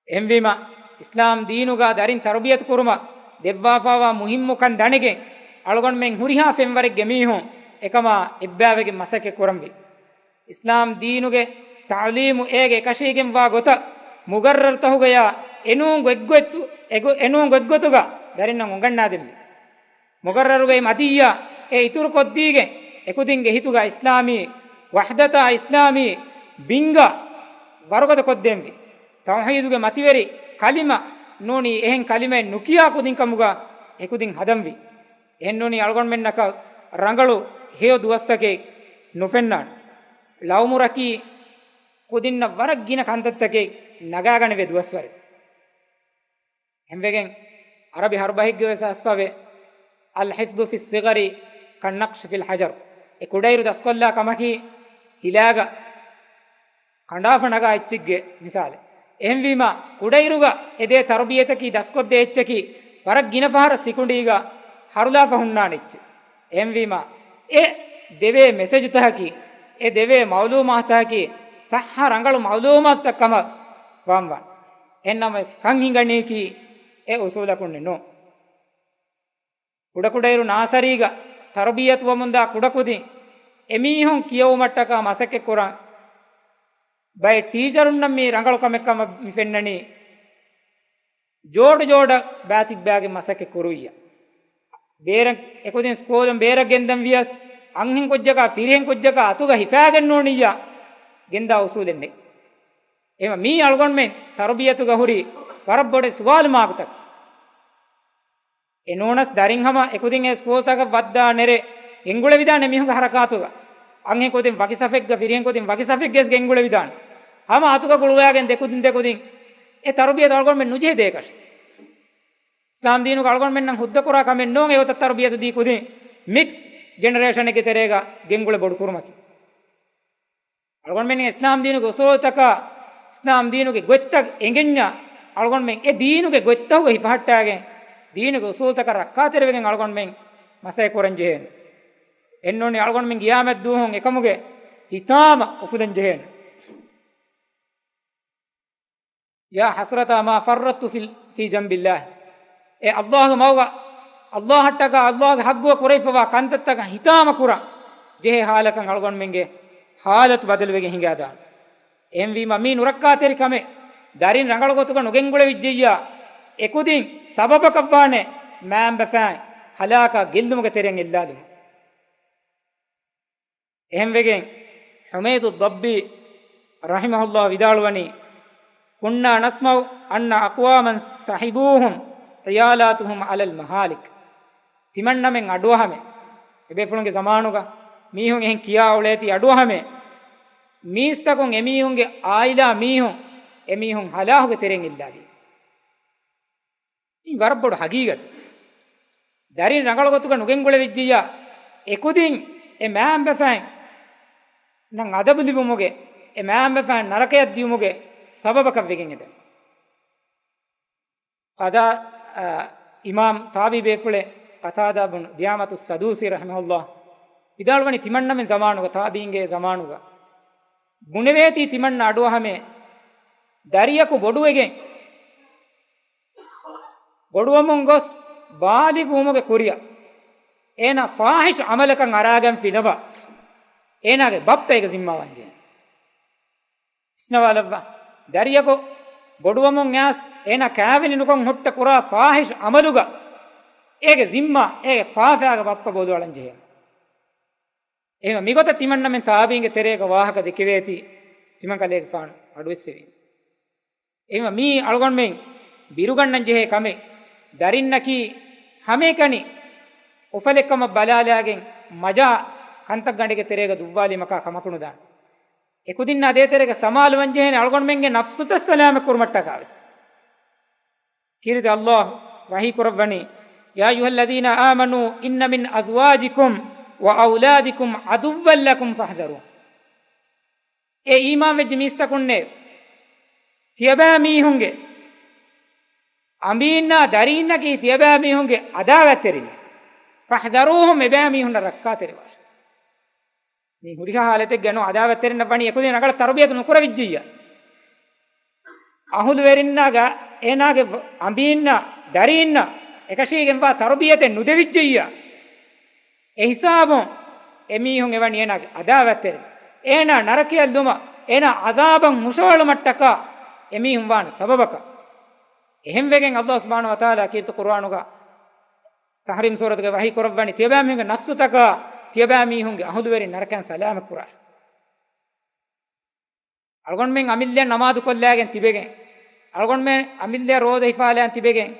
އެހެންވީމަ، އިސްލާމް ދީނުގަ ދަރިން ތަރުބިޔަތު ކުރުމަށް ދެއްވާފާވާ މުހިއްމުކަން ދަނެގެން، އަޅުގަނޑުމެން ހުރިހާ ފެންވަރެއްގެ މީހުން އެކަމާ އެއްބައިވެގެން މަސައްކަތް ކުރަންވީ. އިސްލާމް ދީނުގެ ތަޢުލީމު އޭގެ އެކަށީގެންވާ ގޮތަށް މުގައްރަރުތަހުގަޔާ އެނޫން ގޮތްގޮތު-، އެގޮ-، އެނޫން ގޮތްގޮތުގަ ދަރިންނަށް އުނގަންނާދެންވީ. މުގައްރަރުގައި މަދިއްޔާ އެ އިތުރުކޮށްދީގެން، އެކުދިންގެ ހިތުގަ އިސްލާމީ ވަޙްދަތާ އިސްލާމީ ބިންގާ ވަރުގަދަ ކޮށްދޭންވީ. ތައުޙީދުގެ މަތިވެރި ކަލިމަ ނޫނީ އެހެން ކަލިމައެއް ނުކިޔާ ކުދިންކަމުގަ އެކުދިން ހަދަންވީ. އެހެންނޫނީ އަޅުގަނޑުމެންނަކަށް ރަނގަޅު ހެޔޮ ދުވަސްތަކެއް ނުފެންނާނެ. ޅައުމުރަކީ ކުދިންނަށް ވަރަށް ގިނަ ކަންތައްތަކެއް ނަގާގަނެވޭ ދުވަސްވަރެއް. ހެންވެގެން އަރަބި ހަރުބަހެއްގެ ވެސް އަސްފަވެ، "الحفظ في الصغر كالنقش في الحجر." އެ ކުޑައިރު ދަސްކޮށްލާ ކަމަކީ ހިލާގަ ކަނޑާފަ ނަގާ އެއްޗެއްގެ މިސާލެއް. އެހެންވީމާ، ކުޑައިރުގަ އެދޭ ތަރުބިޔަތަކީ ދަސްކޮށްދޭ އެއްޗަކީ ވަރަށް ގިނަ ފަހަރަށް ސިކުނޑީގަ ހަރުލާފަ ހުންނާނެ އެއްޗެއް. އެހެންވީމާ، އެ ދެވޭ މެސެޖުތަކަކީ، އެ ދެވޭ މައުލޫމާތުތަކަކީ ސައްހަ ރަނގަޅު މައުލޫމާތުތައް ކަމަށް ވާންވާނެ. އެހެންނަމަވެސް ކަން ހިނގަނީކީ އެ އުސޫލަކުންނެއް ނޫން. ކުޑަކުޑައިރު ނާސަރީގަ ތަރުބިޔަތުވަމުންދާ ކުޑަކުދިން އެމީހުން ކިޔެވުމަށްޓަކާ މަސައްކަތްކުރާ ބައެއް ޓީޗަރުންނަށް މީ ރަނގަޅު ކަމެއް ކަމަށް މި ފެންނަނީ. ޖޯޑު ޖޯޑަށް ބައިތިއްބާގެން މަސައްކަތް ކުރުވިއްޔާ. ބޭރަށް އެކުދިން ސްކޫލުން ބޭރަށް ގެންދަން ވިޔަސް، އަންހެން ކުއްޖަކާ ފިރިހެން ކުއްޖަކާ އަތުގަ ހިފާގެން ނޫނިއްޔާ ގެންދާ އުސޫލެއް ނެތް. އެހެންވީމަ މީ އަޅުގަނޑުމެން ތަރުބިޔަތުގަ ހުރި ވަރަށް ބޮޑެ ސުވާލު މާކުތަކެއް. އެ ނޫނަސް ދަރިން ހަމަ އެކުދިން އެ ސްކޫލްތަކަށް ވައްދާ ނެރެ ގެންގުޅެވިދާނެ މީހުންގެ ހަރަކާތުގަ. އަންހެން ކުދިން ވަކި ސަފެއްގަ ފިރިހެން ކުދިން ވަކި ސަފެއްގައި ގެންގުޅެވިދާނެ. ހަމަ އަތުގަ ގުޅުވާގެން ދެކުދިން ދެކުދިން އެ ތަރުބިޔަތު އަޅުގަނޑުމެން ނުޖެހޭ ދޭކަށެއް. އިސްލާމް ދީނުގަ އަޅުގަނޑުމެންނަށް ހުއްދަކުރާ ކަމެއް ނޫން އެގޮތަށް ތަރުބިޔަތު ދީ ކުދިން މިކްސް ޖެނެރޭޝަނެއްގެ ތެރޭގަ ގެންގުޅެ ބޮޑުކުރުމަކީ. އަޅުގަނޑުމެން އިސްލާމް ދީނުގެ އުސޫލުތަކާ، އިސްލާމް ދީނުގެ ގޮތްތައް އެނގެންޏާ، އަޅުގަނޑުމެން އެ ދީނުގެ ގޮތްތަކުގަ ހިފަހައްޓާގެން، ދީނުގެ އުސޫލުތަކަށް ރައްކާތެރިވެގެން އަޅުގަނޑުމެން މަސައްކަތް ކުރަން ޖެހޭނެ. އެއްނޫނީ އަޅުގަނޑުމެން ގިޔާމަތް ދުވަހު އެކަމުގެ ހިތާމަ އުފުލަން ޖެހޭނެ. يا حسرتا ما فرطت في، في جنب الله. އޭ އައްލާހުގެ މަގުގަ، އައްލާހަށްޓަކާ އައްލާހުގެ ހައްގުގަ ކުރެވިފަވާ ކަންތައްތަކަށް ހިތާމަ ކުރަން ޖެހޭ ހާލަކަށް އަޅުގަނޑުމެންގެ ހާލަތު ބަދަލުވެގެން ހިނގާދާނެ. އެހެންވީމަ މީ ނުރައްކާތެރި ކަމެއް. ދަރިން ރަނގަޅު ގޮތުގަ ނުގެންގުޅެވިއްޖެއްޔާ، އެކުދިން ސަބަބަކަށްވާނެ މައިންބަފައިން ހަލާކާ ގެއްލުމުގެ ތެރެއިން އެއްލާލުމަށް. އެހެންވެގެން، ޙުމައިދު ޟައްބީ ރަޙިމަހުﷲ ވިދާޅުވަނީ، كنا نسمع أن أقواما سحبوهم عيالاتهم على المهالك. ތިމަންނަމެން އަޑުއަހަމެ، އެބޭފުޅުންގެ ޒަމާނުގަ މީހުން އެހެން ކިޔާ އުޅޭތީ އަޑުއަހަމެ، މީސްތަކުން އެމީހުންގެ އާއިލާ މީހުން އެމީހުން ހަލާކުގެ ތެރެއިން އެއްލާލީ. މީ ވަރަށް ބޮޑު ހަގީގަތެއް. ދަރިން ރަނގަޅު ގޮތުގަ ނުގެންގުޅެވިއްޖިއްޔާ، އެކުދިން އެ މައިންބަފައިން ނަން އަދަބު ލިބުމުގެ، އެ މައިންބަފައިން ނަރަކަޔަށް ދިޔުމުގެ ސަބަބަކަށް ވެގެން އެދެން. އަދާ، އަ، އިމާމް ތާބީ ބޭފުޅެއް ޤަތާދާ ބުނު ދިއާމަތު ސަދޫސީ ރަޙިމަހުﷲ ވިދާޅުވަނީ، ތިމަންނަމެން ޒަމާނުގަ، ތާބީންގެ ޒަމާނުގަ ބުނެވޭތީ ތިމަންނަ އަޑުއަހަމެ، ދަރިޔަކު ބޮޑުވެގެން، ބޮޑުވަމުން ގޮސް ބާލިޣުވުމުގެ ކުރިއަށް އޭނާ ފާޙިޝް ޢަމަލަކަށް އަރާގެންފިނަމަ، އޭނާގެ ބައްޕަ އޭގެ ޒިންމާ ވާންޖެހޭނެ. ވިސްނަވާލައްވާ. ދަރިޔަކު ބޮޑުވަމުން އައިސް އޭނާ ކާވެނި ނުކޮށް ހުއްޓަ ކުރާ ފާޙިޝް ޢަމަލުގަ އޭގެ ޒިންމާ އޭގެ ފާފައިގެ ބައްޕަ ބޯލުއަޅަން ޖެހޭނެ. އެހެންވީމަ މިގޮތަށް ތިމަންނަމެން ތާބީންގެ ތެރޭގަ ވާހަކަ ދެކެވޭތީ، ތިމަން ކަލޭގެފާނު އަޑުއެއްސެވީ. އެހެންވީމަ މީ އަޅުގަނޑުމެން ބިރުގަންނަން ޖެހޭ ކަމެއް. ދަރިންނަކީ ހަމައެކަނި އުފަލެއްކަމަށް ބަލާލާގެން މަޖާ ކަންތައްގަނޑެއްގެ ތެރޭގަ ދުއްވާލީމަކާ ކަމަކު ނުދާނެ. އެކުދިންނާ ދޭތެރޭގަ ސަމާލުވަންޖެހޭނެ އަޅުގަނޑުމެންގެ ނަފްސުތައް ސަލާމަތް ކުރުމަށްޓަކާވެސް. ކީރިތި އައްލާހު ވަޙީ ކުރައްވަނީ، يا أيها الذين آمنوا إن من أزواجكم وأولادكم عدوا لكم فاحذروهم. އޭ އީމާންވެއްޖެ މީސްތަކުންނޭ، ތިޔަބައިމީހުންގެ އަނބީންނާ ދަރީންނަކީ ތިޔަބައިމީހުންގެ އަދާވަތްތެރިންނޭ. فاحذروهم، އެބައިމީހުންނަށް ރައްކާތެރިވާށޭ. މި ހުރިހާ ހާލަތެއްގަ ނޫން، އަދާވަތްތެރިންނަށް ވަނީ އެކުދިން ރަނގަޅަށް ތަރުބިޔަތު ނުކުރެވިއްޖެއްޔާ. އަހުލުވެރިންނާގަ އޭނާގެ އަނބީންނަށް ދަރީންނަށް އެކަށީގެންވާ ތަރުބިޔަތެއް ނުދެވިއްޖެއްޔާ. އެހިސާބުން އެމީހުން އެވަނީ އޭނާގެ އަދާވަތްތެރިން. އޭނާ ނަރަކަޔަށް ލުމަށް، އޭނާ އަޒާބަށް ހުށަހަޅުމަށްޓަކާ އެމީހުން ވާނެ ސަބަބަކަށް. އެހެންވެގެން އައްލާހު ސުބްޙާނަހު ވަތަޢާލާ ކީރިތި ޤުރުއާނުގަ ތަޙްރީމް ސޫރަތުގައި ވަޙީ ކުރައްވަނީ، ތިޔަބައިމީހުންގެ ނަފްސުތަކާ، ތިޔަބައިމީހުންގެ އަހުލުވެރިން ނަރަކައިން ސަލާމަތް ކުރާށޭ. އަޅުގަނޑުމެން އަމިއްލައަށް ނަމާދު ކޮށްލާގެން ތިބެގެން، އަޅުގަނޑުމެން އަމިއްލައަށް ރޯދަ ހިފާލާން ތިބެގެން،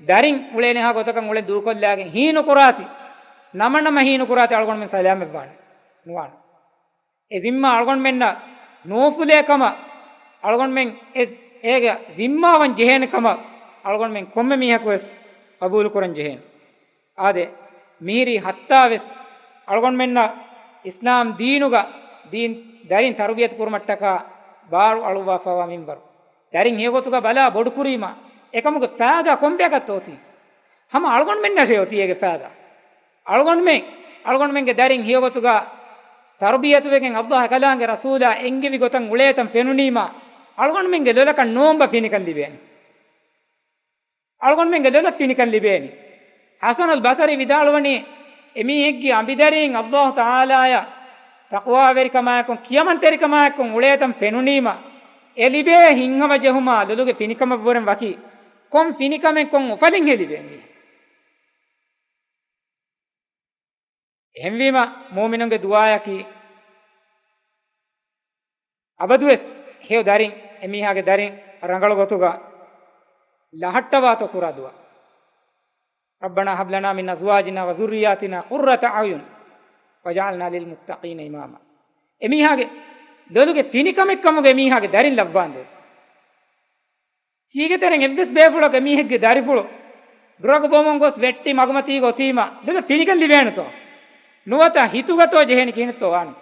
ދަރިން އުޅޭނެހާ ގޮތަކަށް އުޅެން ދޫކޮށްލާގެން ހީނުކުރާތި، ނަމަނަމަ ހީނުކުރާތި، އަޅުގަނޑުމެން ސަލާމަތްވާނެ؟ ނުވާނެ. އެ ޒިންމާ އަޅުގަނޑުމެންނަށް ނުއުފުލޭ ކަމަށް، އަޅުގަނޑުމެން އެ، އޭގެ ޒިންމާވަން ޖެހޭނެ ކަމަށް އަޅުގަނޑުމެން ކޮންމެ މީހަކުވެސް ޤަބޫލުކުރަން ޖެހޭނެ. އާދެ، މިހިރީ ހައްތާވެސް އަޅުގަނޑުމެންނަށް އިސްލާމް ދީނުގަ ދީން ދަރިން ތަރުބިޔަތު ކުރުމަށްޓަކާ ބާރު އަޅުއްވާފަވާ މިންވަރު. ދަރިން ހެޔޮގޮތުގަ ބަލާ ބޮޑުކުރީމަ، އެކަމުގެ ފައިދާ ކޮންބަޔަކަށްތޯ އޮތީ؟ ހަމަ އަޅުގަނޑުމެންނަށޭ އޮތީ އޭގެ ފައިދާ. އަޅުގަނޑުމެން، އަޅުގަނޑުމެންގެ ދަރިން ހެޔޮގޮތުގަ ތަރުބިޔަތުވެގެން އައްލާހު އެކަލާނގެ ރަސޫލާ އެންގެވި ގޮތަށް އުޅޭތަން ފެނުނީމަ، އަޅުގަނޑުމެންގެ ލޮލަކަށް ނޯންބަ ފިނިކަން ލިބޭނެ. އަޅުގަނޑުމެންގެ ލޮލަށް ފިނިކަން ލިބޭނީ. ޙަސަނުލް ބަޞަރީ ވިދާޅުވަނީ، އެމީހެއްގެ އަނބިދަރީން ﷲ ތަޢާލާޔަށް ތަޤްވާވެރިކަމާއެކު، ކިޔަމަންތެރިކަމާއެކު އުޅޭތަން ފެނުނީމަ، އެ ލިބޭ ހިތްހަމަޖެހުމާ ލޮލުގެ ފިނިކަމަށްވުރެން ވަކި ކޮން ފިނިކަމެއް ކޮން އުފަލެއް ހެލިވޭ މީހެއް؟ އެހެންވީމަ، މުއުމިނުންގެ ދުޢާއަކީ، އަބަދުވެސް ހެޔޮ ދަރިން، އެމީހާގެ ދަރިން ރަނގަޅު ގޮތުގަ ލަހައްޓަވާތޯ ކުރާ ދުޢާ. رَبَّنَا هَبْ لَنَا مِنْ أَزْوَاجِنَا وَذُرِّيَّاتِنَا قُرَّةَ أَعْيُنٍ وَاجْعَلْنَا لِلْمُتَّقِينَ إِمَامًا. އެމީހާގެ ލޮލުގެ ފިނިކަމެއްކަމުގެ އެމީހާގެ ދަރިން ލައްވާނދޭ. ތީގެ ތެރެއިން އެއްވެސް ބޭފުޅަކު އެމީހެއްގެ ދަރިފުޅު ޑްރަގު ބޮމުން ގޮސް ވެއްޓި މަގުމަތީގަ އޮތީމަ، ލޮލަށް ފިނިކަން ލިބޭނެތޯ؟ ނުވަތަ ހިތުގަތޯ ޖެހޭނެ ކިހިނެއްތޯ ވާނެ؟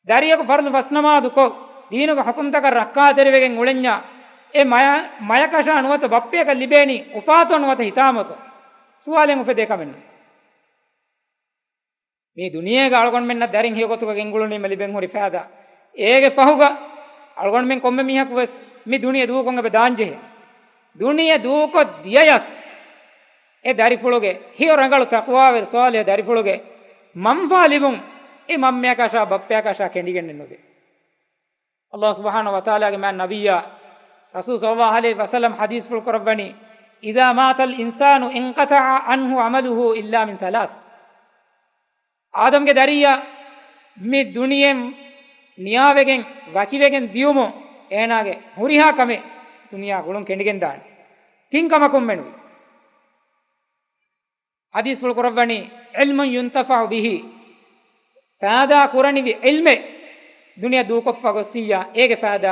ދަރިޔަކު ފަރުޟު ފަސްނަމާދުކޮށް، ދީނުގެ ޙުކުމްތަކަށް ރައްކާތެރިވެގެން އުޅެންޏާ، އެ މަޔަ-، މަޔަކަށާ ނުވަތަ ބައްޕަޔަކަށް ލިބޭނީ އުފާތޯ ނުވަތަ ހިތާމަތޯ؟ ސުވާލެއް އުފެދޭ ކަމެއް ނޫން. މި ދުނިޔޭގަ އަޅުގަނޑުމެންނަށް ދަރިން ހެޔޮގޮތުގަ ގެންގުޅުނީމަ ލިބެން ހުރި ފައިދާ، އޭގެ ފަހުގަ އަޅުގަނޑުމެން ކޮންމެ މީހަކު ވެސް މި ދުނިޔެ ދޫކޮށް އެބަ ދާންޖެހޭ. ދުނިޔެ ދޫކޮށް ދިޔަޔަސް، އެ ދަރިފުޅުގެ ހެޔޮ ރަނގަޅު ތަޤްވާވެރި ޞާލިޙު ދަރިފުޅުގެ މަންފާ ލިބުން އެ މަންމަޔަކަށާ ބައްޕަޔަކަށާ ކެނޑިގެންނެއް ނުދޭ. ﷲ ސުބްޙާނަހޫ ވަތަޢާލާގެ މާތް ނަބިއްޔާ ރަސޫލު ޞައްލައްލާހު ޢަލައިހި ވަސައްލަމަ ޙަދީޘްފުޅު ކުރައްވަނީ، إِذَا مَاتَ الْإِنسَانُ انْقَطَعَ عَنْهُ عَمَلُهُ إِلَّا مِنْ ثَلَاثٍ. އާދަމްގެ ދަރިއްޔާ މި ދުނިޔެއިން ނިޔާވެގެން ވަކިވެގެން ދިޔުމުން އޭނާގެ ހުރިހާ ކަމެއް ދުނިޔެ ގުޅުން ކެނޑިގެންދާނެ. ތިން ކަމަކުން މެނުވީ. ޙަދީޘްފުޅު ކުރައްވަނީ، علم ينتفع به، ފައިދާ ކުރަނިވި ޢިލްމެއް ދުނިޔެ ދޫކޮށްފަ ގޮއްސިއްޔާ، އޭގެ ފައިދާ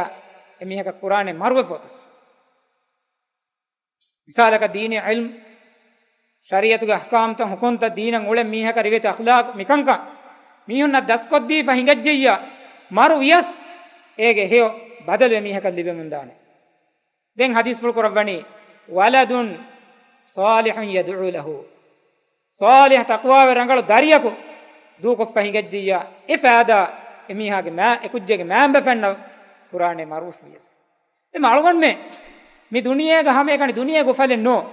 އެމީހަކަށް ކުރާނެ މަރުވެފަ އޮތަސް. މިސާލަކަށް ދީނީ ޢިލްމު، ޝަރީޢަތުގެ އަޙްކާމްތައް ޙުކުމްތައް ދީނަށް އުޅެން މީހަކަށް ރިވެތި އަޚްލާޤު މިކަންކަން މީހުންނަށް ދަސްކޮށްދީފަ ހިނގައްޖެއްޔާ، މަރު ވިޔަސް އޭގެ ހެޔޮ ބަދަލު އެމީހަކަށް ލިބެމުންދާނެ. ދެން ޙަދީޘްފުޅު ކުރައްވަނީ، وَلَدٌ صَالِحٌ يَدْعُو لَهُ. ޞާލިޙު ތަޤްވާވެރި ރަނގަޅު ދަރިޔަކު ދޫކޮށްފަ ހިނގައްޖިއްޔާ، އެ ފައިދާ އެމީހާގެ މާ-، އެ ކުއްޖެއްގެ މައިންބަފައިންނަށް ކުރާނެ މަރުވެފަ ވިޔަސް. އެ އަޅުގަނޑުމެން މި ދުނިޔޭގަ ހަމައެކަނި ދުނިޔޭގެ އުފަލެއް ނޫން.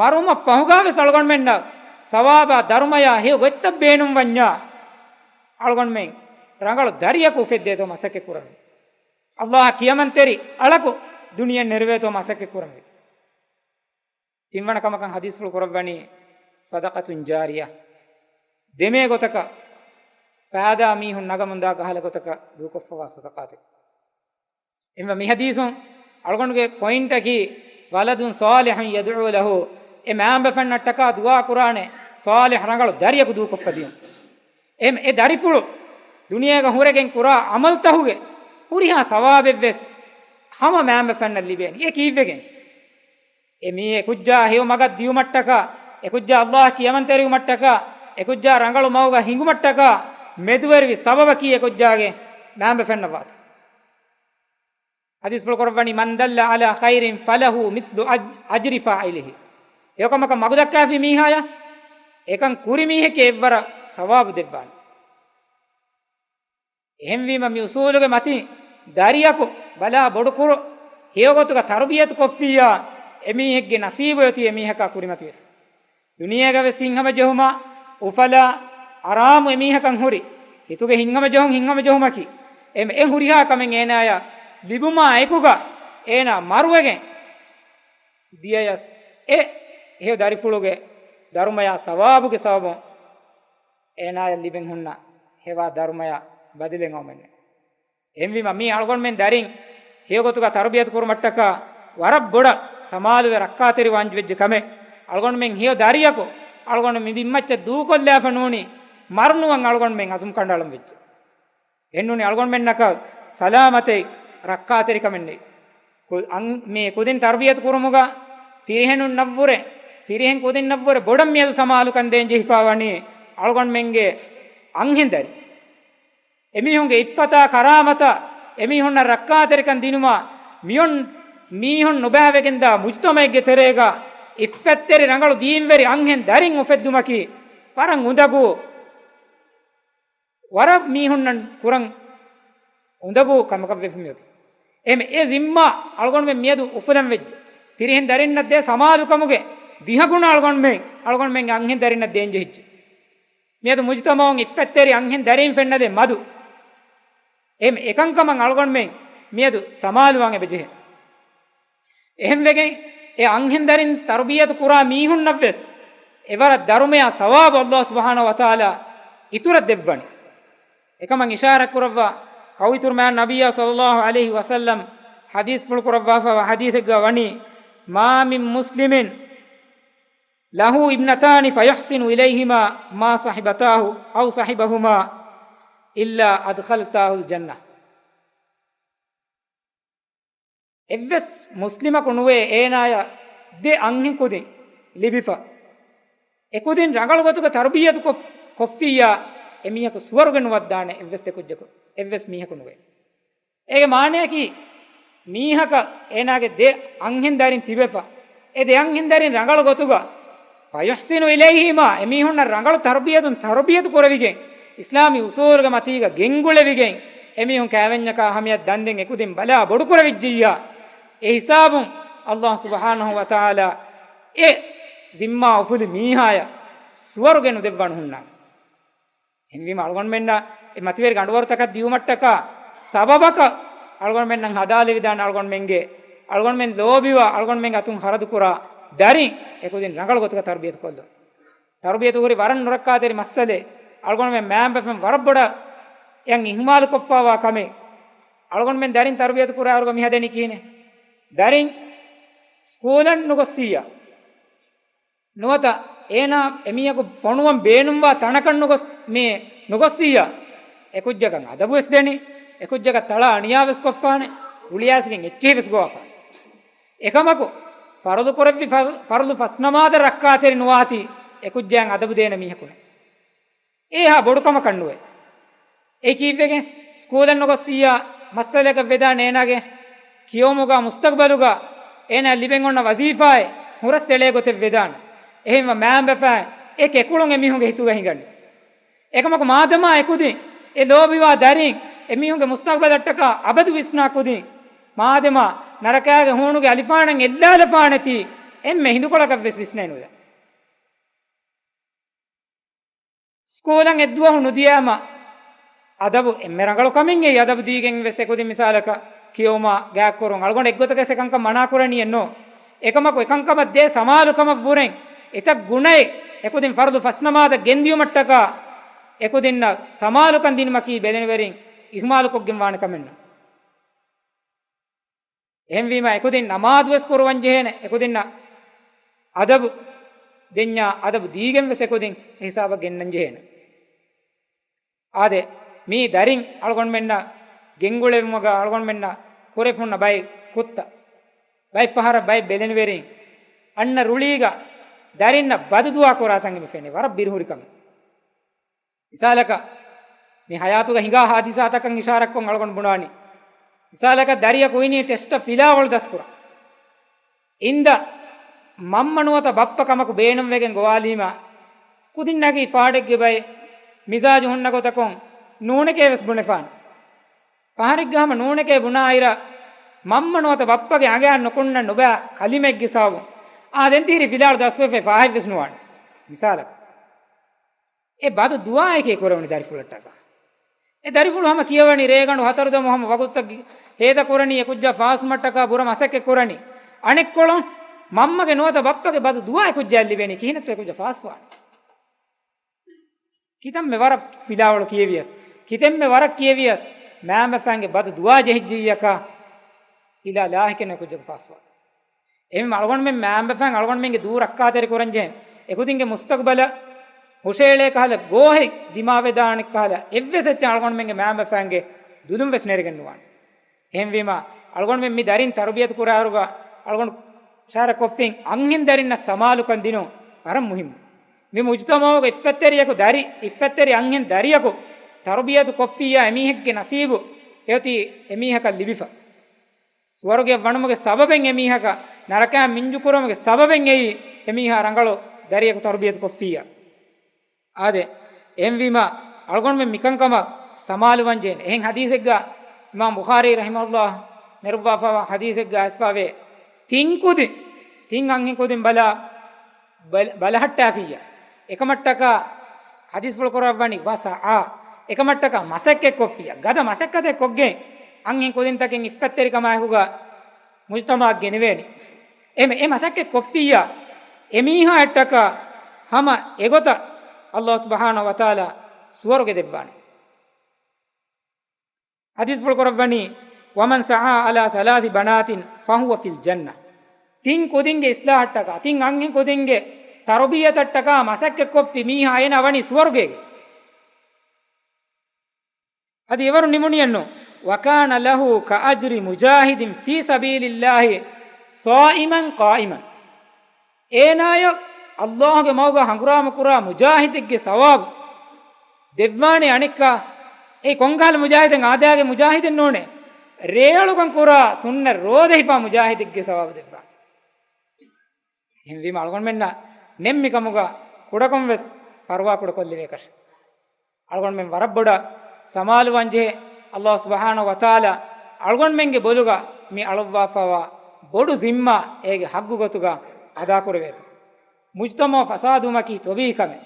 މަރުވުމަށް ފަހުގާވެސް އަޅުގަނޑުމެންނަށް ސަވާބާ ދަރުމަޔާ ހެޔޮ ގޮތްތައް ބޭނުންވަންޏާ، އަޅުގަނޑުމެން ރަނގަޅު ދަރިޔަކު އުފެއްދޭތޯ މަސައްކަތް ކުރަންވީ. ﷲ އަށް ކިޔަމަންތެރި އަޅަކު ދުނިޔެއަށް ނެރެވޭތޯ މަސައްކަތް ކުރަންވީ. ތިންވަނަ ކަމަކަށް ޙަދީޘްފުޅު ކުރައްވަނީ، صَدَقَةٌ جَارِيَةٌ، ދެމޭ ގޮތަކަށް ފައިދާ މީހުން ނަގަމުންދާ ގަހަލަ ގޮތަކަށް ދޫކޮށްފަވާ ޞަދަޤާތެއް. އެންމެ މި ޙަދީޘުން އަޅުގަނޑުގެ ޕޮއިންޓަކީ، وَلَدٌ صَالِحٌ يَدْعُو لَهُ، އެ މައިންބަފައިންނަށްޓަކާ ދުޢާ ކުރާނެ ޞާލިޙު ރަނގަޅު ދަރިޔަކު ދޫކޮށްފަ ދިޔުން. އެ، އެ ދަރިފުޅު ދުނިޔޭގަ ހުރެގެން ކުރާ ޢަމަލުތަހުގެ ހުރިހާ ސަވާބެއްވެސް ހަމަ މައިންބަފައިންނަށް ލިބޭނެ. އެ ކީއްވެގެން؟ އެ މީ އެ ކުއްޖާ ހެޔޮ މަގަށް ދިޔުމަށްޓަކާ، އެ ކުއްޖާ ﷲ އަށް ކިޔަމަންތެރިވުމަށްޓަކާ، އެ ކުއްޖާ ރަނގަޅު މަގުގަ ހިނގުމަށްޓަކާ މެދުވެރިވި ސަބަބަކީ އެ ކުއްޖާގެ މައިންބަފައިންނަށްވާތީ. ޙަދީޘްފުޅު ކުރައްވަނީ، مَنْ دَلَّ عَلَى خَيْرٍ فَلَهُ مِثْلُ أَجْرِ فَاعِلِهِ. ހެޔޮކަމަކަށް މަގުދައްކާފި މީހާޔަށް އެކަން ކުރި މީހެކޭ އެއްވަރަށް ސަވާބު ދެއްވާނެ. އެހެންވީމަ، މި އުޞޫލުގެ މަތިން ދަރިޔަކު ބަލާ ބޮޑުކުރު، ހެޔޮގޮތުގަ ތަރުބިޔަތު ކޮށްފިއްޔާ، އެމީހެއްގެ ނަސީބު އޮތީ އެމީހަކާ ކުރިމަތިވެފަ. ދުނިޔޭގަ ވެސް ހިތްހަމަޖެހުމާ، އުފަލާ، އަރާމު އެމީހަކަށް ހުރި، ހިތުގެ ހިތްހަމަޖެހުން ހިތްހަމަޖެހުމަކީ، އެ، އެ ހުރިހާ ކަމެއް އޭނާޔަށް ލިބުމާ އެކުގަ، އޭނާ މަރުވެގެން ދިޔަޔަސް، އެ ހެޔޮ ދަރިފުޅުގެ ދަރުމަޔާ ސަވާބުގެ ސަބަބުން އޭނާޔަށް ލިބެން ހުންނަ ހެވާ ދަރުމަޔާ ބަދިލެއް އައުމެއްނެއް. އެހެންވީމަ، މީ އަޅުގަނޑުމެން ދަރިން ހެޔޮގޮތުގަ ތަރުބިޔަތު ކުރުމަށްޓަކާ ވަރަށް ބޮޑަށް ސަމާލުވެ ރައްކާތެރިވާން ވެއްޖެ ކަމެއް. އަޅުގަނޑުމެން ހެޔޮ ދަރިޔަކު އަޅުގަނޑު މި ބިންމައްޗަށް ދޫކޮށްލާފަ ނޫނީ، މަރުނުވަން އަޅުގަނޑުމެން އަޒުމް ކަނޑައަޅަން ވެއްޖެ. އެހެންނޫނީ އަޅުގަނޑުމެންނަކަށް ސަލާމަތެއް ރައްކާތެރިކަމެއް ނެތް. ކު-، އަން-، މި ކުދިން ތަރުބިޔަތު ކުރުމުގަ، ފިރިހެނުންނަށްވުރެ، ފިރިހެން ކުދިންނަށްވުރެ ބޮޑަށް މިއަދު ސަމާލުކަން ދޭން ޖެހިފާވަނީ އަޅުގަނޑުމެންގެ އަންހެން ދަރި. އެމީހުންގެ އިއްފަތާ ކަރާމަތާ، އެމީހުންނަށް ރައްކާތެރިކަން ދިނުމާ، މިއޮން މީހުން ނުބައިވެގެންދާ މުޖުތަމައެއްގެ ތެރޭގަ އިއްފަތްތެރި ރަނގަޅު ދީންވެރި އަންހެން ދަރިން އުފެއްދުމަކީ ވަރަށް އުނދަގޫ، ވަރަށް މީހުންނަށް ކުރަން އުނދަގޫ ކަމަކަށްވެފަ މިއޮތީ. އެހެން އެ ޒިންމާ އަޅުގަނޑުމެން މިއަދު އުފުލަން ވެއްޖެ. ފިރިހެން ދަރިންނަށް ދޭ ސަމާލުކަމުގެ ދިހަ ގުނަ އަޅުގަނޑުމެން، އަޅުގަނޑުމެން އަންހެން ދަރިންނަށް ދޭން ޖެހިއްޖެ. މިއަދު މުޖުތަމަޢުން އިއްފަތްތެރި އަންހެން ދަރީން ފެންނަދޭ މަދު. އެ އެކަންކަމަށް އަޅުގަނޑުމެން މިއަދު ސަމާލުވާން އެބަޖެހޭ. އެހެންވެގެން އެ އަންހެން ދަރިން ތަރުބިޔަތު ކުރާ މީހުންނަށްވެސް އެވަރަށް ދަރުމަޔާ ސަވާބު ﷲ ސުބްޙާނަހޫ ވަތަޢާލާ އިތުރަށް ދެއްވަނީ. އެކަމަށް އިޝާރާތް ކުރައްވާ ކައުއިތުރު މާތް ނަބިއްޔާ ޞައްލައްލާހު ޢަލައިހި ވަސައްލަމް ޙަދީޘްފުޅު ކުރައްވާފައިވާ ޙަދީޘެއްގަ ވަނީ، "ما من مسلم له ابنتان فيحسن إليهما ما صحبتاه أو صحبهما إلا أدخلتاه الجنة." އެއްވެސް މުސްލިމަކު ނުވޭ އޭނާޔަށް ދެ އަންހެން ކުދިން ލިބިފަ، އެ ކުދިން ރަނގަޅު ގޮތުގަ ތަރުބިޔަތު ކޮށް، ކޮށްފިއްޔާ، އެ މީހަކު ސުވަރުގެ ނުވައްދާނެ އެއްވެސް ދެ ކުއްޖަކު، އެއްވެސް މީހަކު ނުވޭ. އޭގެ މާނަޔަކީ، މީހަކަށް އޭނާގެ ދެ އަންހެން ދަރިން ތިބެފަ، އެ ދެ އަންހެން ދަރިން ރަނގަޅު ގޮތުގަ، فيحسن إليهما، އެމީހުންނަށް ރަނގަޅު ތަރުބިޔަތުން ތަރުބިޔަތު ކުރެވިގެން، އިސްލާމީ އުސޫލުގެ މަތީގަ ގެންގުޅެވިގެން، އެމީހުން ކައިވެންޏަކާ ހަމަޔަށް ދަންދެން އެކުދިން ބަލާ ބޮޑު ކުރެވިއްޖިއްޔާ، އެ ހިސާބުން ﷲ ސުބްޙާނަހޫ ވަތަޢާލާ އެ ޒިންމާ އުފުލި މީހާޔަށް ސުވަރުގެ ނުދެއްވާން ހުންނާނެ. އެހެންވީމަ އަޅުގަނޑުމެންނަށް އެ މަތިވެރި ގަނޑުވަރުތަކަށް ދިޔުމަށްޓަކާ ސަބަބަކަށް އަޅުގަނޑުމެންނަށް ހަދާލެވިދާނެ، އަޅުގަނޑުމެންގެ، އަޅުގަނޑުމެން ލޯބިވާ، އަޅުގަނޑުމެންގެ އަތުން ޚަރަދުކުރާ ދަރިން އެކުދިން ރަނގަޅު ގޮތުގަ ތަރުބިޔަތު ކޮށްލުން. ތަރުބިޔަތު ހުރި ވަރަށް ނުރައްކާތެރި މައްސަލައެއް. އަޅުގަނޑުމެން މައިންބަފައިން ވަރަށް ބޮޑަށް އެއަށް އިހުމާލުކޮށްފައިވާ ކަމެއް. އަޅުގަނޑުމެން ދަރިން ތަރުބިޔަތު ކުރާއިރުގަ މި ހަދަނީ ކިހިނެއް؟ ދަރިން ސްކޫލަށް ނުގޮއްސިއްޔާ، ނުވަތަ އޭނާ އެމީހަކު ފޮނުވަން ބޭނުންވާ ތަނަކަށް ނުގޮސް، މި ނުގޮއްސިއްޔާ، އެކުއްޖަކަށް އަދަބުވެސް ދެނީ، އެކުއްޖަކަށް ތަޅާ އަނިޔާވެސް ކޮށްފާނެ، ރުޅިއައިސްގެން އެއްޗެހިވެސް ގޮވާފާނެ. އެކަމަކު، ފަރުޟު ކުރެއްވި ފަރު، ފަރުޟު ފަސް ނަމާދަށް ރައްކާތެރި ނުވާތީ، އެކުއްޖާއަށް އަދަބު ދޭނެ މީހަކު ނެތް. އެހާ ބޮޑު ކަމަކަށް ނުވޭ. އެ ކީއްވެގެން؟ ސްކޫލަށް ނުގޮއްސިއްޔާ، މައްސަލައަކަށް ވެދާނެ އޭނާގެ ކިޔެވުމުގަ މުސްތަގްބަލުގަ އޭނާ ލިބެން އޮންނަ ވަޒީފާއެއް ހުރަސް އެޅޭ ގޮތެއް ވެދާނެ. އެހެންވެ މައިންބަފައިން އެ ކެކުޅުން އެމީހުންގެ ހިތުގަ ހިނގަނީ. އެކަމަކު މާދަމާ އެކުދިން އެ ލޯބިވާ ދަރިން އެމީހުންގެ މުސްތަގްބަލަށްޓަކާ އަބަދު ވިސްނާ ކުދިން، މާދަމާ ނަރަކާގެ ހޫނުގެ އަލިފާނަށް އެއްލާލަފާނެތީ، އެންމެ ހިނދުކޮޅަކަށްވެސް ވިސްނައެއް ނުލާ. ސްކޫލަށް އެއްދުވަހު ނުދިޔައިމަ، އަދަބު އެންމެ ރަނގަޅު ކަމެއް އެއީ، އަދަބު ދީގެން ވެސް އެކުދިން މިސާލަކަށް ކިޔެވުމާ ގާތްކުރުން. އަޅުގަނޑު އެއްގޮތަކަށް އެކަންކަން މަނާ ކުރަނީއެއް ނޯ. އެކަމަކު އެކަންކަމަށް ދޭ ސަމާލުކަމަށްވުރެން އެތައް ގުނައެއް އެކުދިން ފަރުޟު ފަސް ނަމާދަށް ގެންދިޔުމަށްޓަކާ އެކުދިންނަށް ސަމާލުކަން ދިނުމަކީ ބެލެނިވެރިން އިހުމާލުކޮށްގެން ވާނެ ކަމެއް ނޫން. އެހެންވީމަ އެކުދިން ނަމާދުވެސް ކުރުވަން ޖެހޭނެ، އެކުދިންނަށް އަދަބު ދެންޏާ އަދަބު ދީގެން ވެސް އެކުދިން އެ ހިސާބަށް ގެންނަން ޖެހޭނެ. އާދެ، މީ ދަރިން އަޅުގަނޑުމެންނަށް ގެންގުޅެވުމުގަ އަޅުގަނޑުމެންނަށް ކުރެފުންނަ ބައެއް ކުށްތައް، ބައެއް ފަހަރަށް ބައެއް ބެލެނިވެރިން އަންނަ ރުޅީގަ ދަރިންނަށް ބަދުދުޢާ ކުރާތަން އެބަ ފެނޭ. ވަރަށް ބިރުހުރި ކަމެއް. މިސާލަކަށް، މި ހަޔާތުގަ ހިނގާ ހާދިސާތަކަށް އިޝާރަތްކޮށް އަޅުގަނޑު ބުނާނީ. މިސާލަކަށް، ދަރިޔަކު އިނީ ޓެސްޓަށް ފިލާވަޅު ދަސްކުރަން. އިންދަ މަންމަ ނުވަތަ ބައްޕަ ކަމަކު ބޭނުންވެގެން ގޮވާލީމަ، ކުދިންނަކީ ފާޑެއްގެ ބައެއް މިޒާޖު ހުންނަ ގޮތަކުން ނޫނެކޭ ވެސް ބުނެފާނެ. ފަހަރެއްގަ ހަމަ ނޫނެކޭ ބުނާއިރަށް، މަންމަ ނުވަތަ ބައްޕަގެ އަނގައަށް ނުކުންނަން ނުބައި ކަލިމައެއްގެ ސަބަބުން އާ ދެން ތިހިރީ ފިލާވަޅު ދަސްވެފައި ފާހެއްވެސް ނުވާނެ. މިސާލަކަށް، އެ ބަދު ދުޢާއެކޭ ކުރެވުނީ ދަރިފުޅަށްޓަކާ. އެ ދަރިފުޅު ހަމަ ކިޔަވަނީ ރޭގަނޑު ހަތަރު ދަމު ހަމަ ވަގުތުތައް ހޭދަ ކުރަނީ އެކުއްޖާ ފާސްވުމަށްޓަކާ ބުރަ މަސައްކަތް ކުރަނީ. އަނެއްކޮޅުން މަންމަގެ ނުވަތަ ބައްޕަގެ ބަދު ދުޢާ އެކުއްޖާއަށް ލިބޭނީ ކިހިނެއްތޯ އެކުއްޖާ ފާސްވާނީ؟ ކިތަންމެ ވަރަށް ފިލާވަޅު ކިޔެވިޔަސް، ކިތަންމެ ވަރަށް ކިޔެވިޔަސް، މައިންބަފައިންގެ ބަދު ދުޢާ ޖެހިއްޖިއްޔަކާ އިލާ ލާހިކެއް ނުވޭ އެކުއްޖަކު ފާސްވާކަށް. އެހެންވީމަ އަޅުގަނޑުމެން މައިންބަފައިން އަޅުގަނޑުމެންގެ ދޫ ރައްކާތެރި ކުރަން ޖެހޭނެ. އެކުދިންގެ މުސްތަގްބަލަށް ހުށައެޅޭ ކަހަލަ ގޯހެއް ދިމާވެދާނެ ކަހަލަ އެއްވެސް އެއްޗެއް އަޅުގަނޑުމެންގެ މައިންބަފައިންގެ ދުލުން ވެސް ނެރެގެން ނުވާނެ. އެހެންވީމަ، އަޅުގަނޑުމެން މި ދަރިން ތަރުބިޔަތު ކުރާއިރުގަ އަޅުގަނޑު އިޝާރާތް ކޮށްފިން އަންހެން ދަރިންނަށް ސަމާލުކަން ދިނުން ވަރަށް މުހިއްމު. މި މުޖުތަމަޢުގަ އިއްފަތްތެރިޔަކު ދަރި، އިއްފަތްތެރި އަންހެން ދަރިޔަކު ތަރުބިޔަތު ކޮށްފިއްޔާ އެމީހެއްގެ ނަސީބު އެއޮތީ އެމީހަކަށް ލިބިފަ. ސުވަރުގެއަށް ވަނުމުގެ ސަބަބެއް އެމީހަކަށް، ނަރަކައިން މިންޖުކުރުމުގެ ސަބަބެއް އެއީ އެމީހާ ރަނގަޅު ދަރިޔަކު ތަރުބިޔަތު ކޮށްފިއްޔާ. އާދެ، އެހެންވީމަ، އަޅުގަނޑުމެން މިކަންކަމަށް ސަމާލުވަންޖެހޭނެ. އެހެން ޙަދީޘެއްގަ އިމާމް ބުޚާރީ ރަޙިމަހުﷲ ނެރުއްވާފައިވާ ޙަދީޘެއްގަ އައިސްފަވޭ، ތިން ކުދިން ތިން އަންހެން ކުދިން ބަލާ، ބަލަ-، ބަލަހައްޓާފިއްޔާ. އެކަމަށްޓަކާ ޙަދީޘްފުޅު ކުރައްވަނީ ވަސަޢާ. އެކަމަށްޓަކާ މަސައްކަތް ކޮށްފިއްޔާ. ގަދަ މަސައްކަތެއް ކޮށްގެން އަންހެން ކުދިންތަކެއް އިއްފަތްތެރިކަމާއެކުގަ މުޖުތަމަޢަށް ގެނެވޭނެ. އެ، އެ މަސައްކަތް ކޮށްފިއްޔާ، އެމީހާއަށްޓަކާ ހަމަ އެގޮތަށް ﷲ ސުބްޙާނަހޫ ވަތަޢާލާ ސުވަރުގެ ދެއްވާނެ. ޙަދީޘްފުޅު ކުރައްވަނީ، "ومن سعى على ثلاث بنات فهو في الجنة." ތިން ކުދިންގެ އިޞްލާޙަށްޓަކާ، ތިން އަންހެން ކުދިންގެ ތަރުބިޔަތަށްޓަކާ މަސައްކަތް ކޮށްފި މީހާ އޭނަ ވަނީ ސުވަރުގޭގަ. އަދި އެވަރު ނިމުނިއެއްނު. "وكان له كأجر مجاهد في سبيل الله صائما قائما." އޭނާޔަށް ﷲގެ މަގުގަ ހަނގުރާމަ ކުރާ މުޖާހިދެއްގެ ސަވާބު ދެއްވާނެ. އަނެއްކާ، އެ ކޮންކަހަލަ މުޖާހިދެއް؟ އާދައިގެ މުޖާހިދެއް ނޫނޭ، ރޭއަޅުކަން ކުރާ ސުންނަ ރޯދަ ހިފާ މުޖާހިދެއްގެ ސަވާބު ދެއްވާނެ. އެހެންވީމަ އަޅުގަނޑުމެންނަށް ނެތް މިކަމުގަ ކުޑަކޮށް ވެސް ފަރުވާ ކުޑަކޮށްލެވޭކަށެއް. އަޅުގަނޑުމެން ވަރަށް ބޮޑަށް ސަމާލުވާންޖެހޭ. ﷲ ސުބްޙާނަހޫ ވަތަޢާލާ އަޅުގަނޑުމެންގެ ބޮލުގަ މި އަޅުއްވާފައިވާ ބޮޑު ޒިންމާ އޭގެ ޙައްޤު ގޮތުގަ އަދާކުރެވޭތޯ. މުޖުތަމަޢު ފަސާދުވުމަކީ ޠަބީޢީ ކަމެއް.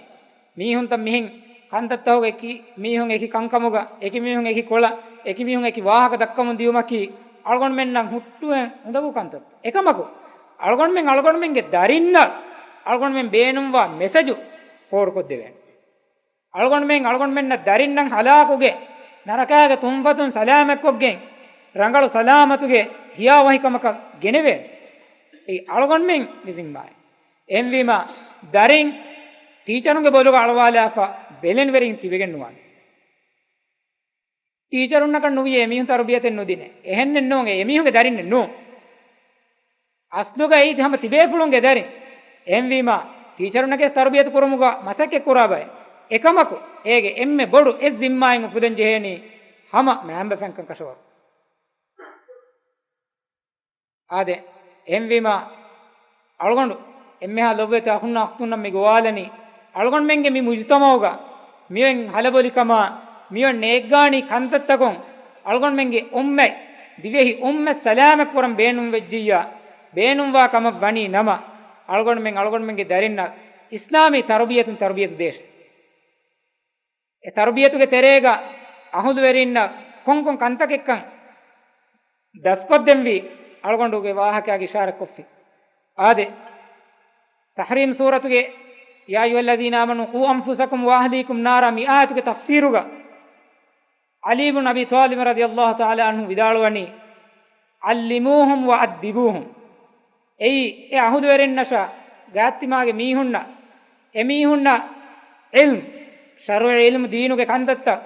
މީހުންތައް މިހެން ކަންތައްތަކުގަ އެކި މީހުން އެކި ކަންކަމުގަ، އެކި މީހުން އެކި ކޮޅަށް، އެކި މީހުން އެކި ވާހަކަ ދައްކަމުން ދިޔުމަކީ އަޅުގަނޑުމެންނަށް ހުއްޓުވެ އުނދަގޫ ކަންތައް. އެކަމަކު، އަޅުގަނޑުމެން އަޅުގަނޑުމެންގެ ދަރިންނަށް އަޅުގަނޑުމެން ބޭނުންވާ މެސެޖު ފޯރުކޮށްދެވޭނެ. އަޅުގަނޑުމެން އަޅުގަނޑުމެންނަށް ދަރިންނަށް ހަލާކުގެ ނަރަކާގެ ތުންފަތުން ސަލާމަތްކޮށްގެން، ރަނގަޅު ސަލާމަތުގެ ހިޔާވަހިކަމަކަށް ގެނެވޭނެ. އެއީ އަޅުގަނޑުމެންގެ ޒިންމާއެއް. އެހެންވީމަ، ދަރިން ޓީޗަރުންގެ ބޮލުގަ އަޅުވާލާފަ ބެލެނިވެރިން ތިބެގެން ނުވާނެ. ޓީޗަރުންނަކަށް ނުވިޔޭ އެމީހުން ތަރުބިޔަތެއް ނުދިނޭ. އެހެންނެއް ނޫން، އެ އެމީހުންގެ ދަރިންނެއް ނޫން. އަސްލުގަ އެއީ ހަމަ ތިބޭފުޅުންގެ ދަރިން. އެހެންވީމަ، ޓީޗަރުންނަކީ ވެސް ތަރުބިޔަތު ކުރުމުގަ މަސައްކަތް ކުރާ ބައެއް. އެކަމަކު، އޭގެ އެންމެ ބޮޑު އެއް ޒިންމާއެއް އުފުލަން ޖެހޭނީ ހަމަ މައިންބަފައިން ކަންކަށަވަރު. އާދެ، އެހެންވީމަ، އަޅުގަނޑު އެންމެހާ ލޮބުވެތި އަޚުންނާ އުޚްތުންނަށް މި ގޮވާލަނީ، އަޅުގަނޑުމެންގެ މި މުޖުތަމަޢުގަ މިއޮތް ހަލަބޮލިކަމާ، މިއޮތް ނޭއްގާނީ ކަންތައްތަކުން އަޅުގަނޑުމެންގެ އުއްމަތް، ދިވެހި އުއްމަތް ސަލާމަތް ކުރަން ބޭނުންވެއްޖިއްޔާ، ބޭނުންވާ ކަމަށް ވަނީ ނަމަ، އަޅުގަނޑުމެން އަޅުގަނޑުމެންގެ ދަރިންނަށް އިސްލާމީ ތަރުބިޔަތުން ތަރުބިޔަތު ދޭށޭ. އެ ތަރުބިޔަތުގެ ތެރޭގަ އަހުލުވެރިންނަށް ކޮންކޮން ކަންތަކެއްކަން ދަސްކޮށްދެންވީ އަޅުގަނޑުގެ ވާހަކައިގެ އިޝާރަތްކޮށްފި. އާދެ، ތަޙްރީމް ސޫރަތުގެ، "يا أيها الذين آمنوا قوا أنفسكم وأهليكم نارا" މި އާޔަތުގެ ތަފްސީރުގަ ޢަލީ ބުން އަބީ ޠާލިބް ރަޟިޔަﷲ ތަޢާލާ ޢަންހު ވިދާޅުވަނީ، "علموهم وأدبوهم." އެއީ، އެ އަހުލުވެރިންނަށާ ގާތްތިމާގެ މީހުންނަށް، އެމީހުންނަށް ޢިލްމު، ޝަރުޢީ ޢިލްމު ދީނުގެ ކަންތައްތައް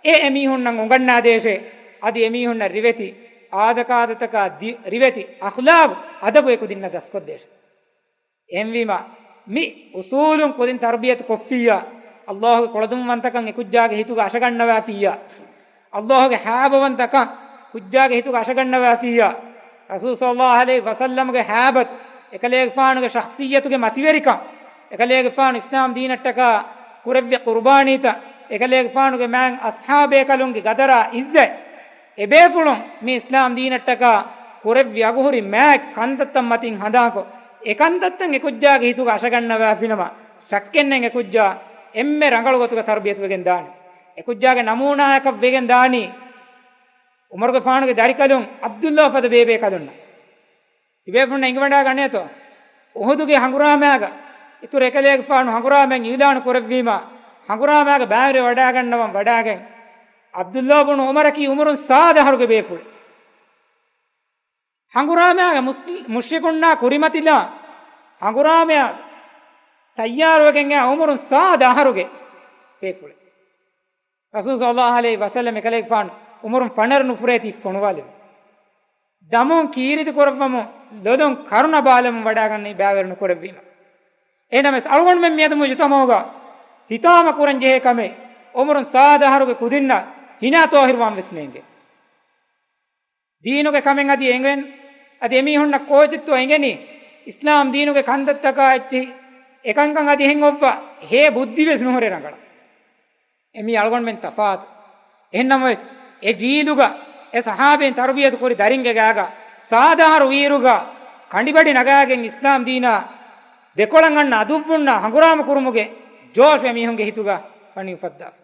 އެ އެމީހުންނަށް އުނގަންނާދޭށޭ، އަދި އެމީހުންނަށް ރިވެތި އާދަކާދަތަކާ ދި-، ރިވެތި އަޚްލާގު އަދަބު އެކުދިންނަށް ދަސްކޮށްދޭށޭ. އެހެންވީމަ، މި އުސޫލުން ކުދިން ތަރުބިޔަތު ކޮށްފިއްޔާ، ﷲގެ ކުޅަދުންވަންތަކަން އެ ކުއްޖާގެ ހިތުގަ އަށަގަންނަވާފިއްޔާ، ﷲގެ ހައިބަވަންތަކަން ކުއްޖާގެ ހިތުގަ އަށަގަންނަވާފިއްޔާ، ރަސޫލު ޞައްލަﷲ ޢަލައިހި ވަސައްލަމްގެ ހައިބަތު، އެކަލޭގެފާނުގެ ޝަޚްޞިއްޔަތުގެ މަތިވެރިކަން، އެކަލޭގެފާނު އިސްލާމް ދީނަށްޓަކާ ކުރެއްވި ޤުރުބާނީތައް، އެކަލޭގެފާނުގެ މާތް އަޞްޙާބޭކަލުންގެ ގަދަރާ ޢިއްޒަތް، އެބޭފުޅުން މި އިސްލާމް ދީނަށްޓަކާ ކުރެއްވި އަގުހުރި މާތް ކަންތައްތައް މަތިން ހަނދާންކޮށް، އެ ކަންތައްތައް އެ ކުއްޖާގެ ހިތުގަ އަށަގަންނަވާފިނަމަ، ޝައްކެއްނެތް އެ ކުއްޖާ އެންމެ ރަނގަޅު ގޮތުގަ ތަރުބިޔަތުވެގެން ދާނެ. އެ ކުއްޖާގެ ނަމޫނާއަކަށް ވެގެން ދާނީ، ޢުމަރުގެފާނުގެ ދަރިކަލުން ޢަބްދުﷲ ފަދަ ބޭބޭކަލުންނަށް. ތިބޭފުޅުންނަށް އެނގިވަޑާގަނޭތޯ؟ އުޙުދުގެ ހަނގުރާމައިގަ އިތުރު އެކަލޭގެފާނު ހަނގުރާމައިން އިޢުލާނު ކުރެއްވީމާ، ހަނގުރާމައިގަ ބައިވެރިވެވަޑައިގަންނަވަން ވަޑައިގެން، ޢަބްދުﷲ ބުނު ޢުމަރަކީ އުމުރުން ސާދަ އަހަރުގެ ބޭފުޅެއް. ހަނގުރާމައިގަ މުސް-، މުޝްރިކުންނާ ކުރިމަތިލާ، ހަނގުރާމައަށް ތައްޔާރުވެގެން އައި އުމުރުން ސާދަ އަހަރުގެ ބޭފުޅެއް. ރަސޫލު ޞައްލަﷲ ޢަލައިހި ވަސައްލަމް އެކަލޭގެފާނު އުމުރުން ފަނަރަ ނުފުރޭތީ ފޮނުވާލެވި. ދަމުން ކީރިތި ކުރައްވަމުން، ލޮލުން ކަރުނަ ބާލަމުން ވަޑައިގަންނަނީ ބައިވެރި ނުކުރެއްވީމަ. އެހެންނަމަވެސް އަޅުގަނޑުމެން މިއަދު މުޖުތަމަޢުގަ ހިތާމަ ކުރަން ޖެހޭ ކަމެއް، އުމުރުން ސާދަ އަހަރުގެ ކުދިންނަށް ހިނާ ތޯހިރުވާން ވެސް ނޭނގޭ. ދީނުގެ ކަމެއް އަދި އެނގެން، އަދި އެމީހުންނަށް ކޯޗެއްތޯ އެނގެނީ؟ އިސްލާމް ދީނުގެ ކަންތައްތަކާ އެއްޗެހި އެކަންކަން އަދި އެހެން އޮއްވާ ހޭ ބުއްދި ވެސް ނުހުރޭ ރަނގަޅަށް. އެމީ އަޅުގަނޑުމެން ތަފާތު. އެހެންނަމަވެސް، އެ ޖީލުގަ އެ ޞަޙާބީން ތަރުބިޔަތު ކުރި ދަރިންގެ ގާގަ ސާދަ އަހަރު ވީއިރުގަ ކަނޑިބަޑި ނަގާގެން އިސްލާމް ދީނާ ދެކޮޅަށް އަންނަ އަދުއްވުންނާ ހަނގުރާމަ ކުރުމުގެ ޖޯޝު އެމީހުންގެ ހިތުގަ ވަނީ އުފައްދާފަ.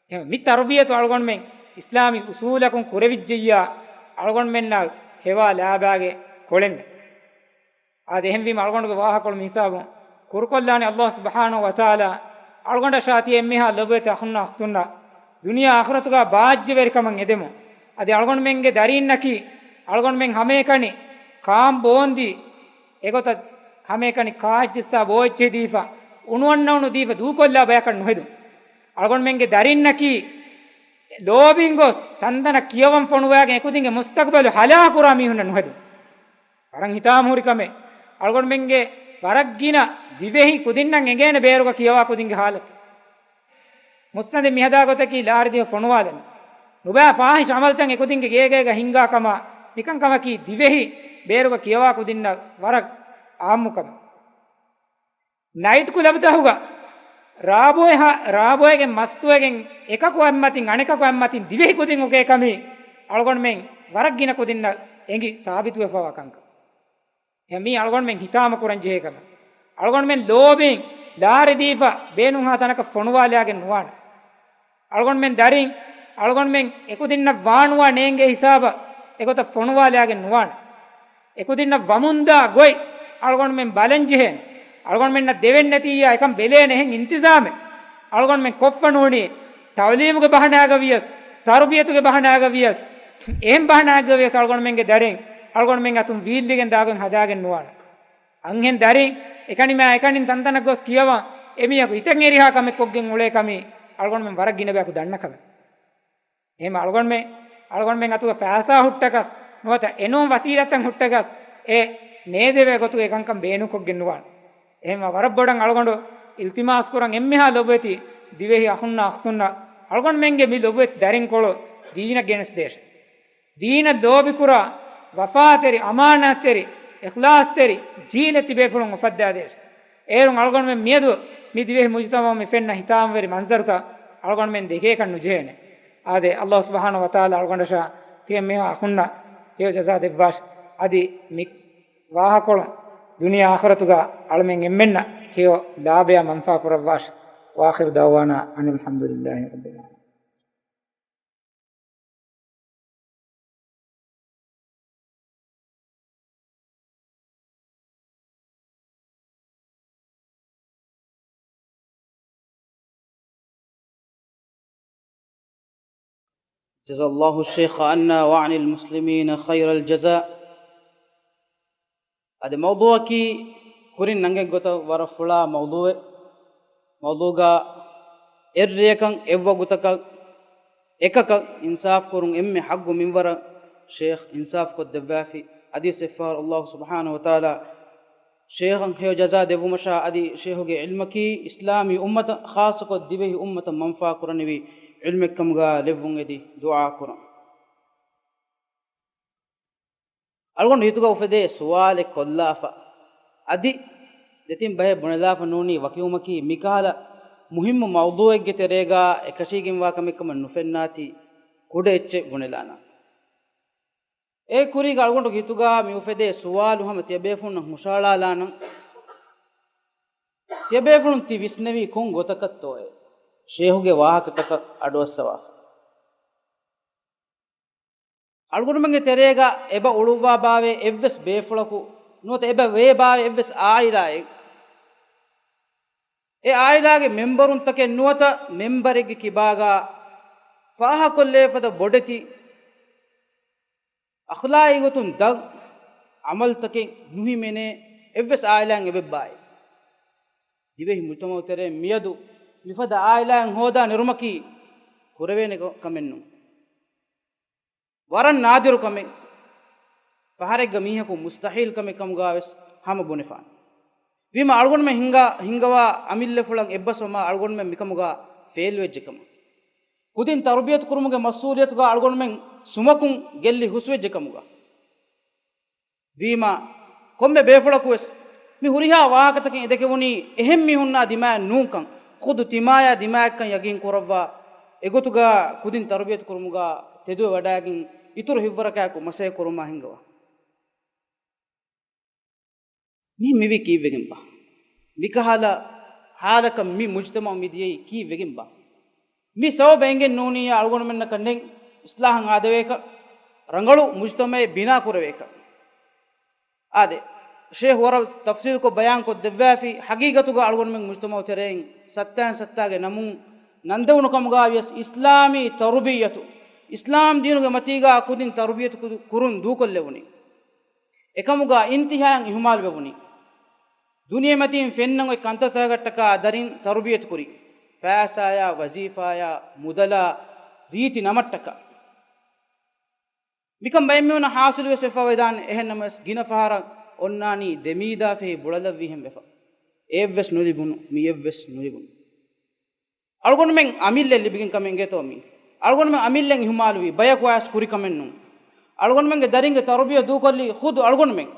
އެހެން މި ތަރުބިޔަތު އަޅުގަނޑުމެން އިސްލާމީ އުސޫލަކުން ކުރެވިއްޖެއްޔާ، އަޅުގަނޑުމެންނަށް ހެވާ ލާބާގެ ކޮޅެއް ނެތް. އާދެ، އެހެންވީމަ އަޅުގަނޑުގެ ވާހަކަކޮޅު މި ހިސާބުން ކުރުކޮށްލާނެ. އައްލާހު ސުބްޙާނަހު ވަތަޢާލާ އަޅުގަނޑަށާ ތިޔަ އެންމެހާ ލޮބުވެތި އަޚުންނާ އުޚްތުންނަށް ދުނިޔާ އާޚިރަތުގަ ބާއްޖަވެރިކަމަށް އެދެމުން. އަދި އަޅުގަނޑުމެންގެ ދަރީންނަކީ އަޅުގަނޑުމެން ހަމައެކަނި ކާން ބޯންދީ، އެގޮތަށް ހަމައެކަނި ކާއެއްޗެއްސާ ބޯއެއްޗެހި ދީފަ، އުނުއަންނައުނު ދީފަ ދޫކޮށްލާ ބަޔަކަށް ނުހެދުން. އަޅުގަނޑުމެންގެ ދަރިންނަކީ ލޯބިން ގޮސް ތަންތަނަށް ކިޔަވަން ފޮނުވާގެން އެކުދިންގެ މުސްތަޤްބަލު ހަލާކުރާ މީހުންނަށް ނުހެދުން. ވަރަށް ހިތާމަހުރި ކަމެއް. އަޅުގަނޑުމެންގެ ވަރަށް ގިނަ ދިވެހި ކުދިންނަށް އެނގޭނެ ބޭރުގަ ކިޔަވާ ކުދިންގެ ހާލަތު. މުއްސަނދެ މިހަދާ ގޮތަކީ ލާރިދިހަ ފޮނުވާލަން. ނުބައި ފާހިޝް އަމަލްތައް އެކުދިންގެ ގޭގޭގަ ހިންގާ ކަމާ، މިކަންކަމަކީ ދިވެހި ބޭރުގަ ކިޔަވާ ކުދިންނަށް ވަރަށް އާއްމު ކަމެއް. ނައިޓް ކުލަބްތަހުގަ ރާބޮއެ ހާ-، ރާބޮއެގެން މަސްތުވެގެން އެކަކު އަތްމަތިން އަނެކަކު އަތްމަތިން ދިވެހި ކުދިން އުކޭ ކަމީ އަޅުގަނޑުމެން ވަރަށް ގިނަ ކުދިންނަށް އެނގި ސާބިތުވެފަވާ ކަންކަން. އެ މީ އަޅުގަނޑުމެން ހިތާމަ ކުރަން ޖެހޭ ކަމެއް. އަޅުގަނޑުމެން ލޯބިން ލާރި ދީފަ ބޭނުންހާ ތަނަކަށް ފޮނުވާލާގެން ނުވާނެ. އަޅުގަނޑުމެން ދަރިން، އަޅުގަނޑުމެން އެކުދިންނަށް ވާނުވާ ނޭނގޭ ހިސާބަށް އެގޮތަށް ފޮނުވާލާގެން ނުވާނެ. އެކުދިންނަށް ވަމުންދާ ގޮތް އަޅުގަނޑުމެން ބަލަން ޖެހޭނެ. އަޅުގަނޑުމެންނަށް ދެވެން ނެތިއްޔާ އެކަން ބެލޭނެ އެހެން އިންތިޒާމެއް އަޅުގަނޑުމެން ކޮށްފަ ނޫނީ، ތައުލީމުގެ ބަހަނާގަ ވިޔަސް، ތަރުބިޔަތުގެ ބަހަނާގަ ވިޔަސް، އެހެން ބަހަނާއެއްގަ ވިޔަސް އަޅުގަނޑުމެންގެ ދަރިން އަޅުގަނޑުމެން އަތުން ވީއްލިގެން ދާގޮތް ހަދާގެން ނުވާނެ. އަންހެން ދަރިން އެކަނިމާ އެކަނިން ތަންތަނަށް ގޮސް ކިޔަވަން، އެމީހަކު ހިތަށް އެރިހާ ކަމެއް ކޮށްގެން އުޅޭ ކަމީ އަޅުގަނޑުމެން ވަރަށް ގިނަ ބަޔަކު ދަންނަ ކަމެއް. އެހެން އަޅުގަނޑުމެން، އަޅުގަނޑުމެން އަތުގަ ފައިސާ ހުއްޓަކަސް ނުވަތަ އެނޫން ވަސީލަތްތައް ހުއްޓަކަސް އެ ނޭދެވޭ ގޮތުގަ އެކަންކަން ބޭނުންކޮށްގެން ނުވާނެ. އެހެންވީމަ ވަރަށް ބޮޑަށް އަޅުގަނޑު އިލްތިމާސް ކުރަން އެންމެހާ ލޮބުވެތި ދިވެހި އަޚުންނާ އުޚްތުންނަށް އަޅުގަނޑުމެންގެ މި ލޮބުވެތި ދަރިންކޮޅު ދީނަށް ގެނެސްދޭށެ. ދީނަށް ލޯބިކުރާ، ވަފާތެރި، އަމާނާތްތެރި، އިޚްލާޞްތެރި ޖީލެއް ތިބޭފުޅުން އުފައްދާދޭށެ. އޭރުން އަޅުގަނޑުމެން މިއަދު މި ދިވެހި މުޖުތަމަޢު މި ފެންނަ ހިތާމަވެރި މަންޒަރުތައް އަޅުގަނޑުމެން ދެކޭކަށް ނުޖެހޭނެ. އާދެ، އައްލާހު ސުބްޙާނަހު ވަތަޢާލާ އަޅުގަނޑަށާ ތިޔަ މިހާ އަޚުންނަށް ހެޔޮ ޖަޒާ ދެއްވާށި. އަދި މި ވާހަކަކޮޅު ދުނިޔެ އާޚިރަތުގަ އަޅަމެން އެންމެންނަށް ހެޔޮ ލާބަޔާ މަންފާ ކުރައްވާށި. وآخر دعوانا أن الحمد لله رب العالمين. جزا الله الشيخ عنا وعن المسلمين خير الجزاء. އަދި މައުޟޫޢަކީ ކުރިން ނަނގެއް ގޮތަށް ވަރަށް ފުޅާ މައުޟޫޢެއް. މައުޟޫޢުގަ އެއްރެއަކަށް އެއްވަގުތަކަށް އެކަކަށް އިންސާފު ކުރުން އެންމެ ޙައްޤު މިންވަރަށް ޝޭޚް އިންސާފު ކޮށްދެއްވާފި. އަދިވެސް އެއްފަހަރު އައްލާހު ސުބްޙާނަހު ވަތަޢާލާ ޝޭޚަށް ހެޔޮ ޖަޒާ ދެއްވުމަށާ އަދި ޝޭޚުގެ ޢިލްމަކީ އިސްލާމީ އުއްމަތަށް ޚާއްޞަކޮށް ދިވެހި އުއްމަތަށް މަންފާ ކުރަނިވި ޢިލްމެއްކަމުގަ ލެއްވުން އެދި ދުޢާ ކުރަން. އަޅުގަނޑު ހިތުގަ އުފެދޭ ސުވާލެއް ކޮށްލާފަ. އަދި ދެތިން ބަހެއް ބުނެލާފަ ނޫނީ ވަކިވުމަކީ މިކަހަލަ މުހިއްމު މައުޟޫޢެއްގެ ތެރޭގަ އެކަށީގެންވާ ކަމެއް ކަމަށް ނުފެންނާތީ ކުޑަ އެއްޗެއް ބުނެލާނަން. އެ ކުރީގަ އަޅުގަނޑު ހިތުގަ މި އުފެދޭ ސުވާލު ހަމަ ތިޔަބޭފުޅުންނަށް ހުށަހަޅާލާނަން. ތިޔަބޭފުޅުން ތި ވިސްނެވީ ކޮން ގޮތަކަށްތޯއޭ؟ ޝޭޚުގެ ވާހަކަތަކަށް އަޑުއައްސަވާފަ. އަޅުގަނޑުމެންގެ ތެރޭގަ އެބަ އުޅުއްވާ ބާވޭ އެއްވެސް ބޭފުޅަކު ނުވަތަ އެބަ ވޭ ބާވޭ އެއްވެސް އާއިލާއެއް، އެ އާއިލާގެ މެމްބަރުންތަކެއް ނުވަތަ މެމްބަރެއްގެ ކިބާގަ ފާހަކޮށްލޭ ފަދަ ބޮޑެތި އަޚްލާޤީ ގޮތުން ދަށް ޢަމަލުތަކެއް ނުހިމެނޭ އެއްވެސް އާއިލާއެއް އެބައްބާއެއް. ދިވެހި މުޖުތަމަޢު ތެރޭ މިއަދު މިފަދަ އާއިލާއެއް ހޯދާ ނެރުމަކީ ކުރެވޭނެ ކަ-، ކަމެއް ނޫން. ވަރަށް ނާދިރު ކަމެއް. ފަހަރެއްގަ މީހަކު މުސްތަޙީލް ކަމެއް ކަމުގަ ވެސް ހަމަ ބުނެފާނެ. ވީމަ އަޅުގަނޑުމެން ހިންގާ، ހިންގަވާ އަމިއްލަފުޅަށް އެއްބަސްވަމާ އަޅުގަނޑުމެން މިކަމުގަ ފެއިލް ވެއްޖެ ކަމަށް. ކުދިން ތަރުބިޔަތު ކުރުމުގެ މަސްއޫލިއްޔަތުގަ އަޅުގަނޑުމެން ސުމަކުން ގެއްލި ހުސްވެއްޖެ ކަމުގަ. ވީމަ، ކޮންމެ ބޭފުޅަކުވެސް މި ހުރިހާ ވާހަކަތަކެއް އެދެކެވުނީ އެހެން މީހުންނާ ދިމާއެއް ނޫންކަން، ޚުދު ތިމާޔާ ދިމާއެއްކަން ޔަގީން ކުރައްވާ، އެގޮތުގަ ކުދިން ތަރުބިޔަތު ކުރުމުގަ ތެދުވެވަޑައިގެން އިތުރު ހިތްވަރަކާއެކު މަސައްކަތް ކުރުމާ ހިންގަވާ. މި މިވީ ކީއްވެގެންބާ؟ މިކަހަލަ ހާލަކަށް މި މުޖްތަމަޢު މި ދިޔައީ ކީއްވެގެންބާ؟ މި ސަބަބަށް އެނގެން ނޫނިއްޔާ އަޅުގަނޑުމެންނަކަށް ނެތް އިސްލާހަށް އާދެވޭކަށް، ރަނގަޅު މުޖްތަމަޢެއް ބިނާ ކުރެވޭކަށް. އާދެ، ޝޭޚް ވަރަށް ތަފްސީލުކޮށް ބަޔާންކޮށް ދެއްވާފި، ޙަޤީޤަތުގަ އަޅުގަނޑުމެން މުޖްތަމަޢު ތެރެއިން ސައްތައިން ސައްތާގެ ނަމުން ނަންދެވުނު ކަމުގައި ވިޔަސް އިސްލާމީ ތަރުބިއްޔަތު، އިސްލާމް ދީނުގެ މަތީގަ ކުދިން ތަރުބިއްޔަތު ކުރު-، ކުރުން ދޫކޮށްލެވުނީ. އެކަމުގަ އިންތިހާއަށް އިހުމާލުވެވުނީ. ދުނިޔެމަތީން ފެންނަން އޮތް ކަންތައްތަކަށްޓަކާ ދަރިން ތަރުބިއްޔަތު ކުރި. ފައިސާޔާ، ވަޒީފާޔާ، މުދަލާ، ރީތި ނަމަށްޓަކާ. މިކަން ބައެއް މީހުންނަށް ޙާޞިލުވެސް ވެފަ ވެދާނެ. އެހެންނަމަވެސް ގިނަ ފަހަރަށް އޮންނާނީ ދެމީދާ ފެހި ބުޅަލަށްވީހެން ވެފަ. އެއެއްވެސް ނުލިބުނު، މިއެއްވެސް ނުލިބުނު. އަޅުގަނޑުމެން އަމިއްލައަށް ލިބިގެން ކަމެއް އިނގޭތޯ މީ؟ އަޅުގަނޑުމެން އަމިއްލައަށް އިހުމާލުވީ، ބަޔަކު އައިސް ކުރި ކަމެއް ނޫން. އަޅުގަނޑުމެންގެ ދަރިންގެ ތަރުބިޔަ ދޫކޮށްލީ ޚުދު އަޅުގަނޑުމެން.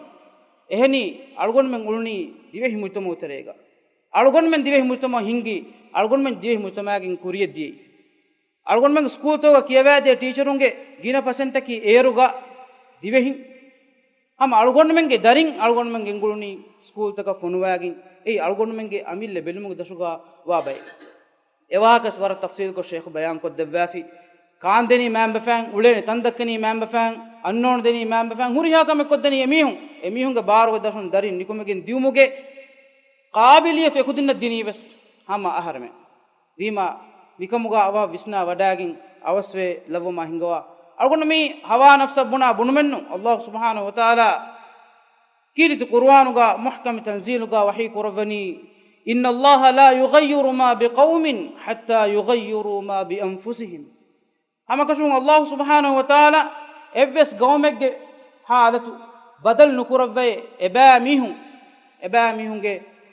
އެހެނީ، އަޅުގަނޑުމެން އުޅުނީ ދިވެހި މުޖްތަމަޢު ތެރޭގަ. އަޅުގަނޑުމެން ދިވެހި މުޖްތަމަޢަށް ހިންގި، އަޅުގަނޑުމެން ދިވެހި މުޖްތަމަޢުގެ ކުރިޔަށް ދިޔައީ. އަޅުގަނޑުމެން ސްކޫލްތަކުގަ ކިޔަވައިދޭ ޓީޗަރުންގެ ގިނަ ޕަސެންޓަކީ އޭރުގަ ދިވެހިން. ހަމަ އަޅުގަނޑުމެންގެ ދަރިން އަޅުގަނޑުމެން ގެންގުޅުނީ ސްކޫލްތަކަށް ފޮނުވާގެން. އެއީ އަޅުގަނޑުމެންގެ އަމިއްލަ ބެލުމުގެ ދަށުގަ ވާ ބައެއް. އެ ވާހަކަސް ވަރަށް ތަފްސީލުކޮށް ޝޭޚް ބަޔާންކޮށްދެއްވާފި. ކާންދެނީ މައިންބަފައިން، އުޅޭނީ ތަންދައްކަނީ މައިންބަފައިން، އަންނޯންދެނީ މައިންބަފައިން، ހުރިހާ ކަމެއް ކޮށްދެނީ އެމީހުން. އެމީހުންގެ ބާރުގެ ދަށުން ދަރިން ނިކުމެގެން ދިއުމުގެ ޤާބިލިއްޔަތު އެކުދިންނަށް ދިނީ ވެސް ހަމަ އަހަރެމެން. ވީމާ، މިކަމުގަ އަވަހަށް ވިސްނާ ވަޑާގެން އަވަސްވެ ލައްވަމާ ހިނގަވާ. އަޅުގަނޑު މި ހަވާ ނަފްސަށް ބުނާ ބުނުމެއްނު. އައްލާހު ސުބްޙާނަހު ވަތަޢާލާ ކީރިތި ޤުރުއާނުގަ މުޙްކަމި ތަންޒީލުގަ ވަޙީ ކުރައްވަނީ، إن الله لا يغير ما بقوم حتى يغيروا ما بأنفسهم. ހަމަކަށަވަރުން އައްލާހު ސުބްޙާނަހު ވަތަޢާލާ އެއްވެސް ގައުމެއްގެ ޙާލަތު ބަދަލު ނުކުރައްވައޭ. އެބައި މީހުން، އެބައި މީހުންގެ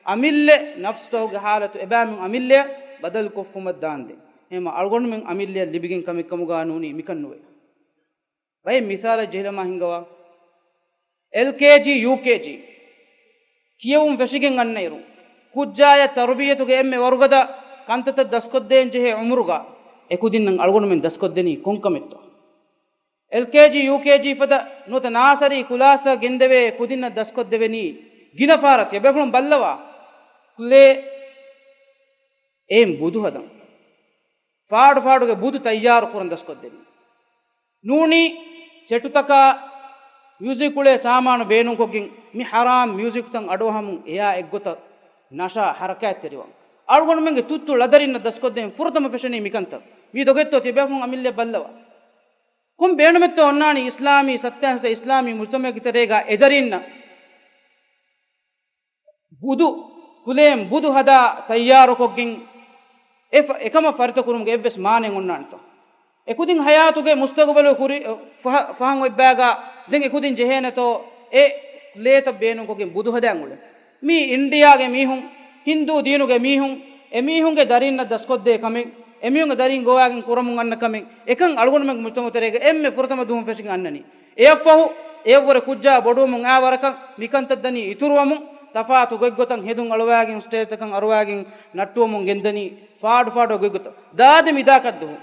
އަމިއްލަ ނަފްސުތަކުގެ ޙާލަތު އެބައި މީހުން އަމިއްލައަށް ބަދަލުކޮށްފުމަށް ދާންދެން. އެހެންމަ އަޅުގަނޑުމެން އަމިއްލައަށް ލިބިގެން ކަމެއް ކަމުގަ ނޫނީ މިކަން ނުވޭ. ބައެއް މިސާލެއް ޖެހިލަމާ ހިނގަވާ. އެލްކޭޖީ، ޔޫކޭޖީ ކިޔެވުން ފެށިގެން އަންނައިރު، ކުއްޖާޔަށް ތަރުބިއްޔަތުގެ އެންމެ ވަރުގަދަ ކަންތައްތައް ދަސްކޮށްދޭން ޖެހޭ އުމުރުގަ އެކުދިންނަށް އަޅުގަނޑުމެން ދަސްކޮށްދެނީ ކޮންކަމެއްތޯ؟ އެލްކޭޖީ، ޔޫކޭޖީ ފަދަ ނުވަތަ ނާސަރީ ކުލާސްތައް ގެންދެވޭ ކުދިންނަށް ދަސްކޮށްދެވެނީ ގިނަ ފަހަރަށް. ތިޔަބޭފުޅުން ބައްލަވާ. ކުލޭ އެއިން ބުދު ހަދަން. ފާޑު ފާޑުގެ ބުދު ތައްޔާރު ކުރަން ދަސްކޮށްދެނީ. ނޫނީ ސެޓުތަކާ މިއުޒިކް އުޅޭ ސާމާނު ބޭނުންކޮށްގެން މި ޙަރާމް މިއުޒިކްތައް އަޑުއަހަމުން އެޔާ އެއްގޮތަށް ނަޝާ ޙަރަކާތްތެރިވާން. އަޅުގަނޑުމެންގެ ތުއްތު ޅަދަރިންނަށް ދަސްކޮށްދޭން ފުރަތަމަ ފެށެނީ މިކަންތައް. މީ ދޮގެއްތޯ ތިޔަބޭފުޅުން އަމިއްލަ ބައްލަވާ. ކޮން ބޭނުމެއްތޯ އޮންނާނީ އިސްލާމީ ސައްތައިން ސަތޭކަ އިސްލާމީ މުޖްތަމަޢެއްގެ ތެރޭގަ އެދަރިންނަށް ބުދު، ކުލައިން ބުދު ހަދާ ތައްޔާރުކޮށްގެން އެ ފަ-، އެކަމަށް ފަރިތަކުރުމުގެ އެއްވެސް މާނައެއް އޮންނާނެތޯ؟ އެކުދިން ހަޔާތުގެ މުސްތަގުބަލު ކުރި-، ފަހަ-، ފަހަން އޮތްބާގާ ދެން އެކުދިން ޖެހޭނެތޯ އެ ކުލޭތައް ބޭނުންކޮށްގެން ބުދު ހަދާން އުޅެން؟ މީ އިންޑިއާގެ މީހުން، ހިންދޫ ދީނުގެ މީހުން، އެމީހުންގެ ދަރިންނަށް ދަސްކޮށްދޭ ކަމެއް، އެމީހުންގެ ދަރިން ގޮވާގެން ކުރަމުން އަންނަ ކަމެއް، އެކަން އަޅުގަނޑުމެންގެ މުޖްތަމަޢު ތެރޭގަ އެންމެ ފުރަތަމަ ދުވަހުން ފެށިގެން އަންނަނީ. އެއަށްފަހު، އެއަށްވުރެ ކުއްޖާ ބޮޑުވަމުން އާ ވަރަކަށް މިކަންތައް ދަނީ އިތުރުވަމުން، ތަފާތު ގޮތްގޮތަށް ހެދުން އަޅުވާގެން، ސްޓޭޖްތަކަށް އަރުވާގެން ނައްޓުވަމުން ގެންދަނީ، ފާޑު ފާޑު ގޮތްގޮތަށް. ދާދި މިދާކަށްދުވަހު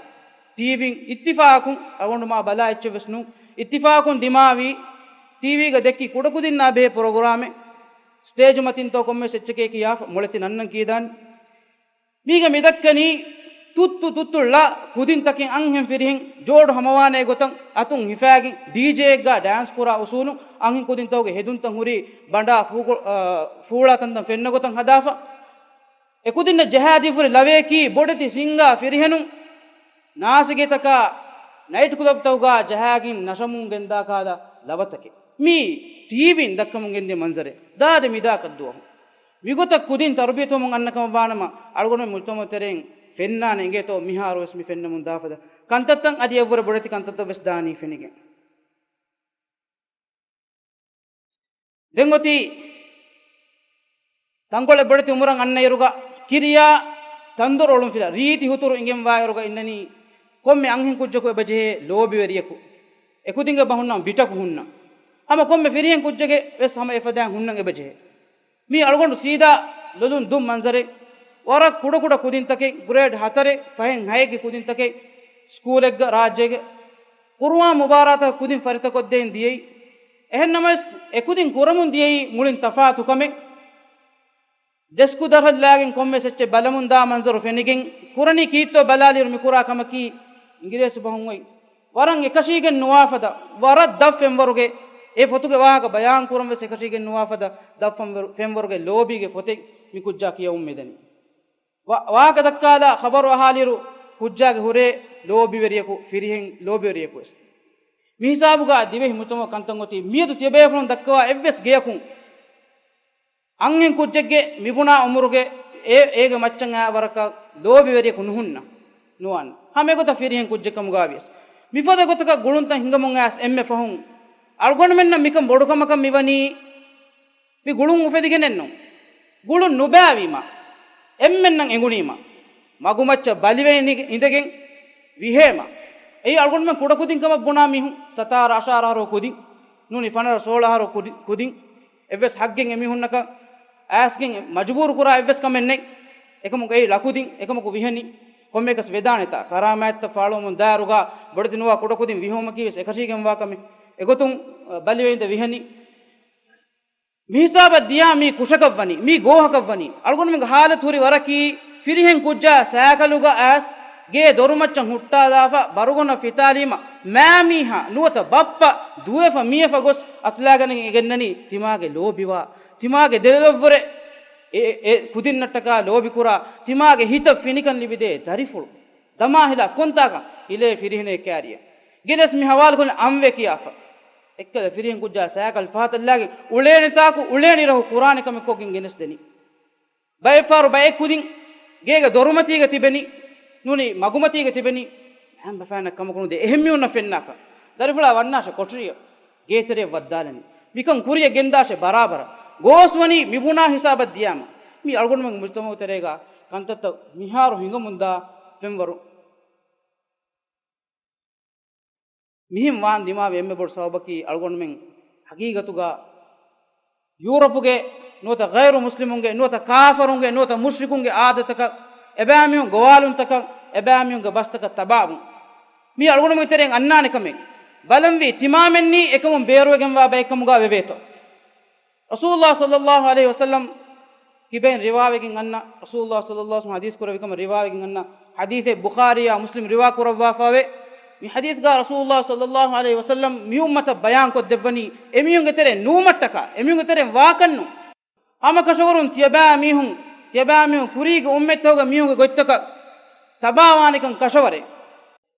ޓީވީން އިއްތިފާޤުން އަޅުގަނޑު މާ ބަލާ އެއްޗެއްވެސް ނޫން. އިއްތިފާޤުން ދިމާވީ، ޓީވީގަ ދެއްކި ކުޑަކުދިންނާ ބެހޭ ޕްރޮގްރާމެއް، ސްޓޭޖު މަތިންތޯ ކޮންމެސް އެއްޗެކޭ ކިޔާފަ މޮޅެތި ނަންނަން ކީދާނެ. މީގަ މިދައްކަނީ ތުއްތު ތުއްތު ޅަ ކުދިންތަކެއް އަންހެން ފިރިހެން ޖޯޑު ހަމަވާނޭ ގޮތަށް އަތުން ހިފާގެން ޑީޖޭއެއްގާ ޑާންސް ކުރާ އުސޫލުން އަންހެން ކުދިންތަކުގެ ހެދުންތައް ހުރީ ބަނޑާ ފޫގު-، އާ، ފޫޅާ ތަންތަން ފެންނަ ގޮތަށް ހަދާފަ. އެކުދިންނަށް ޖަހާދީފަ ހުރި ޅަވަޔަކީ ބޮޑެތި ސިންގާ ފިރިހެނުން ނާސިގޭތަކާ ނައިޓް ކްލަބްތަކުގާ ޖަހާގެން ނަށަމުން ގެންދާ ކަހަލަ ޅަވަތަކެއް. މީ ޓީވީން ދައްކަމުން ގެންދިޔަ މަންޒަރެއް. ދާދި މިދާކަށްދުވަހު މިގޮތަށް ކުދިން ތަރުބިޔަތުވަމުން އަންނަ ކަމަށް ވާނަމަ، އަޅުގަނޑުމެން މުޖްތަމަޢު ތެރެއިން ފެންނާނެ އިނގޭތޯ މިހާރުވެސް މި ފެންނަމުން ދާފަދަ ކަންތައްތައް އަދި އެއްވުރެ ބޮޑެތި ކަންތައްތައްވެސް ދާނީ ފެނިގެން. ދެން އޮތީ ތަންކޮޅެއް ބޮޑެތި އުމުރަށް އަންނައިރުގަ ކިރިޔާ ތަންދޮރު އޮޅުންފިލާ ރީތި ހުތުރު އިނގެންވާއިރުގަ އިންނަނީ ކޮންމެ އަންހެން ކުއްޖަކު އެބަޖެހޭ ލޯބިވެރިޔަކު. އެކުދިންގެ ބަ ހުންނަން ބިޓަކު ހުންނަން. ހަމަ ކޮންމެ ފިރިހެން ކުއްޖެއްގެ ވެސް ހަމަ އެފަދައިން ހުންނަން އެބަޖެހޭ. މީ އަޅުގަނޑު ސީދާ ލޮލުން ދުން މަންޒަރެއް. ވަރަށް ކުޑަކުޑަ ކުދިންތަކެއް ގްރޭޑް ހަތަރެއް ފަހެއް ހައެއްގެ ކުދިންތަކެއް ސްކޫލެއްގަ ރާއްޖޭގެ ޤުރުއާން މުބާރާތަކަށް ކުދިން ފަރިތަކޮށްދޭން ދިޔައީ. އެހެންނަމަވެސް، އެކުދިން ކުރަމުން ދިޔައީ މުޅިން ތަފާތު ކަމެއް. ޑެސްކު ދަށަށްލާގެން ކޮންމެސް އެއްޗެއް ބަލަމުން ދާ މަންޒަރު ފެނިގެން، ކުރަނީ ކީއްތޯ ބަލާލިއިރު މި ކުރާ ކަމަކީ އިނގިރޭސި ބަހުން އޮތް. ވަރަށް އެކަށީގެން ނުވާފަދަ، ވަރަށް ދަށް ފެންވަރުގެ، އެ ފޮތުގެ ވާހަކަ ބަޔާން ކުރަން ވެސް އެކަށީގެން ނުވާފަދަ ދަށް ފެންވަރު، ފެންވަރުގެ ލޯބީގެ ފޮތެއް މި ކުއްޖާ ކިޔަވަމުން މިދަނީ. ވާ-، ވާހަކަ ދައްކާލާ ޚަބަރު އަހާލިއިރު ކުއްޖާގެ ހުރޭ ލޯބިވެރިޔަކު، ފިރިހެން ލޯބިވެރިޔަކު ވެސް. މި ހިސާބުގަ ދިވެހި މުޖްތަމަޢު ކަންތައް އޮތީ މިއަދު ތިޔަބޭފުޅުން ދައްކަވާ އެއްވެސް ގެޔަކުން އަންހެން ކުއްޖެއްގެ މިބުނާ އުމުރުގެ އެ، އޭގެ މައްޗަށް އާ ވަރަކަށް ލޯބިވެރިޔަކު ނުހުންނަ، ނުވާން. ހަމަ އެގޮތަށް ފިރިހެން ކުއްޖެއް ކަމުގަ ވިޔަސް. މިފަދަ ގޮތަކަށް ގުޅުންތައް ހިނގަމުން އައިސް އެންމެ ފަހުން އަޅުގަނޑުމެންނަށް މިކަން ބޮޑުކަމަކަށް މިވަނީ މި ގުޅުން އުފެދިގެނެއްނު. ގުޅުން ނުބައިވީމަ، އެންމެންނަށް އެނގުނީމަ، މަގުމައްޗަށް ބަލިވެ އިނދެގެން ވިހޭމަ. އެއީ އަޅުގަނޑުމެން ކުޑަކުދިން ކަމަށް ބުނާ މީހުން، ސަތާރަ އަށާރަ އަހަރު ކުދިން، ނޫނީ ފަނަރަ ސޯޅަ އަހަރު ކުދި-، ކުދިން. އެއްވެސް ހައްގެއް އެމީހުންނަކަށް އައިސްގެން މަޖުބޫރު ކުރާ އެއްވެސް ކަމެއް ނެތް. އެކަމަކު އެއީ ލަކުދިން، އެކަމަކު ވިހެނި، ކޮންމެއަކަސް ވެދާނެތާ، ކަރާމާތްތައް ފާޅުވަމުން ދާއިރުގަ ބޮޑެތި ނުވާ ކުޑަކުދިން ވިހުމަކީ ވެސް އެކަށީގެންވާ ކަމެއް. އެގޮތުން، އަ، ބަލިވެއިންދެ ވިހެނި. މި ހިސާބަށް ދިޔާ މީ ކުށަކަށްވަނީ، މީ ގޯހަކަށްވަނީ. އަޅުގަނޑުމެންގެ ހާލަތު ހުރި ވަރަކީ، ފިރިހެން ކުއްޖާ ސައިކަލުގަ އައިސް، ގޭ ދޮރުމައްޗަށް ހުއްޓާލާފަ، ބަރުގޮނަށް ފިތާލީމަ، މާމީހާ ނުވަތަ ބައްޕަ ދުވެފަ މިޔަފަ ގޮސް އަތުލާގަނެގެން އެ ގެންނަނީ، ތިމާގެ ލޯބިވާ، ތިމާގެ ދެލޮލަށްވުރެ އެ، އެ ކުދިންނަށްޓަކާ ލޯބިކުރާ، ތިމާގެ ހިތަށް ފިނިކަން ލިބިދޭ ދަރިފުޅު. ދަމާ ހިލާފް ކޮންތާކަށް ހިލޭ ފިރިހެނެއް ކާރިއަށް. ގެނެސް މި ހަވާލުކޮށްލަން އަންވެ ކިޔާފަ. އެއްކަލަ ފިރިހެން ކުއްޖާ ސައިކަލް ފަހަތަށްލާގެން އުޅޭނެތާކު އުޅޭނި ރަހު ކުރާނެ ކަމެއް ކޮށްގެން ގެނެސްދެނީ. ބައެއްފަހަރު ބައެއް ކުދިން ގޭގެ ދޮރުމަތީގަ ތިބެނީ، ނޫނީ މަގުމަތީގަ ތިބެނީ. މައިންބަފައިންނަށް ކަމަކު ނުދޭ އެހެން މީހުންނަށް ފެންނާކަށް. ދަރިފުޅާ ވަންނާށޭ ކޮޓަރިއަށް ގޭތެރެއަށް ވައްދާލަނީ. މިކަން ކުރިއަށް ގެންދާށޭ ބަރާބަރަށް. ގޯސް ވަނީ މިބުނާ ހިސާބަށް ދިޔާމަ. މީ އަޅުގަނޑުމެންގެ މުޖްތަމަޢު ތެރޭގަ ކަންތައްތައް މިހާރު ހިނގަމުންދާ ފެންވަރު. މިހެން ވާން ދިމާވި އެންމެ ބޮޑު ސަބަބަކީ އަޅުގަނޑުމެން ހަގީގަތުގަ ޔޫރަޕުގެ ނުވަތަ ޣައިރު މުސްލިމުންގެ ނުވަތަ ކާފަރުންގެ ނުވަތަ މުޝްރިކުންގެ އާދަތަކަށް، އެބައިމީހުން ގޮވާލުންތަކަށް، އެބައިމީހުންގެ ބަސްތަކަށް ތަބާވުން. މީ އަޅުގަނޑުމެން ތެރެއިން އަންނާނެ ކަމެއް. ބަލަންވީ ތިމާމެންނީ އެކަމުން ބޭރުވެގެންވާ ބައެއްކަމުގަ ވެވޭތޯ. ރަސޫލުﷲ ޞައްލަﷲ ޢަލައިހި ވަސައްލަމް ކިބައިން ރިވާވެގެން އަންނަ، ރަސޫލުﷲ ޞައްލަﷲ ޢަލައިހި ވަސައްލަމް ޙަދީޘް ކުރެއްވި ކަމަށް ރިވާވެގެން އަންނަ ޙަދީޘެއް ބުޚާރީއާ މުސްލިމް ރިވާ ކުރައްވާފަވޭ. މި ޙަދީޘްގަ ރަސޫލުﷲ ޞައްލަﷲ ޢަލައިހި ވަސައްލަމް މި އުއްމަތަށް ބަޔާން ކޮށްދެއްވަނީ، އެމީހުންގެ ތެރެއިން ނޫމަށްޓަކާ، އެމީހުންގެ ތެރެއިން ވާކަށްނު. ހަމަކަށަވަރުން ތިޔަބައި މީހުން، ތިޔަބައި މީހުން ކުރީގެ އުއްމަތްތަކުގެ މީހުންގެ ގޮތްތަކަށް ތަބާވާނެކަން ކަށަވަރޭ.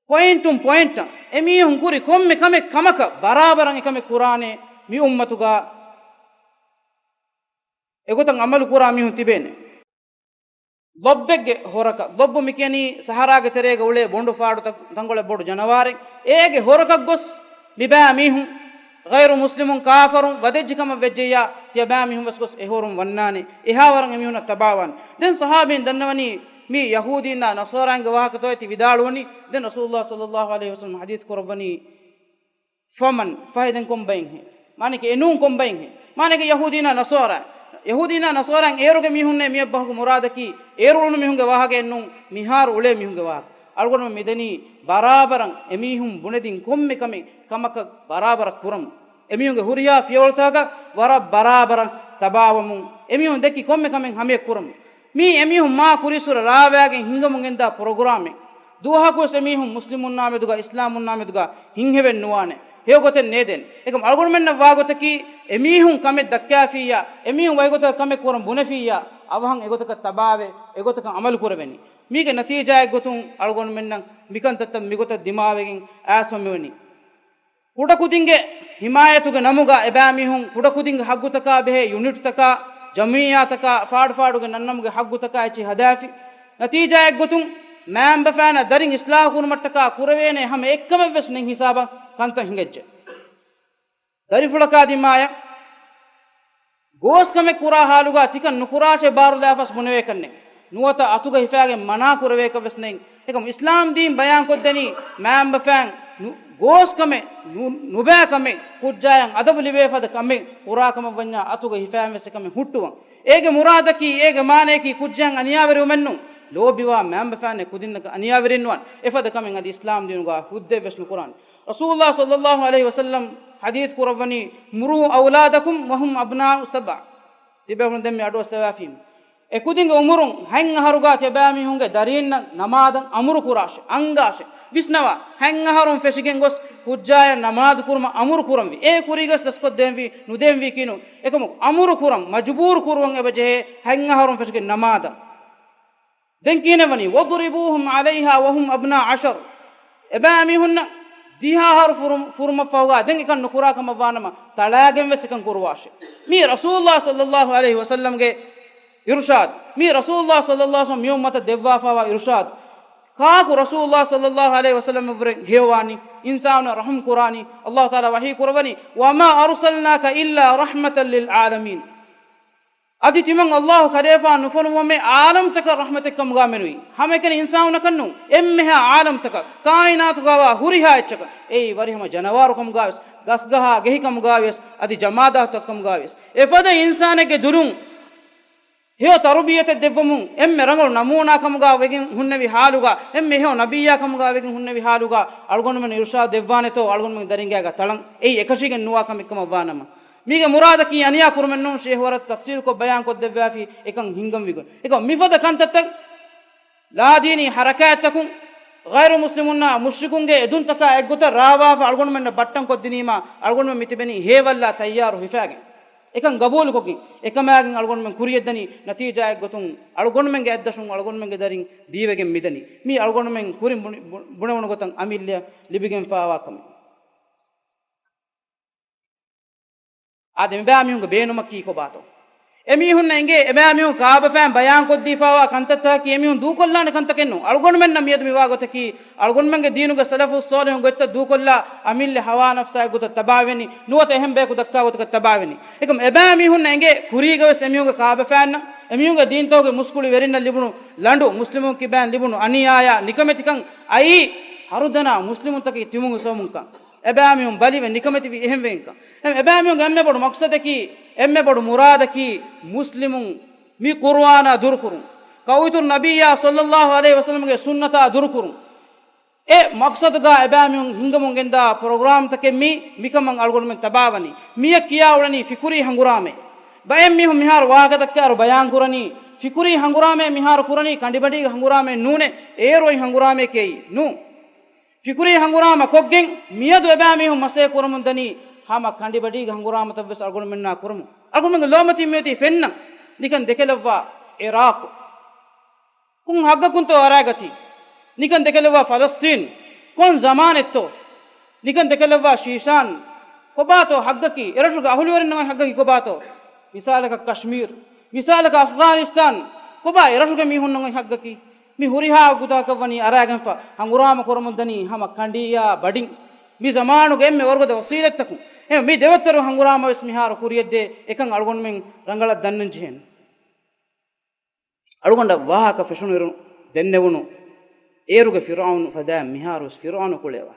ޕޮއިންޓުން ޕޮއިންޓަށް އެމީހުން ކުރި ކޮންމެ ކަމެއް ކަމަކަށް ބަރާބަރަށް އެކަމެއް ކުރާނެ މި އުއްމަތުގަ. އެގޮތަށް އަމަލު ކުރާ މީހުން ތިބޭނެ. ލޮބްބެއްގެ ހޮރަކަށް، ލޮބްބު މިކިޔަނީ ސަހަރާގެ ތެރޭގަ އުޅޭ ބޮނޑު ފާޑު ތަ-، ތަންކޮޅެއް ބޮޑު ޖަނަވާރެއް. އޭގެ ހޮރަކަށް ގޮސް މިބައި މީހުން، ޣައިރު މުސްލިމުން، ކާފަރުން ވަދެއްޖެ ކަމަށް ވެއްޖެއްޔާ، ތިޔަބައި މީހުން ވެސް ގޮސް އެހޮރުން ވަންނާނެ. އެހާވަރަށް އެމީހުންނަށް ތަބާވާނެ. ދެން ޞަޙާބީން ދަންނަވަނީ މީ ޔަހޫދީންނާ ނަޞާރާއިންގެ ވާހަކަތޯއޭ ތި ވިދާޅުވަނީ. ދެން ރަސޫލުﷲ ޞައްލަﷲ ޢަލައިހި ވަސައްލަމް ޙަދީޘް ކުރައްވަނީ، ފަމަން، ފަހެ ދެން ކޮން ބައެއް ހޭ؟ މާނައަކީ އެނޫން ކޮން ބައެއް ހޭ؟ މާނައަކީ ޔަހޫދީންނާ ނަޞާރާ. ޔަހޫދީންނާ ނަޞާރާއިން އޭރުގެ މީހުންނޭ މިއަށް ބަހުގެ މުރާދަކީ، އޭރު އުޅުނު މީހުންގެ ވާހަކައެއް ނޫން، މިހާރު އުޅޭ މީހުންގެ ވާހަކަ. އަޅުގަނޑުމެން މިދަނީ ބަރާބަރަށް އެމީހުން ބުނެދިން ކޮންމެ ކަމެއް ކަމަކަށް ބަރާބަރަށް ކުރަމުން. އެމީހުންގެ ހުރިހާ ފިޔަވަޅުތަކަށް ވަރަށް ބަރާބަރަށް ތަބާވަމުން. އެމީހުން ދެއްކި ކޮންމެ ކަމެއް ހަމަޔަށް ކުރަމުން. މީ އެމީހުން މާ ކުރީއްސުރެ ރާވާގެން ހިނގަމުން ގެންދާ ޕްރޮގްރާމެއް. ދުވަހަކުވެސް އެމީހުން މުސްލިމުންނާމެދުގަ އިސްލާމުންނާމެދުގަ ހިތްހެވެން ނުވާނެ. ހެޔޮގޮތެއް ނޭދޭނެ. އެކަމް އަޅުގަނޑުމެންނަށް ވާގޮތަކީ، އެމީހުން ކަމެއް ދައްކާފިއްޔާ، އެމީހުން ވަކިގޮތަކަށް ކަމެއް ކުރަން ބުނެފިއްޔާ، އަވަހަށް އެގޮތަކަށް ތަބާވެ، އެގޮތަކަށް އަމަލު ކުރެވެނީ. މީގެ ނަތީޖާއެއްގޮތުން އަޅުގަނޑުމެންނަށް މިކަންތައްތައް މިގޮތަށް ދިމާވެގެން އައިސްފަ މިވަނީ. ކުޑަކުދިންގެ ހިމާޔަތުގެ ނަމުގަ އެބައިމީހުން ކުޑަކުދިންގެ ހައްގުތަކާ ބެހޭ ޔުނިޓްތަކާ، ޖަމިއްޔާތަކާ، ފާޑުފާޑުގެ ނަންނަމުގެ ހައްގުތަކާ އެއްޗެހި ހަދާފި. ނަތީޖާއެއްގޮތުން، މައިންބަފައިންނަށް ދަރިން އިސްލާހު ކުރުމަށްޓަކާ ކުރެވޭނެ ހަމަ އެއްކަމެއްވެސް ނެތް ހިސާބަށް ކަންތައް ހިނގައްޖެ. ދަރިފުޅަކާ ދިމާޔަށް ގޯސް ކަމެއް ކުރާ ހާލުގަ ތިކަން ނުކުރާށޭ ބާރުލާފަސް ބުނެވޭކަށްނެތް. ނުވަތަ އަތުގަ ހިފާގެން މަނާ ކުރެވޭކަށްވެސް ނެތް. އެކަމް އިސްލާމް ދީން ބަޔާންކޮށްދެނީ މައިންބަފައިން ނު-، ގޯސް ކަމެއް، ނު-، ނުބައި ކަމެއް، ކުއްޖާއަށް އަދަބު ލިބޭ ފަދަ ކަމެއް ކުރާ ކަމަށް ވަންޏާ އަތުގަ ހިފާގެންވެސް އެކަމެއް ހުއްޓުވަން. އޭގެ މުރާދަކީ، އޭގެ މާނަޔަކީ ކުއްޖާއަށް އަނިޔާވެރިވުމެއްނޫން. ލޯބިވާ މައިންބަފައިންނޭ ކުދިންނަކަށް އަނިޔާވެރިންނުވާން. އެފަދަ ކަމެއް އަދި އިސްލާމް ދީނުގަ ހުއްދައެއްވެސް ނުކުރާނެ. ރަސޫލުﷲ ޞައްލަﷲ ޢަލައިހި ވަސައްލަމް ޙަދީޘް ކުރައްވަނީ، "مروا أولادكم وهم أبناء سبع." ތިބޭފުޅުން ދެން މި އަޑުއައްސަވާފީމު. އެ ކުދިންގެ އުމުރުން ހަތް އަހަރުގާ ތިބާމީހުންގެ ދަރީންނަށް ނަމާދަށް އަމުރު ކުރާށެ، އަންގާށެ. ވިސްނަވާ، ހަތް އަހަރުން ފެށިގެން ގޮސް ކުއްޖާޔަށް ނަމާދު ކުރުމަށް އަމުރު ކުރަންވީ. އޭ ކުރީގަސް ދަސްކޮށްދޭންވީ، ނުދޭންވީ ކީނު. އެކަމު އަމުރު ކުރަން، މަޖުބޫރު ކުރުވަން އެބަ ޖެހޭ ހަތް އަހަރުން ފެށިގެން ނަމާދަށް. ދެން ކިހިނެއް ވަނީ؟ "واضربوهم عليها وهم أبناء عشر." އެބައިމީހުންނަށް ދިހަ އަހަރު ފުރު-، ފުރުމަށްފަހުގާ ދެން އެކަން ނުކުރާ ކަމަށްވާނަމަ، ތަޅާގެން ވެސް އެކަން ކުރުވާށެ. މީ ރަސޫލުﷲ ޞައްލަﷲ ޢަލައިހި ވަސައްލަމްގެ އިރުޝާދު. މީ ރަސޫލުﷲ ޞައްލަﷲ ޢަލައިހި ވަސައްލަމް މި އުއްމަތަށް ދެއްވާފައިވާ އިރުޝާދު. ކާކު ރަސޫލުﷲ ޞައްލަﷲ ޢަލައިހި ވަސައްލަމަށްވުރެ ހެޔޮވާނީ؟ އިންސާނުންނަށް ރަޙުމް ކުރާނީ؟ ﷲ ތަޢާލާ ވަޙީ ކުރައްވަނީ، "وما أرسلناك إلا رحمة للعالمين." އަދި ތިމަން ﷲ ކަލޭފާނު ނުފޮނުވުމޭ ޢާލަމްތަކަށް ރަޙްމަތެއްކަމުގާ މެނުވީ. ހަމައެކަނި އިންސާނުންނަކަށްނޫން، އެންމެހާ ޢާލަމްތަކަށް، ކާއިނާތުގާވާ ހުރިހާ އެއްޗަކަށް. އެއީ ވަރިހަމަ ޖަނަވާރުކަމުގާވެސް، ގަސްގަހާ ގެހިކަމުގާވިޔަސް، އަދި ޖަމާދާތުތަކުކަމުގާވިޔަސް. އެފަދަ އިންސާނެއްގެ ދުލުން ހެޔޮ ތަރުބިޔަތެއް ދެއްވަމުން، އެންމެ ރަނގަޅު ނަމޫނާކަމުގާ ވެގެން ހުންނެވި ޙާލުގާ، އެންމެ ހެޔޮ ނަބިއްޔާކަމުގާ ވެގެން ހުންނެވި ޙާލުގާ، އަޅުގަނޑުމެން އިރުޝާދު ދެއްވާނެތޯ، އަޅުގަނޑުމެން ދަރިންގާގަ ތަޅަން އެއީ އެކަށީގެން ނުވާ ކަމެއްކަމަށްވާނަމަ. މީގެ މުރާދަކީ އަނިޔާ ކުރުމެއްނޫން، ޝޭހު ވަރަށް ތަފްޞީލުކޮށް ބަޔާންކޮށްދެއްވާފި އެކަން ހިންގަންވިގޮތް. އެކަމް މިފަދަ ކަންތައްތައް ލާދީނީ ޙަރަކާތްތަކުން، ޣައިރު މުސްލިމުންނާ މުޝްރިކުންގެ އެދުންތަކާ އެއްގޮތަށް ރާވާފަ އަޅުގަނޑުމެންނަށް ބައްޓަންކޮށްދިނީމާ، އަޅުގަނޑުމެން މިތިބެނީ ހޭވައްލާ ތައްޔާރު ހިފާގެން. އެކަން ގަބޫލުކޮށްގެން، އެކަމާގެން އަޅުގަނޑުމެން ކުރިޔަށްދަނީ ނަތީޖާއެއްގޮތުން އަޅުގަނޑުމެންގެ އަތްދަށުން އަޅުގަނޑުމެންގެ ދަރިން ދީވެގެން މިދަނީ. މީ އަޅުގަނޑުމެން ކުރިން ބުނި-، ބު-، ބުނެވުނު ގޮތަށް އަމިއްލަޔަށް ލިބިގެންފާވާ ކަމެއް. އާދެ، މިބާމީހުންގެ ބޭނުމަކީ ކޮބާތޯ؟ އެމީހުންނަށް އެނގޭ، އެބާމީހުން ކާބަފައިން ބަޔާންކޮށްދީފާވާ ކަންތައްތަކަކީ އެމީހުން ދޫކޮށްލާނެ ކަންތަކެއްނޫން. އަޅުގަނޑުމެންނަށް މިއަދު މިވާ ގޮތަކީ، އަޅުގަނޑުމެންގެ ދީނުގެ ސަލަފުއް ޞާލިޙުން ގޮތްތައް ދޫކޮށްލާ، އަމިއްލަ ހަވާ ނަފްސާއެއް ގޮތަށް ތަބާވެނީ، ނުވަތަ އެހެން ބަޔަކު ދައްކާ ގޮތަކަށް ތަބާވެނީ. އެކަމް އެބާމީހުންނަށް އެނގޭ، ކުރީގަވެސް އެމީހުންގެ ކާބަފައިންނަށް، އެމީހުންގެ ދީންތަކުގެ މުސްކުޅި ވެރިންނަށް ލިބުނު ލަނޑު، މުސްލިމުން ކިބައިން ލިބުނު އަނިޔާޔާ، ނިކަމެތިކަން އައީ، ހަރުދަނާ މުސްލިމުންތަކަކީ ތިމުން ސޯމުންކަން. އެބައިމީހުން ބަލިވެ ނިކަމެތިވީ އެހެންވެގެންކަން. އެ-، އެބައިމީހުންގެ އެންމެ ބޮޑު މަޤްޞަދަކީ، އެންމެ ބޮޑު މުރާދަކީ، މުސްލިމުން މި ޤުރުއާނާ ދުރުކުރުން، ކައުއިތުރު ނަބިއްޔާ ޞައްލައްލާހު ޢަލައިހި ވަސައްލަމްގެ ސުންނަތާ ދުރުކުރުން. އެ މަޤްޞަދުގާ އެބައިމީހުން ހިންގަމުން ގެންދާ ޕްރޮގްރާމްތަކެއް މީ، މިކަމަށް އަޅުގަނޑުމެން ތަބާވަނީ. މިއަށް ކިޔާ އުޅެނީ ފިކުރީ ހަނގުރާމައެއް. ބައެއް މީހުން މިހާރު ވާހަކަ ދައްކާއިރު ބަޔާން ކުރަނީ، ފިކުރީ ހަނގުރާމައެއް މިހާރު ކުރަނީ ކަނޑިބަޑީގެ ހަނގުރާމައެއް ނޫނޭ، އޭރު އޮތް ހަނގުރާމައެކޭ ނޫން. ފިކުރީ ހަނގުރާމަ ކޮށްގެން މިއަދު އެބައިމީހުން މަސައްކަތް ކުރަމުން ދަނީ ހަމަ ކަނޑިބަޑީގެ ހަނގުރާމަތައްވެސް އަޅުގަނޑުމެންނާ ކުރަމުން. އަޅުގަނޑުމެންގެ ލޯމަތިން މިއޮތީ ފެންނަން. ނިކަން ދެކެލައްވާ އިރާޤު. ކޮން ހައްގަކުންތޯ އަރާގަތީ؟ ނިކަން ދެކެލައްވާ ފަލަސްޠީން. ކޮން ޒަމާނެއްތޯ؟ ނިކަން ދެކެލައްވާ ޝީޝާން. ކޮބާތޯ ހައްގަކީ؟ އެރަށުގެ އަހުލުވެރިންނަށް އޮތް ހައްގަކީ ކޮބާތޯ؟ މިސާލަކަށް ކަޝްމީރު، މިސާލަކަށް އަފްޣާނިސްތާން. ކޮބާ އެރަށުގެ މީހުންނަށް އޮތް ހައްގަކީ؟ މި ހުރިހާ ގޮތަކަށް ވަނީ އަރާގެންފަ ހަނގުރާމަ ކުރަމުން ދަނީ ހަމަ ކަނޑިއްޔާ ބަޑިން. މި ޒަމާނުގެ އެންމެ ވަރުގަދަ ވަސީލަތްތަކުން. އެ މި ދެވަތަރު ހަނގުރާމަ ވެސް މިހާރު ކުރިޔަށްދޭ އެކަން އަޅުގަނޑުމެން ރަނގަޅަށް ދަންނަން ޖެހޭނެ. އަޅުގަނޑަށް ވާހަކަ ފެށުނުއިރު ދެންނެވުނު އޭރުގެ ފިރުޢައުނު ފަދައިން މިހާރުވެސް ފިރުޢައުނު ކުޅޭވާ.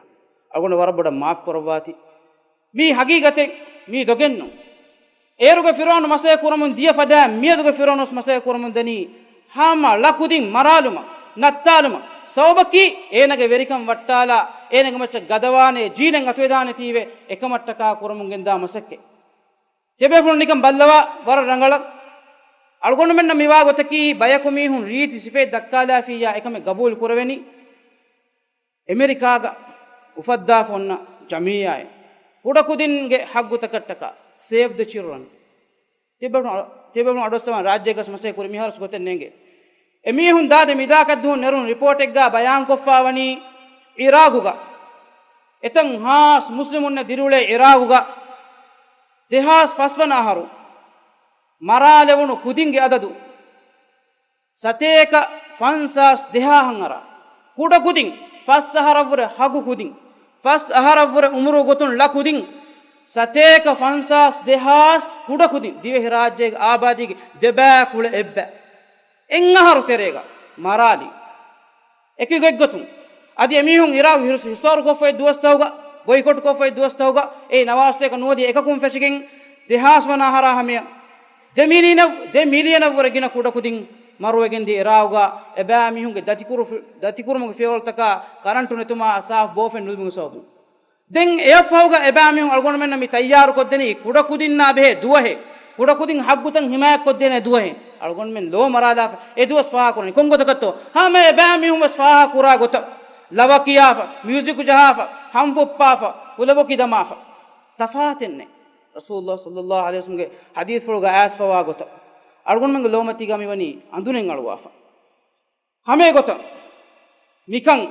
އަޅުގަނޑަށް ވަރަށް ބޮޑަށް މާފް ކުރައްވާތި. މީ ހަގީގަތެއް، މީ ދޮގެއްނޫން. އޭރުގެ ފިރުޢައުނު މަސައްކަތް ކުރަމުން ދިޔަ ފަދައިން މިއަދުގެ ފިރުޢައުނު ވެސް މަސައްކަތް ކުރަމުން ދަނީ ހަމަ ޅަކުދިން މަރާލުމަށް، ނައްތާލުމަށް. ސަބަބަކީ އޭނަގެ ވެރިކަން ވައްޓާލާ، އޭނަގެ މައްޗަށް ގަދަވާނޭ ޖީލެއް އަތުވެދާނެތީވެ އެކަމަށްޓަކާ ކުރަމުން ގެންދާ މަސައްކަތް. ތިބޭފުޅުން ނިކަން ބައްލަވާ ވަރަށް ރަނގަޅަށް. އަޅުގަނޑުމެންނަށް މިވާ ގޮތަކީ ބަޔަކު މީހުން ރީތި ސިފައެއް ދައްކާލާފިއްޔާ އެކަމެއް ގަބޫލު ކުރެވެނީ. އެމެރިކާގަ އުފައްދާފަ އޮންނަ ޖަމިއްޔާއެއް. ކުޑަކުދިންގެ ހައްގުތަކަށްޓަކާ، Save the Children. ތިބޭފުޅުން އަ-، ތިބޭފުޅުން އަޑުއައްސަވާން ރާއްޖޭގަސް މަސައްކަތް ކުރި މިހާރުސް ގޮތެއް ނޭނގޭ. އެމީހުން ދާދި މިދާކަށްދުވަހު ނެރުނު ރިޕޯޓެއްގާ ބަޔާންކޮށްފާވަނީ އިރާގުގަ އެތަން ހާސް މުސްލިމުންނެއް ދިރިއުޅޭ އިރާގުގަ ދެހާސް ފަސްވަނަ އަހަރު މަރާލެވުނު ކުދިންގެ އަދަދު ސަތޭކަ ފަންސާސް ދެހާހަށް އަރާ ކުޑަ ކުދިން، ފަސް އަހަރަށްވުރެ ހަގު ކުދިން، ފަސް އަހަރަށްވުރެ އުމުރު ގޮތުން ޅަ ކުދިން، ސަތޭކަ ފަންސާސް ދެހާސް ކުޑަ ކުދިން ދިވެހިރާއްޖޭގެ އާބާދީގެ ދެބައިކުޅަ އެއްބައި އެއްއަހަރު ތެރޭގަ މަރާލި. އެކި ގޮތްގޮތުން އަދި އެމީހުން އިރާގު ހިސް-، ހިސާރުކޮށްފައި ދުވަސްތަކުގަ، ބޮއިކޮޓްކޮށްފައި ދުވަސްތަކުގަ، އެ ނަވާސްތޭކަ ނުވަދިހަ އެކަކުން ފެށިގެން ދެހާސް ވަނަ އަހަރާ ހަމަޔަށް ދެ މިލިއަނަށް، ދެ މިލިއަނަށްވުރެ ގިނަ ކުޑަކުދިން މަރުވެގެންދިޔަ އިރާގުގަ އެބައިމީހުންގެ ދަތިކުރު-، ދަތިކުރުމުގެ ފިޔަވަޅުތަކާ ކަރަންޓު ނެތުމާ ސާފް ބޯފެން ނުލިބުމުގެ ސަބަބުން. ދެން އެއަށްފަހުގަ އެބައިމީހުން އަޅުގަނޑުމެންނަށް މި ތައްޔާރުކޮށްދެނީ ކުޑަކުދިންނާ ބެހޭ ދުވަހެއް، ކުޑަކުދިން ހައްގުތައް ހިމާޔަތްކޮށްދޭނެ ދުވަހެއް. އަޅުގަނޑުމެން ލޯ މަރާލާފަ އެ ދުވަސް ފާހަގަކުރަނީ ކޮންގޮތަކަށްތޯ؟ ހަމަ އެބައިމީހުން ވެސް ފާހަގަކުރާ ގޮތަށް، ލަވަ ކިޔާފަ، މިއުޒިކު ޖަހާފަ، ހަންފުއްޕާފަ، ކުލަބޮކި ދަމާފަ. ތަފާތެއްނެއް. ރަސޫލުﷲ ޞައްލަﷲ ޢަލައިހި ވަސައްލަމްގެ ޙަދީޘްފުޅުގަ އައިސްފަވާ ގޮތަށް އަޅުގަނޑުމެންގެ ލޯމަތީގަ މިވަނީ އަނދުނެއް އަޅުވާފަ. ހަމައެގޮތަށް މިކަން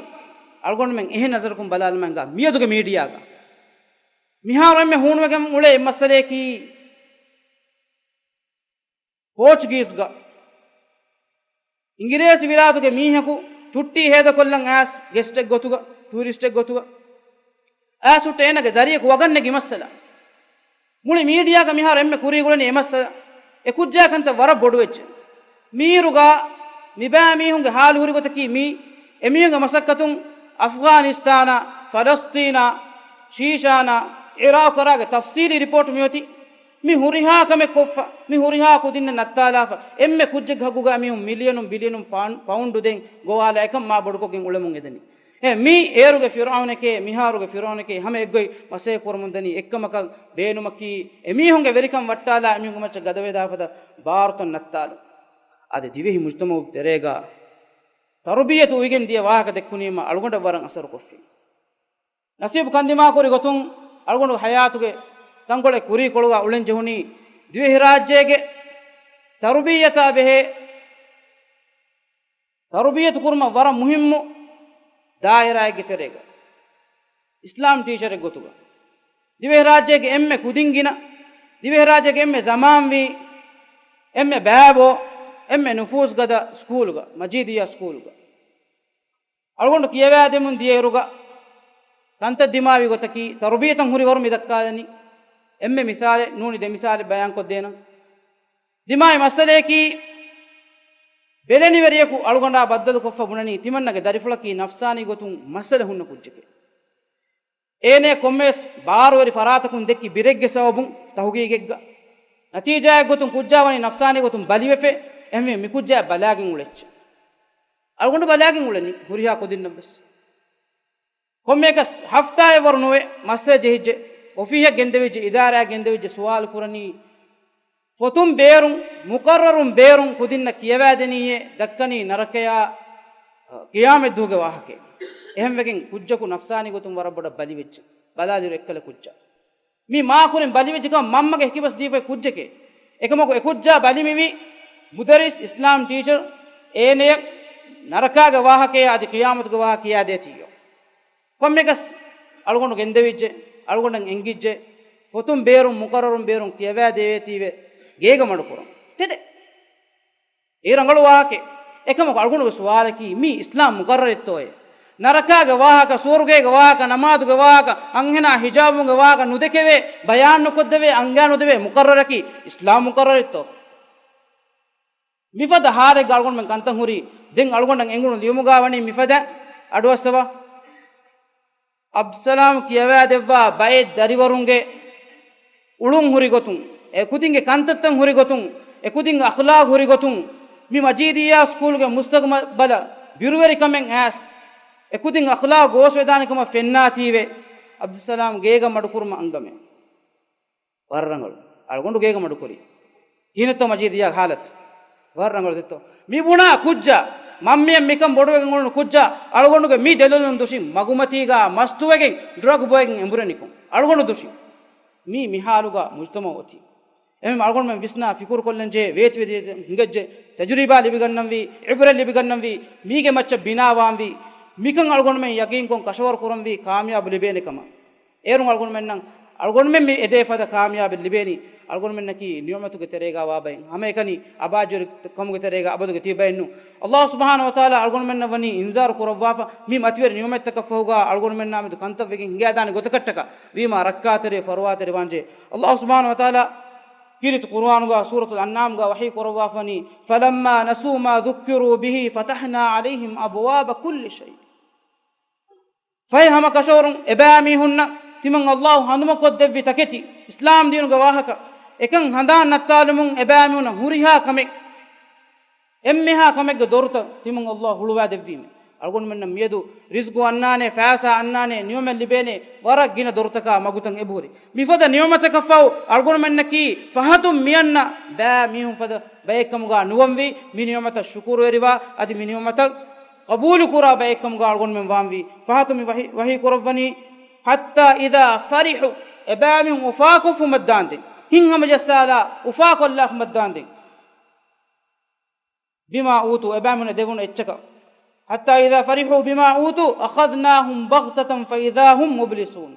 އަޅުގަނޑުމެން އެހެން ނަޒަރަކުން ބަލާލަމާ ހިނގާ މިއަދުގެ މީޑިއާގަ މިހާރު އެންމެ ހޫނުވެގެން އުޅޭ އެއް މައްސަލަޔަކީ، ޕޯޗުގީޒްގަ އިނގިރޭސި ވިލާތުގެ މީހަކު ޗުއްޓީ ހޭދަކޮށްލަން އައިސް، ގެސްޓެއް ގޮތުގަ، ޓޫރިސްޓެއް ގޮތުގަ އައިސް ހުއްޓެ އޭނަގެ ދަރިޔަކު ވަގަށް ނެގި މައްސަލަ. މުޅި މީޑިއާގަ މިހާރު އެންމެ ކުރީގުޅެނީ އެ މައްސަލަ. އެ ކުއްޖާ ކަންތައް ވަރަށް ބޮޑުވެއްޖެ. މީރުގަ މިބައިމީހުންގެ ހާލު ހުރި ގޮތަކީ މީ އެމީހުންގެ މަސައްކަތުން އަފްޣާނިސްތާނާ، ފަލަސްޠީނާ، ޝީޝާނާ، ޢިރާޤު ކަރާގެ ތަފްސީލީ ރިޕޯޓް މިއޮތީ. މި ހުރިހާ ކަމެއް ކޮށްފަ، މި ހުރިހާ ކުދިންނެއް ނައްތާލާފަ، އެންމެ ކުއްޖެއްގެ ހައްގުގަ މީހުން މިލިޔަނުން ބިލިޔަނުން ޕައުން-، ޕައުންޑު ދޭން ގޮވާލާ އެކަން މާ ބޮޑުކޮށްގެން އުޅެމުން އެދެނީ. އެ މީ އޭރުގެ ފިރުޢައުނެކޭ، މިހާރުގެ ފިރުޢައުނެކޭ ހަމަ އެއްގޮތް މަސައްކަތް ކުރަމުން ދަނީ އެއްކަމަކަށް ބޭނުމަކީ، އެމީހުންގެ ވެރިކަން ވައްޓާލާ އެމީހުންގެ މައްޗަށް ގަދަވެދާފަދަ ބާރުތައް ނައްތާލުން. އަދި ދިވެހި މުޖުތަމަޢުގެ ތެރޭގަ ތަރުބިއްޔަތު އުވިގެން ދިޔަ ވާހަކަ ދެއްކުނީމަ އަޅުގަނޑަށް ވަރަށް އަސަރުކޮށްފި. ނަސީބު ކަންދިމާކުރި ގޮތުން އަޅުގަނޑު ޙަޔާތުގެ ތަންކޮޅެއް ކުރީކޮޅުގަ އުޅެން ޖެހުނީ ދިވެހިރާއްޖޭގެ ތަރުބިއްޔަތާ ބެހޭ ތަރުބިއްޔަތު ކުރުމަށް ވަރަށް މުހިއްމު ދާއިރާއެއްގެ ތެރޭގަ، އިސްލާމް ޓީޗަރެއް ގޮތުގަ، ދިވެހިރާއްޖޭގެ އެންމެ ކުދިން ގިނަ، ދިވެހިރާއްޖޭގެ އެންމެ ޒަމާންވީ، އެންމެ ބައިބޯ، އެންމެ ނުފޫޒު ގަދަ ސްކޫލުގަ، މަޖީދިއްޔާ ސްކޫލުގަ އަޅުގަނޑު ކިޔަވާދެމުން ދިޔައިރުގަ ކަންތައް ދިމާވި ގޮތަކީ، ތަރުބިއްޔަތަށް ހުރި ވަރު މި ދައްކާލަނީ. އެންމެ މިސާލެއް ނޫނީ، ދެ މިސާލެއް ބަޔާންކޮށްދޭނަން. ދިމާވި މައްސަލަޔަކީ، ބެލެނިވެރިޔަކު އަޅުގަނޑާ ބައްދަލުކޮށްފަ ބުނަނީ، ތިމަންނަގެ ދަރިފުޅަކީ ނަފްސާނީ ގޮތުން މައްސަލަ ހުންނަ ކުއްޖެކޭ. އޭނަ ކޮންމެވެސް ބާރުވެރި ފަރާތަކުން ދެއްކި ބިރެއްގެ ސަބަބުން ތަހުގީގެއްގަ، ނަތީޖާއެއް ގޮތުން ކުއްޖާ ވަނީ ނަފްސާނީ ގޮތުން ބަލިވެފަ، އެހެންވެ މި ކުއްޖާ ބަލާގެން އުޅެއްޗެއް. އަޅުގަނޑު ބަލާގެން އުޅެނީ ހުރިހާ ކުދިންނަށްވެސް. ކޮންމެއަކަސް ހަފްތާއެއް ވަރު ނުވެ، މައްސަލަ ޖެހިއްޖެ، އޮފީހަށް ގެންދެވިއްޖެ، އިދާރާއަށް ގެންދެވިއްޖެ، ސުވާލު ކުރަނީ، ފޮތުން ބޭރުން، މުޤައްރަރުން ބޭރުން ކުދިންނަށް ކިޔަވާދެނީއޭ، ދައްކަނީ ނަރަކަޔާ، ޤިޔާމަތްދުވަހުގެ ވާހަކައެއް. އެހެންވެގެން ކުއްޖަކު ނަފްސާނީ ގޮތުން ވަރަށް ބޮޑަށް ބަލިވެއްޖެ. ބަލާލިއިރު އެއްކަލަ ކުއްޖާ. މި މާކުރިން ބަލިވެއްޖެކަމަށް މަންމަގެ ހެކިބަސް ދީފައި ކުއްޖެކޭ. އެކަމަކު އެ ކުއްޖާ ބަލިމިވީ މުދައްރިސް، އިސްލާމް ޓީޗަރ، އޭނަޔަށް ނަރަކާގެ ވާހަކަޔާ އަދި ޤިޔާމަތުގެ ވާހަކަޔާ ދޭތީޔޯ. ކޮންމެއަކަސް އަޅުގަނޑު ގެންދެވިއްޖެ، އަޅުގަނޑަށް އެންގިއްޖެ، ފޮތުން ބޭރުން މުޤައްރަރުން ބޭރުން ކިޔަވާދެވޭތީވެ ގޭގަ މަޑުކުރަން. ތެދެއް. އެއީ ރަނގަޅު ވާހަކައެއް. އެކަމަކު އަޅުގަނޑުގެ ސުވާލަކީ، މީ އިސްލާމް މުޤައްރަރެއްތޯއޭ؟ ނަރަކާގެ ވާހަކަ، ސުވަރުގޭގެ ވާހަކަ، ނަމާދުގެ ވާހަކަ، އަންހެނާ ހިޖާބުގެ ވާހަކަ ނުދެކެވޭ، ބަޔާން ނުކޮށްދެވޭ، އަންގާ ނުދެވޭ މުޤައްރަރަކީ އިސްލާމް މުޤައްރަރެއްތޯ؟ މިފަދަ ހާލެއްގަ އަޅުގަނޑުމެން ކަންތައް ހުރީ. ދެން އަޅުގަނޑަށް އެނގުނު ލިޔުމުގާ ވަނީ މިފަދަ އަޑުއައްސަވާ. އަބްދުއްސަލާމް ކިޔަވާދެއްވާ ބައެއް ދަރިވަރުންގެ އުޅުން ހުރި ގޮތުން، އެކުދިންގެ ކަންތައްތައް ހުރި ގޮތުން، އެކުދިންގެ އަޚްލާޤް ހުރި ގޮތުން، މި މަޖީދިއްޔާ ސްކޫލްގެ މުސްތަޤްބަލަށް ބިރުވެރިކަމެއް އައިސް، އެކުދިން އަޚްލާޤް ގޯސްވެދާނެ ކަމަށް ފެންނާތީވެ، އަބްދުއްސަލާމް ގޭގަ މަޑުކުރުމަށް އަންގަމޭ. ވަރަށް ރަނގަޅު. އަޅުގަނޑު ގޭގަ މަޑުކުރީ. ކިހިނެއްތޯ މަޖީދިއްޔާގެ ހާލަތު؟ ވަރަށް ރަނގަޅު ދެއްތޯ. މި ބުނާ ކުއްޖާ، މަންމަޔަށް މިކަން ބޮޑުވެގެން އުޅުނު ކުއްޖާ، އަޅުގަނޑުގެ މި ދެލޮލުން ދުށި މަގުމަތީގާ މަސްތުވެގެން ޑްރަގް ބޮއެގެން އެނބުރެނިކޮށް، އަޅުގަނޑު ދުށި. މީ މި ހާލުގާ މުޖްތަމަޢު އޮތީ. އެހެން އަޅުގަނޑުމެން ވިސްނާ ފިކުރު ކޮށްލަން ޖެހޭ ވޭތުވެދިޔަ ހިނގައްޖެ، ތަޖުރިބާ ލިބިގަންނަންވީ، ޢިބްރަތް ލިބިގަންނަންވީ، މީގެ މައްޗަށް ބިނާވާންވީ، މިކަން އަޅުގަނޑުމެން ޔަގީންކޮށް ކަށަވަރު ކުރަންވީ ކާމިޔާބު ލިބޭނެ ކަމަށް. އޭރުން އަޅުގަނޑުމެންނަށް، އަޅުގަނޑުމެން މި އެދޭ ފަދަ ކާމިޔާބެއް ލިބޭނީ، އަޅުގަނޑުމެންނަކީ ނިޢުމަތުގެ ތެރޭގާ ވާ ބައެއް، ހަމައެކަނި އަބާއްޖަވެރި ކަމުގެ ތެރޭގާ އަބަދުގެ ތިބި ބައެއްނު. އައްލާހު ސުބްޙާނަހު ވަތަޢާލާ އަޅުގަނޑުމެންނަށް ވަނީ އިންޒާރު ކުރައްވާފަ، މި މަތިވެރި ނިޢުމަތްތަކަށްފަހުގާ އަޅުގަނޑުމެންނާމެދު ކަންތައްވެގެން ހިނގާދާނެ ގޮތަކަށްޓަކާ ވީމާ ރައްކާތެރި ފަރުވާތެރި ވާންޖެ. އައްލާހު ސުބްޙާނަހު ވަތަޢާލާ ކީރިތި ޤުރުއާނުގާ ސޫރަތުލް އަންޢާމްގާ ވަޙީ ކުރައްވާފަނީ، فَلَمَّا نَسُوا مَا ذُكِّرُوا بِهِ فَتَحْنَا عَلَيْهِمْ أَبْوَابَ كُلِّ شَيْءٍ. ފަހެ ހަމަ ކަށަވަރުން އެބައިމީހުންނަށް ތިމަން އައްލާހު ހަނދުމަކޮށްދެއްވި ތަކެތި، އިސްލާމް ދީނުގެ ވާހަކަ، އެކަން ހަނދާން ނައްތާލުމުން އެބައިމީހުންނަށް ހުރިހާ ކަމެއް، އެންމެހާ ކަމެއްގެ ދޮރުތައް ތިމަން އައްލާހު ހުޅުވާދެއްވީމެ. އަޅުގަނޑުމެންނަށް މިއަދު ރިޒްގު އަންނާނެ، ފައިސާ އަންނާނެ، ނިޢުމަތް ލިބޭނެ، ވަރަށް ގިނަ ދޮރުތަކާ މަގުތައް އެބަހުރި. މިފަދަ ނިޢުމަތަކަށްފަހު އަޅުގަނޑުމެންނަކީ ފަހަތުން މިއަންނަ ބައި މީހުން ފަދަ ބައެއްކަމުގާ ނުވަންވީ، މި ނިޢުމަތަށް ޝުކުރުވެރިވާ، އަދި މި ނިޢުމަތަށް ޤަބޫލުކުރާ ބައެއްކަމުގާ އަޅުގަނޑުމެން ވާންވީ. ފަހަތު މި ވަޙީ، ވަޙީ ކުރައްވަނީ، حَتَّى إِذَا فَرِحُوا، އެބައިމީހުން އުފާކޮށްފުމަށްދާންދެން، ހިތްހަމަޖައްސާލާ އުފާކޮށްލާފުމަށްދާންދެން، بِمَا أُوتُوا، އެބައިމީހުން ދެވުނު އެއްޗަކަށް. حَتَّى إِذَا فَرِحُوا بِمَا أُوتُوا أَخَذْنَاهُمْ بَغْتَةً فَإِذَا هُمْ مُبْلِسُونَ.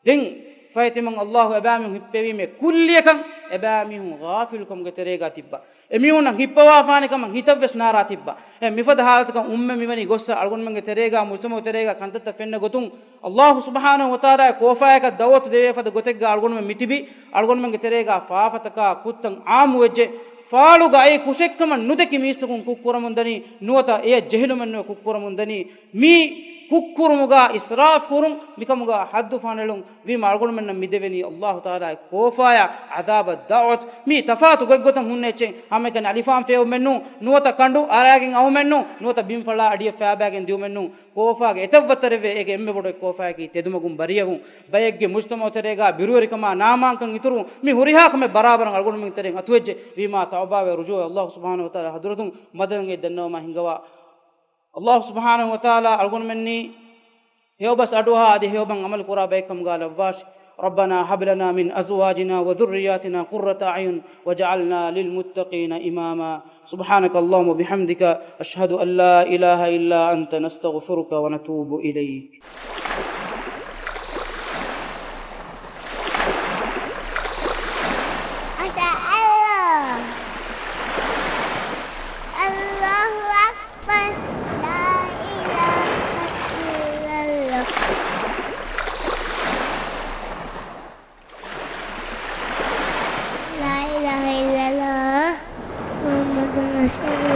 ދެން ފަހެ ތިމަން ﷲ އެބައިމީހުން ހިއްޕެވީމޭ ކުއްލިއަކަށް އެބައިމީހުން ޣާފިލުކަމުގެ ތެރޭގާ ތިއްބާ. އެމީހުންނަށް ހިއްޕަވާފާނެ ކަމަށް ހިތަށްވެސް ނާރާ ތިއްބާ. އެ މިފަދަ ޙާލަތަކަށް އުއްމަތް މިވަނީ ގޮއްސަ އަޅުގަނޑުމެންގެ ތެރޭގާ މުޖްތަމަޢު ތެރޭގާ ކަންތައްތައް ފެންނަ ގޮތުން، ﷲ ސުބްޙާނަހޫ ވަތަޢާލާ ކޯފާޔަކަށް ދަޢުވަތު ދެވޭ ފަދަ ގޮތެއްގާ އަޅުގަނޑުމެން މިތިބީ. އަޅުގަނޑުމެންގެ ތެރޭގާ ފާފަތަކާ ކުށްތައް ޢާއްމުވެއްޖެ. ފާޅުގަ އެ ކުށެއްކަމަށް ނުދެކި މީސްތަކުން ކުށްކުރަމުންދަނީ، ނުވަތަ އެޔަށް ޖެހިލުމެއްނުވެ ކުށްކުރަމުންދަނީ. މި ކުށްކުރުމުގާ އިސްރާފް ކުރުން، މިކަމުގާ ޙައްދު ފަހަނަޅުން ވީމަ އަޅުގަނޑުމެންނަށް މިދެވެނީ ﷲ ތަޢާލާގެ ކޯފާޔާ ޢަޛާބަށް ދަޢުވަތު. މީ ތަފާތު ގޮތްގޮތަށް ހުންނަ އެއްޗެއް. ހަމައެކަނި އަލިފާން ފޭވުމެއްނޫން، ނުވަތަ ކަނޑު އަރާގެން އައުމެއްނޫން، ނުވަތަ ބިންފަޅާ އަޑިއަށް ފައިބައިގެން ދިއުމެއްނޫން. ކޯފާގެ އެތައް ވައްތަރެއްވޭ، އޭގެ އެންމެ ބޮޑު އެއް ކޯފާޔަކީ ތެދުމަގުން ބަރީއަވުން. ބައެއްގެ މުޖްތަމަޢު ތެރޭގާ ބިރުވެރިކަމާ ނާމާންކަން އިތުރުވުން. މި ހުރިހާ ކަމެއް ބަރާބަރަށް އަޅުގަނޑުމެން ތެރެއިން އަތުވެއްޖެ. ވީމާ ތައުބާވެ ރުޖޫޢަވެ ﷲ ސުބްޙާނަހޫ ވަތަޢާލާ ޙަޟްރަތުން މަދަދަށް އެ ދަންނަވަމާ ހިންގަވާ. ﷲ ސުބްޙާނަހޫ ވަތަޢާލާ އަޅުގަނޑުމެންނީ ހެޔޮބަސް އަޑުއަހާ އަދި ހެޔޮބަސް ޢަމަލު ކުރާ ބައެއްކަމުގާ ލައްވާށި. رَبَّنَا هَبْ لَنَا مِنْ أَزْوَاجِنَا وَذُرِّيَّاتِنَا قُرَّةَ أَعْيُنٍ وَاجْعَلْنَا لِلْمُتَّقِينَ إِمَامًا. سُبْحَانَكَ اللَّهُمَّ وَبِحَمْدِكَ، أَشْهَدُ أَنْ لَا إِلَهَ إِلَّا أَنْتَ، نَسْتَغْفِرُكَ وَنَتُوبُ إِلَيْكَ. ماشاء الله. الله أكبر. لا إله إلا الله. لا إله إلا الله. محمد رسول